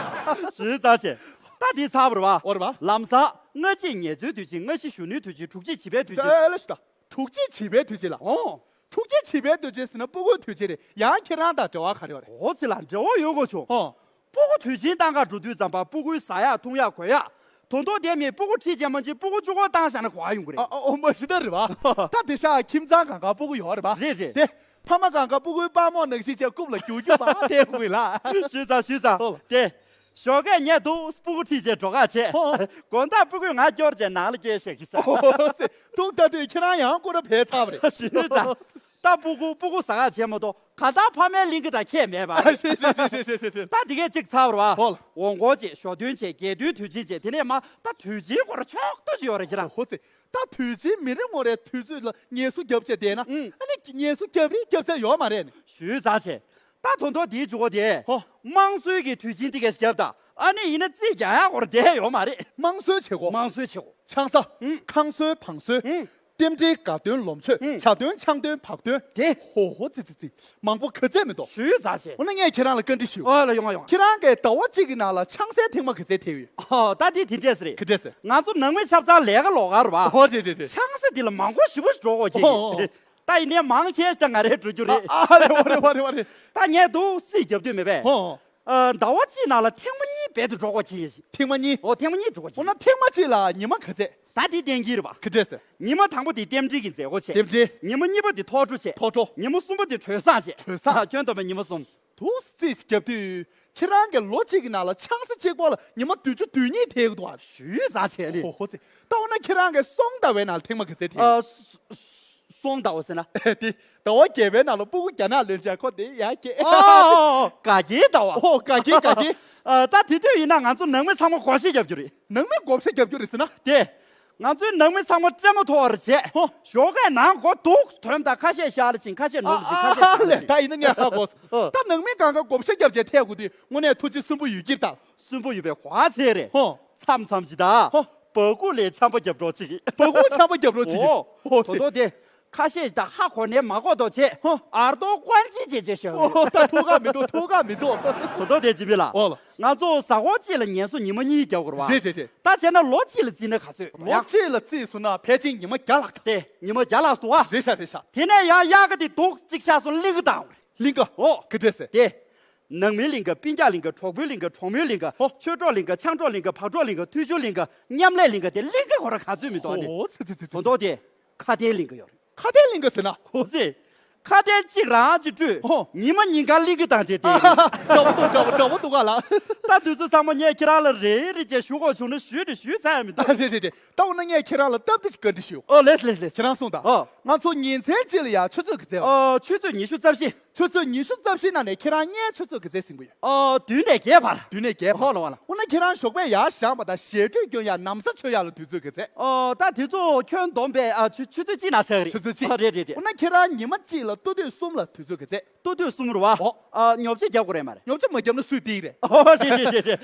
ཞུས་ཙང་ཆེ། ད་འདི་ཚར་བ་རེད་བ། འོ་རེད་བ། ལམ་སང་སྔ་ཕྱི་ངལ་རྩོལ་དུས་ཆེན། སྔ་ཕྱི་གཞོན་ནུའི་དུས་ཆེན། དྲུག་ཕྱི་བྱིས་པའི་དུས་ཆེན། ཨེ་ལ་ཤི་ད། དྲུག་ཕྱི་བྱིས་པའི་དུས་ཆེན་ལ། ཨོ། དྲུག་ཕྱི་བྱིས་པའི་དུས་ཆེན་ཟེར་ན་སྤུ་གུའི་དུས་ཆེན་རེད། ཡང་ཁྱེད་རང་དང་འབྲེལ་བ་ག་རེ་ཡོད་རེད། ཨོ་ཙི་ལ་འབྲེལ་བ་ཡོད་དགོས་བྱུང་། ཨོ། སྤུ་གུ་དུས་ཆེན་གཏོང་གར་འགྲོ་དུས་ཙམ་པ་སྤུ་གུའི་ཟ་ཡག་འཐུང་ཡག་གོན་ཡག་དོན་དག་དེ་མིན་སྤུ་གུ་ཁྲིད་བྱས་མ་ཕྱིན་སྤུ་གུ་བཅུ་སྐོར་བཏང་བཞག་ན་གོ་བ་ཡོང་གི་རེད། ཨ་ཨོ་མ་གཞི་ད་རེད་བ། ད་དེ་ཤག་ཁྱིམ་ཚང་གང་ག་སྤུ་གུ་ཡོད་རེད་བ། རེད་རེད། དེ་ཕ་མ་གང་ག་སྤུ་གུའི་དཔའ་མོ་ནང་བཞིན་བྱས་རྐུབ་ལ་རྒྱུག་རྒྱུག་པ་དེ་དགོས་ལ། ཞུས་ཙང་ཞུས་ཙང་། ཨོ། དེ། ཞོགས་ཀས་ངས་འདུག་སྤུ་གུ་ཁྲིད་བྱས་འགྲོ་ག་བྱས། ཧོ། དགོང་དག་སྤུ་གུས་ང་སྐྱོར་བྱས་ནང་ལ་སྐྱེལ་བཞག་གི་ས། ཨོ་ཙི། འདུག་ལྟ་དུས་ཁྱེད་རང་ཡང་སྐུ་ར་བས་ཚར་བ་རེད། ཞུས་ཙང་། ད་སྤུ་གུ་སྤུ་གུ་ཟ་ག་བྱས་མ་གཏོགས་གང་ལྟར་ཕ་མའི་གླིང་ག་དང་ཁྱད་མེད་པ། རེད་རེད་རེད། ད་དེ་གས་གཅིག་ཚར་བ་རེད་བ། ཧོ་ལ། འོང་སྐོར་བྱས། ཞོ་སྟོན་བྱས། དགེ་འདུན་དུས་ཆེན་བྱས། དེ་ནས་མ་ད་དུས་ཆེན་སྐོར་ཕྱོགས་བསྡུས་ཅིག་ཡོད་རེད་ཁྱེད་རང་། ཧོ་ཙི། ད་དུས་ཆེན་མི་རེ་ངོ་རེ་དུས་ཚོད་ལ་ངལ་གསོ་རྒྱབ་བྱས་བསྡད་ན། ཨང་། ཨ་ནི་ངལ་གསོ་རྒྱབ་རེས་རྒྱབ་ས་ཡོད་མ་རེད། ཞུས་ཙང་ཆེ། ད་དོན་དག་དེའི་མཇུག་གོ་དེ། ཧོ། དམངས་སྲོལ་གྱི་དུས་ཆེན་དེ་གས་རྒྱབ་ད། ཨ་ནི་ཡིན་ན་རྩིས་རྒྱག་ཡག་སྐོར་བསྡད་ཡོད་མ་རེད། དམངས་སྲོལ་བྱེད་སྒོ། དམངས་སྲོལ་བྱེད་སྒོ། ཆང་ས། ཨང་། ཁང་སྲོལ་བང་སྲོལ། ཨང་། རྟེན་འབྲེལ་དགའ་སྟོན་ལོ་མཆོད། ཨང་། བྱ་སྟོན་ཆང་སྟོན་བག་སྟོན། དེ། ཧོ་ཧོ་ཙི་ཙི་ཙི། མང་པོ་ག་ཚད་མི་འདུག་ཞུས་ཙང་ཆེ། འོ་ན་ངས་ཁྱེད་རང་ལ་བཀའ་འདྲི་ཞུ། ཨོ་ལ་ཡོང་ང་ཡོང་ང་། ཁྱེད་རང་གིས་ཟླ་བ་གཅིག་གི་ནང་ལ་ཆང་སའི་ཐེངས་མ་ག་ཚད་ཐེབས་ཡོད། ཨོ་ད་དེ་དེ་འདྲས་རེད། ག་འདྲས་རེད། ང་ཚོ་ནང་མི་ཆ་ཚང་ལས་ཀ་ལོགས་ཀ་རེད་བ། ཨོ་རེད་རེད་རེད། ཆང་ས་འདི་ལ་མང་པོ་ཞེ་པོ་ཞིག་འགྲོ་དགོས་ཀྱི། ཨོ་ཨོ། ད་ཡིན་ནའི་མང་ཆེ་ཤོས་ང་རེད་འགྲོ་རྒྱུ་རེད། ཨ་ཨ་རེད་ཨོ་རེད་ཨོ་རེད་ཨོ་རེད། ད་ངས་འདུག་སེ་རྒྱབ་འདོད་མེད་པས། ཨོ་ཨོ། ཨ་ཟླ་བ་གཅིག་ནང་ལ་ཐེངས་མ་གཉིས་རྦད་དེ་འགྲོ་དགོས་ཀྱི་ཡིན་ཞིག་ཐེངས་མ་གཉིས། ཨོ་ཐེངས་མ་གཉིས་འགྲོ་དགོས་ཀྱི། འོ་ན་ཐེངས་མ་གཅིག་ལ་ཉི་མ་ག་ཚད། ད་དེ་གཏན་འཁེལ་རེད་བ། ག་འདྲས་ཟེར། ཉི་མ་དང་པོ་དེ་རྟེན་འབྲེལ་གྱི་མཛད་སྒོ་བྱས། རྟེན་འབྲེལ། ཉི་མ་གཉིས་པ་དེ་ཐོག་འཕྲོ་བྱས། ཐོག་འཕྲོ། ཉི་མ་གསུམ་པ་དེ་གྲོལ་སངས་བྱས། གྲོལ་སངས། ཁྱོན་བསྡོམས་པའི་ཉི་མ་གསུམ། འདུག་སེ་རྩིས་རྒྱབ་དུས་ཁྱེད་རང་གི་ལོ་གཅིག་གི་ནང་ལ་ཆང་ས་གཅིག་པོ་ལ་ཉི་མ་བདུན་ཅུ་དོན་གཉིས་ཐེབས་ཀྱི་འདུག་ཨ། ཞུས་ཙང་བྱས་ནི། ཧོ་ཧོ་ཙི། ད་འོ་ན་ཁྱེད་རང་གི་སོང་ཟླ་བའི་ནང་ལ་ཐེངས་མ་ག་ཚད་ཐེབས་ཡོད། ཨ་སོ་སོ་སོང་ཟླ་བ་ཟེར་ན། དེ་ཟླ་བ་བརྒྱད་པའི་ནང་ལ་སྤུ་གུ་རྒྱ་ནག་ལོན་བྱས་ཁོ་དེ་ཡར་སྐྱེལ། ཨོ་ཨོ་ཨོ་དགའ་སྐྱེལ་ཟླ་བ། ཨོ་དགའ་སྐྱེལ་དགའ་སྐྱེལ། ཨ་ད་དེ་དུས་ཡིན་ན་ང་ཚོ་ནང་མི་ཚང་མ་བགོ་བཤའ་རྒྱབ་རྒྱུ་རེད། ནང་མི་བགོ་བཤའ་རྒྱབ་རྒྱུ་རེད་ཟེར་ན། དེ། ང་ཚོའི་ནང་མི་ཚང་མ་སྤྲད་མ་ཐུབ་པ་རེད་བྱས། ཧོ། ཞོགས་ཀས་ནང་སྒོ་རྡུགས་ཐོན་དང་ཁ་ཤས་ཤར་ལ་ཕྱིན། ཁ་ཤས་ནང་དུ་ཕྱིན། ཁ་ཤས་ཨ་ཕྱི་ལ་ལས་ཕྱིན། ད་ཡིན་ན་ངས་ཧ་གོ་སོང་། ཨ། ད་ནང་མི་གང་ག་བགོ་བཤའ་རྒྱབ་བྱས་ཐད་དགོས་དུས་དངོས་གནས་ཐུགས་རྗེ་སུན་པོ་ཡོད་ཀྱིར་ད། སུན་པོ་ཡོད་པའི་གོ་ཚད་རེད། ཧོ། མཚམས་མཚམས་ཅི་ད། ཧོ། སྦ་ཁུག་ལས་ཆམ་པ་རྒྱབ་འགྲོ་ཅིག་སྦ་ཁུག་ཆམ་པ་རྒྱབ་འགྲོ་ཅིག་ཨོ། ཧོ་དོ་ཚེ། དོ་དེ། ཁ་ཤས་ད་ཧ་གོ་ནས་མ་གོ་དོ་བྱས། ཧོ། ཨར་ཏོ་ཀོན་ཅི་བྱས་བྱས་ཤག་ཨོ་ད་ཐུགས་ཁག་མི་འདུག་ཐུགས་ཁག་མི་འདུག་དོ་དོ་དེ་ཅི་མི་ལ། ཨོ་ལ། ང་ཚོ་གཟའ་འཁོར་གཅིག་ལ་ངལ་གསོ་ཉི་མ་གཉིས་རྒྱག་དགོས་རེད་བ། རེད་རེད་རེད། ད་བྱས་ན་ལོ་གཅིག་ལ་བརྩིས་ན་ག་ཚོད། ལོ་གཅིག་ལ་བརྩིས་སོང་ན་ཕལ་ཆེར་ཉི་མ་བརྒྱ་ལྷག་ད། དེ་ཉི་མ་བརྒྱ་ལྷག་འདུག་བ། རེད་ཤག་རེད་ཤག་དེ་ནས་ཡང་དབྱར་ཁ་དེ་འདུག་གཅིག་ཤར་སོང་གླིང་ག་བཏང་བ་རེད། གླིང་ག་ཨོ། ག་འདྲས་ཟེར། དེ། ནང་མིའི་གླིང་ག་སྤུན་ཀྱག་གླིང་ག་གྲོགས་པོའི་གླིང་ག་གྲོགས་མོའི་གླིང་ག་ཧོ། ཆོས་གྲོགས་གླིང་ག་ཆང་གྲོགས་གླིང་ག་བག་གྲོགས་གླིང་ག་འཐུས་ཤོར་གླིང་ག་མཉམ་ལས་གླིང་ག་དེ་གླིང་ག་ཁོ་རང་ག་ཚོད་མི་འདུག་ཨ་ནི། ཧོ་ཙི་ཙི་ཙི་ཙི། དོན་དག་དེ། ཁ་བརྡའི་གླིང་ག་ཡོད་རེད། ཁ་བརྡའི་གླིང་ག་ཟེར་ན། ཧོ་ཙི། ཁ་བརྡའི་གཅིག་རང་གཅིག་སྤྲོད། ཧོ། ཉི་མ་ཉིན་གང་གླིང་ག་བཏང་བྱས་བསྡད་ཡོད། འདྲ་པོ་འདུག་འདྲ་པོ་འདྲ་པོ་འདུག་ག་ལ། ད་དུས་ཚོད་ཚང་མ་ངས་ཁྱེད་རང་ལ་རེ་རེ་བྱས་ཞུ་དགོས་བྱུང་ན་ཞུས་ནས་ཞུས་ཚར་ཡ་མི་འདུག་རེད་རེད་རེད། ད་འོ་ན་ངས་ཁྱེད་རང་ལ་སྟབས་བདེ་ཞིག་བཀའ་འདྲི་ཞུ། ཨོ་ལེས་ལེས་ལེས། ཁྱེད་རང་གསུངས་དང་། ཨོ། ང་ཚོ་ཉིན་མཚན་གཅིག་ལ་ཡ་ཆུ་ཚོད་ག་ཚད་ཡོད། ཨོ་ཆུ་ཚོད་ཉི་ཤུ་རྩ་བཞི། ཆུ་ཚོད་ཉི་ཤུ་རྩ་བཞི་ནང་ནས་ཁྱེད་རང་བརྙན་ཆུ་ཚོད་ག་ཚད་ཟིན་གྱི་ཡོད། ཨོ་བདུན་ནས་བརྒྱད་བར། བདུན་ནས་བརྒྱད་བར། ཧོ་ལ་བ་ལ། འོ་ན་ཁྱེད་རང་ཞོགས་པ་ཡར་བཞེངས་པ་དང་ཞལ་འཕྲོས་སྐྱོན་ཡ་ན་བཟའ་མཆོད་ཡ་ལ་དུས་ཚོད་ག་ཚད། ཨོ་ད་དེ་ཚོ་ཁྱོན་བསྡོམས་པས་ཨ་ཆུ་ཆུ་ཚོད་གཅིག་ནང་ཟེར་གི་རེད། ཆུ་ཚོད་གཅིག་ཨ་རེད་རེད་རེད། འོ་ན་ཁྱེད་རང་ཉི་མ་གཅིག་ལ་སྟོད་ཐུང་གསུམ་ལ་དུས་ཚོད་ག་ཚད། སྟོད་ཐུང་གསུམ་རེད་བ། ཨོ། ཨ་ཉོ་ཆ་རྒྱབ་དགོས་རེད་མ་རེད། ཉོ་ཆ་མ་བརྒྱབ་ན་སུས་སྟེར་གི་རེད། ཨོ་རེད་རེད་རེད་རེད།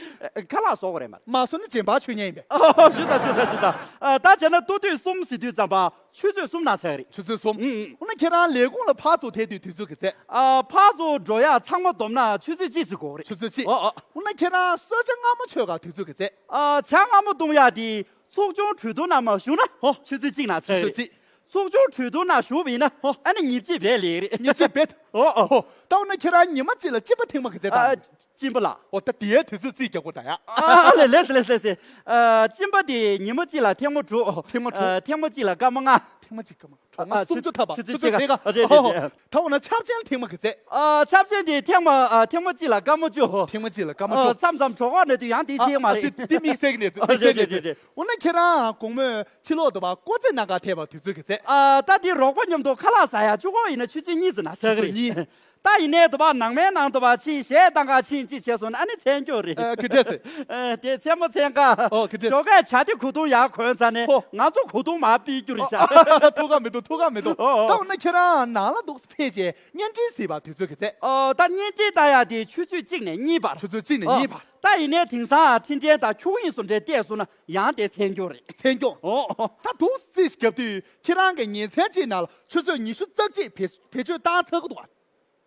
ཁ་ལག་བཟོ་དགོས་རེད་མ་རེད། མ་བཟོ་ན་སྦྱིན་པ་མཆོད་མཁན་ཡིན་པས། ཨོ་ཞུ་ད་ཞུ་ད་ཞུ་ད། ཨ་ད་བྱས་ན་སྟོད་ཐུང་གསུམ་ཟེར་དུས་ཙམ་པ། ཆུ་ཚོད་གསུམ་ནང་ཚར་གི་རེད། ཆུ་ཚོད་གསུམ། ཨུ། ཨུ། འོ་ན་ཁྱེད་རང་ལས་ཁུངས་ལ་ཕར་ཚུར་ཐད་དུས་དུས་ཚོད་ག་ཚད། ཨ། ཕར་ཚུར་འགྲོ་ཡག་ཚང་མ་བསྡོམས་ན་ཆུ་ཚོད་གཅིག་ཙམ་འགོར་གི་རེད། ཆུ་ཚོད་གཅིག། ཨོ། ཨོ། འོ་ན་ཁྱེད་རང་གསོལ་ཇ་མངར་མོ་མཆོད་ག་དུས་ཚོད་ག་ཚད། ཨ། ཇ་མངར་མོ་བཏུང་ཡག་དེ་ཚོགས་ཆུང་གྲོས་བསྡུར་ནང་མར་ཞུགས་ན། ཨོ། ཆུ་ཚོད་གཅིག་ནང་ཚར་གི་རེད། ཆུ་ཚོད་གཅིག། ཚོགས་ཆུང་གྲོས་བསྡུར་ནང་ཞུགས་པ་ཡིན་ན། ཨོ། ཨ་ནི་ཉིན་གཅིག་བས་ལས་གི་རེད། ཉིན་གཅིག་བས། ཨོ། ཨོ། ཨོ། ད་འོ་ན་ཁྱེད་རང་ཉི་མ་གཅིག་ལ་གཅིན་པ་ཐེངས་མ་ག་ཚད་བཏང་། ཨ། གཅིན་པ་ལ། ཨོ། ད་དེའི་དུས་ཚོད་རྩིས་རྒྱག་དགོས་ད་ཡ། ཨ། ལེ་ལེ་ལེ་ལེ་ལེ། ཨ། གཅིན་པ་དེ་ཉི་མ་གཅིག་ལ་ཐེངས་མ་དྲུག། ཐེངས་མ་དྲུག། ཨ། ཐེངས་མ་གཅིག་ལ་སྐར་མ་ལྔ། ཐེངས་མ་གཅིག་སྐར་མ། གྲོགས་མོ་ཨ། སུམ་ཅུ་ཐམ་པ། ཆུ་ཚོད་ཕྱེད་ཀ། ཨ། རེད་རེད་རེད། ད་འོ་ན་ཆབ་ཆེན་ཐེངས་མ་ག་ཚད། ཨ། ཆབ་ཆེན་དེ་ཐེངས་མ། ཨ། ཐེངས་མ་གཅིག་ལ་སྐར་མ་བཅུ། ཐེངས་མ་གཅིག་ལ་སྐར་མ་བཅུ། ཨ། མཚམས་མཚམས་གྲོགས་པོ་ན་དུས་ཡང་དེ་ཨ། ཤེས་མ། ཨ། རེད། དེ་དེ་དམིགས་བསལ་གི་གནས་ཚུལ། ཨ། དམིགས་བསལ་རེད་གནས་རེད་ཚུལ། རེད། འོ་ན་ཁྱེད་རང་དགོང་མོ་ཕྱི་ལོགས་དུ་བ་ཀོ་ཚེ་ནང་ག་ཐེབས་པ་དུས་ཚོད་ག་ཚད། ཨ། ད་དེ་རོགས་པ་མཉམ་དུ་ཁ་ལག་ཟ་ཡག་ཆུ་ཁོག་ཡིན་ན་ཆུ་ཚོད་གཉིས་ཙམ་ན་ཟ་གི་རེད། ཆུ་ཚོད་གཉིས། ད་ཡིན་ནའི་དུ་བ་ནང་མའི་ནང་དུ་བ་ཕྱིན་གཞས་བཏང་ག་ཕྱིན་ཅི་བྱས་སོང་ན་ཨ་ནི་ཚན་སྐྱོ་རེད། ཨ། ག་འདྲས་ཟེར། ཨ། དེ་ཚན་མོ་ཚན་ཀ། ཨོ། ག་འདྲས། ཞོགས་ཀས་བྱ་དེ་གོས་ཐུང་ཡག་གོན་ཚར་ནས། ཧོ། ང་ཚོ་གོས་ཐུང་མར་ཕུད་རྒྱུ་རེད་ཤག་ཐུགས་ཁག་མི་འདུག་ཐུགས་ཁག་མི་འདུག་ཨོ། ཨོ། ད་འོ་ན་ཁྱེད་རང་ནང་ལ་འདུག་ཕེབས་རྗེས་བརྙན་འཕྲིན་གཟིགས་པ་དུས་ཚོད་ག་ཚད། ཨོ། ད་བརྙན་འཕྲིན་ལྟ་ཡག་དེ་ཆུ་ཚོད་གཅིག་ནས་གཉིས་བར། ཆུ་ཚོད་གཅིག་ནས། ཨོ། གཉིས་བར། ད་ཡིན་ནའི་དེང་སང་འཕྲིན་ཕྲན་དང་ཁྱུག་དབྱིངས་སུ་འདྲ་བལྟས་སོང་ན་ཡང་དེ་ཚན་སྐྱོ་རེད། ཚན་སྐྱོ། ཨོ། ད་འདུག་རྩིས་རྒྱབ་དུས་ཁྱེད་རང་གི་ཉིན་མཚན་གཅིག་ནང་ལ་ཆུ་ཚོད་ཉི་ཤུ་རྩ་གཅིག་བེད་བེད་སྤྱོད་བཏང་ཚར་གི་འདུག་ཨ།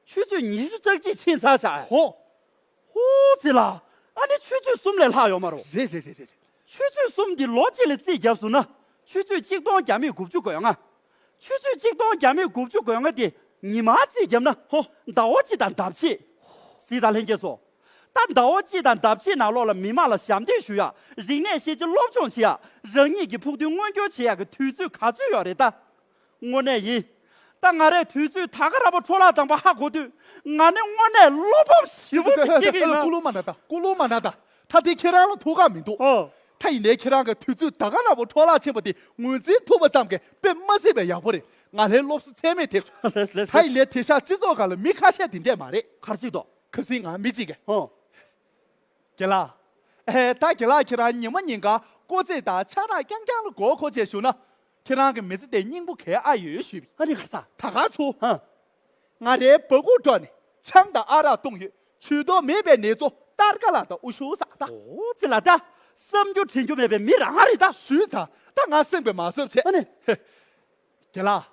ཆུ་ཚོད་ཉི་ཤུ་རྩ་གཅིག་ཕྱིན་ཚར་ཤག་ཧོ། ཧོ་ཙི་ལ། ཨ་ནི་ཆུ་ཚོད་གསུམ་ལས་ལྷག་ཡོད་མ་རེད། རེད་རེད་རེད་རེད། ཆུ་ཚོད་གསུམ་འདི་ལོ་གཅིག་ལ་རྩིས་བརྒྱབ་སོང་ན། ཆུ་ཚོད་གཅིག་སྟོང་བརྒྱ་མེད་དགུ་བཅུ་གོ་ལྔ། ཆུ་ཚོད་གཅིག་སྟོང་བརྒྱ་མེད་དགུ་བཅུ་གོ་ལྔ་དེ་ཉི་མར་རྩིས་བརྒྱབ་ན། ཧོ། ཟླ་བ་གཅིག་དང་ལྡབ་གཅིག་གཟིགས་དང་ལྷན་རྒྱས་ཚོ། ད་ཟླ་བ་གཅིག་དང་ལྡབ་གཅིག་ནང་ལོགས་ལ་མི་མང་ལ་ཞབས་འདེགས་ཞུ་ཡག་རིག་གནས་ཤེས་བྱ་སློབ་སྦྱོང་བྱེད་ཡག་རང་ཉིད་ཀྱི་ཕུགས་འདུན་མངོན་འགྱུར་བྱེད་ཡག་གི་དུས་ཚོད་ག་ཚོད་ཡོད་རེད་ད། དངོས་གནས་ཡིན། ད་ང་རས་དུས་ཚོད་ད་ག་རང་པོ་འཕྲོ་བརླག་བཏང་པ་ཧ་གོ་དུས། ང་ནི་དངོས་གནས་བློ་ཕམ་ཞེ་པོ་ཅིག་སྐྱེ་གི་ཡིན་ན། ཀུ་ལུ་མ་ན་ད། ཀུ་ལུ་མ་ན་ད། ད་དེ་ཁྱེད་རང་ལ་ཐུགས་ཁག་མི་འདུག་ཨོ། ད་ཡིན་ནའི་ཁྱེད་རང་གི་དུས་ཚོད་ད་ག་རང་པོ་འཕྲོ་བརླག་ཕྱིན་པ་དེ་ངོས་འཛིན་ཐུབ་པ་ཙམ་གྱིས་དཔེ་མ་སྲིད་པའི་ཡག་པོ་རེད། ང་ལའི་སློབ་གསོ་ཚད་མེད་དེ། ལེགས་ལེགས། ད་ཡིན་ནའི་དེང་སང་སྤྱི་ཚོགས་སྒང་ལ་མི་ཁ་ཤས་དེ་འདྲས་མ་རེད། ག་རེ་ཅིག་འདུག་གལ་སྲིད་ང་མི་གཅིག་གིས། ཨོ། རྒན་ལགས། ཨེ། ད་རྒན་ལགས་ཁྱེད་རང་ཉི་མ་ཉིན་གང་ཀོ་ཚེ་དང་ཆང་རག་རྐྱང་རྐྱང་ལ་མགོ་འཁོར་བྱས་བཞུགས་ན། ཁྱེད་རང་གི་མི་ཚེ་དེ་སྙིང་པོ་གས་ཨ་ཡོད་ཞུས་པས། ཨ་ནི་ག་ས། ད་ག་ཚོད། ཧ། ང་རའི་སྦ་ཁུག་བྲོ་ནས་ཆང་དང་ཨ་རག་བཏུང་ཡོད། བྱུས་གཏོགས་མེད་པའི་ནེ་ཙོ་སྟར་ཀ་ལ་དང་ཨུ་ཤུ་ས་ད། ཨོ་ཙི་ལ་ད། བསམ་རྒྱུ་དྲན་རྒྱུ་མེད་པའི་མི་རང་རེད་ད། ཞུས་ཙང་ད་ང་སེམས་ཀྱི་མ་བཟོད་བྱས། ཨ་ནི། རྒན་ལགས།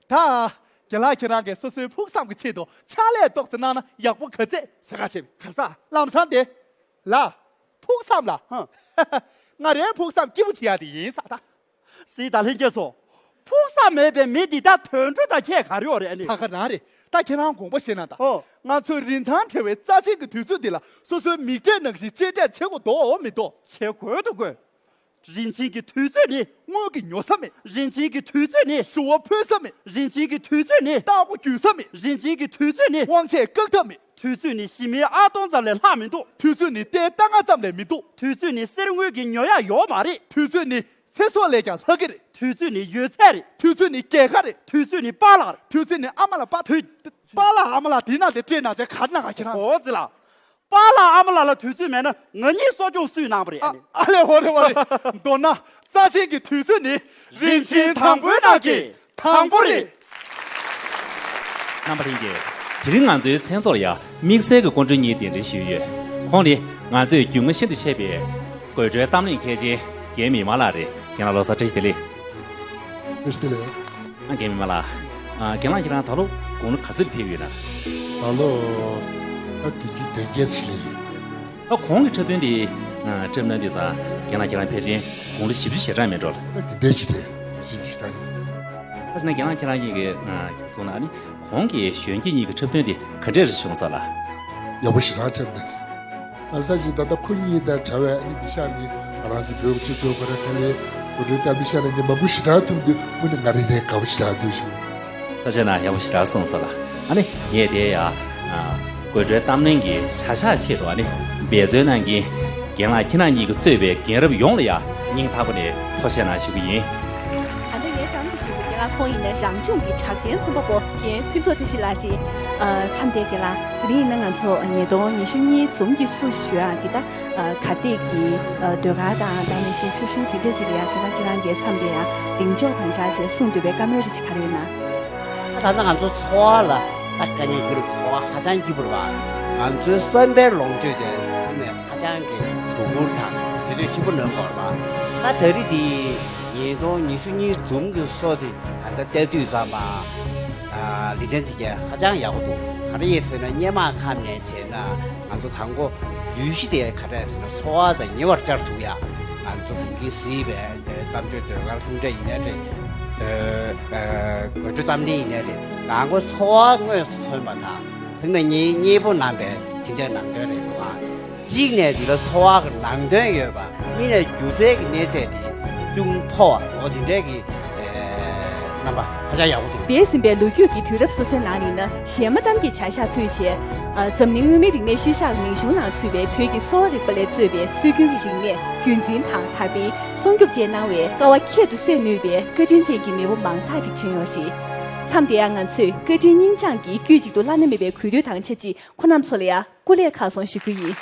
ད། རྒན་ལགས་ཁྱེད་རང་གིས་སོ་སོའི་ཕུགས་བསམ་གྱི་ཆེད་དུ་ཕྱག་ལས་ཏོག་ཙམ་གནང་ན་ཡག་པོ་ག་ཚད་ཟེར་ག་བྱས། ག་ས། ལམ་སང་དེ། ལ། ཕུགས་བསམ་ལ། ཧ། ང་རའི་ཕུགས་བསམ་སྐྱིད་པོ་བྱེད་ཡག་དེ་ཡིན་ས་ད། སྲིད་དང་ལྷན་རྒྱས་སོ། ཕུགས་བསམ་མེད་པའི་མི་འདི་ད་དུད་འགྲོ་དང་ཁྱད་ག་རེ་ཡོད་རེད་ཨ་ནི། ད་ག་རང་རེད། ད་ཁྱེད་རང་དགོངས་པ་བཞེས་གནང་དང་། ཨོ། ང་ཚོའི་རིན་ཐང་བྲལ་བའི་རྩ་ཆེན་གྱི་དུས་ཚོད་འདི་ལ་སོ་སོའི་མིག་འབྲས་ནང་བཞིན་གཅེས་སྤྲས་བྱེད་དགོས་འདུག་མི་འདུག་བྱེད་དགོས་འདུག་དགོས། རིན་ཆེན་གྱི་དུས་ཚོད་ནི། དངུལ་གྱི་ཉོ་ས་མེད། རིན་ཆེན་གྱི་དུས་ཚོད་ནི། ཞུ་བ་ཕུལ་ས་མེད། རིན་ཆེན་གྱི་དུས་ཚོད་ནི། རྟ་མགོ་བརྒྱུད་ས་མེད། རིན་ཆེན་གྱི་དུས་ཚོད་ནི། དབང་ཆས་བཀག་ཐབས་མེད། དུས་ཚོད་ནི་ཞི་མིའི་ཨ་སྟོང་ཙམ་ལས་ལྷག་མི་འདུག་དུས་ཚོད་ནི་རྟའི་རྟ་རྔ་ཙམ་ལས་མི་འདུག་དུས་ཚོད་ནི་གསེར་དངུལ་གྱི་ཉོ་ཡག་ཡོད་མ་རེད། དུས་ཚོད་ནི་ཚེ་སྲོག་ལས་ཀྱང་ལྷག་གི་རེད། དུས་ཚོད་ནི་ཡོད་ཚད་རེད། དུས་ཚོད་ནི་རྒྱལ་ཁ་རེད། དུས་ཚོད་ནི་པཱ་ལགས་རེད། དུས་ཚོད་ནི་ཨ་མ་ལགས་པཱ། དུས། པཱ་ལགས་ཨ་མ་ལགས་དེ་ན་དེ་སྤྲད་ན་ཅག་ག་ན་ག་ཁྱེད་རང་། ཨོ་ཙི་ལ། པཱ་ལགས་ཨ་མ་ལགས་ལ་དུས་ཚོད་མེད་ན་ང་གཉིས་གསོ་སྐྱོང་སུས་གནང་བ་རེད་ཨ། ཨ་ལེ་ཧོ་རེ་ཧོ་རེ། མདོར་ན་རྩ་ཆེན་གྱི་དུས་ཚོད་ནི་རིན་ཆེན་དང་པོའི་ནང་གི་དང་པོ་རེད། རྣམ་པ་ལྷན་རྒྱས། དེ་རིང་ང་ཚོའི་མཚན་ཚོགས་ལ་ཡང་དམིགས་བསལ་གྱི་སྐུ་མགྲོན་གཉིས་གདན་འདྲེན་ཞུས་ཡོད། ཁོང་ནི་ང་ཚོས་རྒྱུས་མངའ་ཤིན་ཏུ་ཆེ་བའི་དགོད་བྲོའི་གཏམ་གླེང་མཁས་ཅན་རྒན་མི་མ་ལགས་རེད། རྒན་ལགས་ལོ་གསར་བཀྲ་ཤིས་བདེ་ལེགས། བཀྲ་ཤིས་བདེ་ལེགས། ཨ། རྒན་མི་མ་ལགས། ཨ། རྒན་ལགས་ཁྱེད་རང་ད་ལོ་དགུང་ལོ་ག་ཚོད་ཕེབས་ཡོད་ན། ད་ལོ། ཨ། བདུན་ཅུ་དོན་བརྒྱད་ཙམ་སླེབས་ཡོད། ཨ། གོང་གི་འཁྲབ་སྟོན་དེ། ཨ། འཁྲབ་གནང་དུས་ཙང་རྒན་ལགས་ཁྱེད་རང་ཕལ་ཆེར་དགུང་ལོ་བཞི་བཅུ་ཞེ་གྲངས་མེད་འགྲོ་ལ། ཨ། དེ་འདྲ་ཞིག་རེད། བཞི་བཅུ་ཞེ་གྲངས་ཡིན། ཨ་ཙི་ན་རྒན་ལགས་ཁྱེད་རང་གཉིས་ཀྱིས། ཨ། གསུངས་ན་ཨ་ནི་གོང་གི་གཞོན་སྐྱེས་གཉིས་ཀྱི་འཁྲབ་སྟོན་དེ་ག་འདྲས་རེ་བྱུང་སོང་ལགས། ཡག་པོ་ཞེ་དྲག་འཁྲབ་གནང་གི། ང་ས་ཞིག་ད་ལྟ་ཁོ་གཉིས་དང་བྲལ་བའི་ཨ་ནི་མི་ཤ་ནི་ང་རང་ཚོ་བོད་ཀྱི་སྤྱི་ཚོགས་ཁོ་རང་ཁ་ལས་གོ་སྒྲིག་དང་མི་ཤ་ནི་མང་པོ་ཞེ་དྲག་ཐུག་དུས་དངོས་གནས་ང་རེ་ནས་དགའ་པོ་ཞེ་དྲག་འདུག་ཞུ། ཐུགས་རྗེ་གནང་། ཡག་པོ་ཞེ་དྲག་གསུངས་སོང་ལགས། ཨ་ནི་ངས་དེ་ཡ། ཨ། དགོད་བྲོའི་གཏམ་གླེང་གི་བྱ་གཞག་ཆེད་དུ་ཨ་ནི་འབད་བརྩོན་གནང་གིན། རྒན་ལགས་ཁྱེད་རང་གཉིས་ཀྱིས་གཙོས་པའི་རྒན་རབས་ཡོངས་ལ་ཡ་སྙིང་ཐག་པ་ནས་ཐུགས་རྗེ་གནང་ཞུ་གི་ཡིན། ད་ལྟ་ངའི་འགྲམ་དུ་བཞུགས་པའི་རྒན་ལགས་ཁོང་ཡིན་ན་རང་ལྗོངས་ཀྱི་གྲགས་ཅན་རྩོམ་པ་པོ་རྒན་ཕུན་ཚོགས་བཀྲ་ཤིས་ལགས་རེད། ཨ། མཚམས་དེ་རྒན་ལགས་དེ་རིང་ཡིན་ན་ང་ཚོ་ཉིས་སྟོང་ཉི་ཤུ་གཉིས་འཛོམས་ཀྱི་བསུ་ཞུ་ཡག་གི་ད། ཨ། གར་སྟེགས་ཀྱི། ཨ། ཟློས་གར་དང་ད་ག་ནང་བཞིན་འཁྲབ་གཞུང་འདི་འདྲ་ཅིག་ལ་ཡང་དེ་དག་ཁྱེད་རང་གིས་མཚམས་དེ་ཡང་གདེང་འཇོག་དང་སྦྲགས་བྱས་གསུང་འདོད་པའི་བཀའ་མོལ་རེ་ཅིག་ག་རེ་ཡོད་ན། ད་ལྟ་ང་ཚོ་འཚོ་བ་ལ་ད་དཀའ་ངལ་ཡོད་རེད། འཚོ་བ་ཧ་ཅང་སྐྱིད་པོ་རེད་པ། ང་ཚོའི་བསམ་པའི་ལོངས་སྤྱོད་དེ་ཚང་མས་ཧ་ཅང་གི་དོ་ཁུར་དང་བེད་སྤྱོད་ཆེན་པོ་གནང་དགོས་རེད་པ། ད་ད་རེས་འདི་ ཉིས་སྟོང་ཉི་ཤུ་གཉིས་འཛོམས་ཀྱི་སོ་དེ་ད་ལྟ་བལྟས་དུས་ཙམ་པ། ཨ། ལེ་ཚན་དེ་གས་ཧ་ཅང་ཡག་པོ་འདུག་ག་རེ་ཡིན་ཟེར་ན། སྔོན་མ་ཁམས་ནས་བྱས་ན་ང་ཚོ་དང་པོ་བརྗོད་གཞི་དེ་ག་རེ་ཟེར་ན། འཚོ་བ་དང་ཉེ་བར་བཅར་ཐུབ་ཡ། ང་ཚོ་ད་གིན་གཟིགས་པའི་དེ་གཏམ་བརྗོད་ཟློས་གར་གསུང་གྲས་ཡིན་ནའི་རེད། ཨ། དགོད་བྲོ་གཏམ་གླེང་ཡིན་ནའི་རེད། ང་ཚོ་འཚོ་བ་དངོས་སུ་མཚོན་པ་དང་། ཐེངས་མ་གཉིས་གཉིས་པོ་གནང་བའི་དེ་འདྲའི་ནང་དོན་རེད་འདུག་ཨང་། གཅིག་ནས་འདི་ལ་འཚོ་བ་གི་ནང་དོན་ཡོད་པ། གཉིས་ནས་སྒྱུ་རྩལ་གྱི་གནས་ཚད་དེ་ཅུང་མཐོ་བ། འོ་དེ་འདྲའི་གི་ཨེ་རྣམ་པ་ཧ་ཅང་ཡག་པོ་འདུག་འདས་ཟིན་པའི་ལོ་རྒྱུས་ཀྱི་དུས་རབས་སོ་སོའི་ནང་ནས་ན། གཞས་མ་གཏམ་གྱི་བྱ་གཞག་ཕུད་བྱས། ཨ། འཛམ་གླིང་མངོན་མིན་རིག་གནས་ཤུལ་བཞག་མིང་གཞུང་ནང་ཚུད་པའི་བོད་ཀྱི་གསོ་བ་རིག་པ་ལས་གཙོས་པའི་སྲོལ་རྒྱུན་གྱི་རིག་གནས་རྒྱུན་འཛིན་དང་དར་སྤེལ་སྲུང་སྐྱོབ་བཅས་གནང་བའི་དཀའ་བ་ཁྱད་དུ་བསད་ནུས་པའི་བཀའ་དྲིན་ཅན་གྱི་མེས་པོ་མང་དག་ཅིག་བྱོན་ཡོད་རེད། མཚམས་དེ་ཡང་ང་ཚོས་བཀའ་དྲིན་སྙིང་བཅངས་ཀྱིས་དཀྱུས་གཅིག་ཏུ་བླ་ན་མེད་པའི་གུས་འདུད་དང་ཆབས་ཅིག་ཁོང་རྣམ་ཚོ་ལ་ཡང་སྐུ་ལས་ཁག་སོང་ཞུ་རྒྱུ་ཡིན།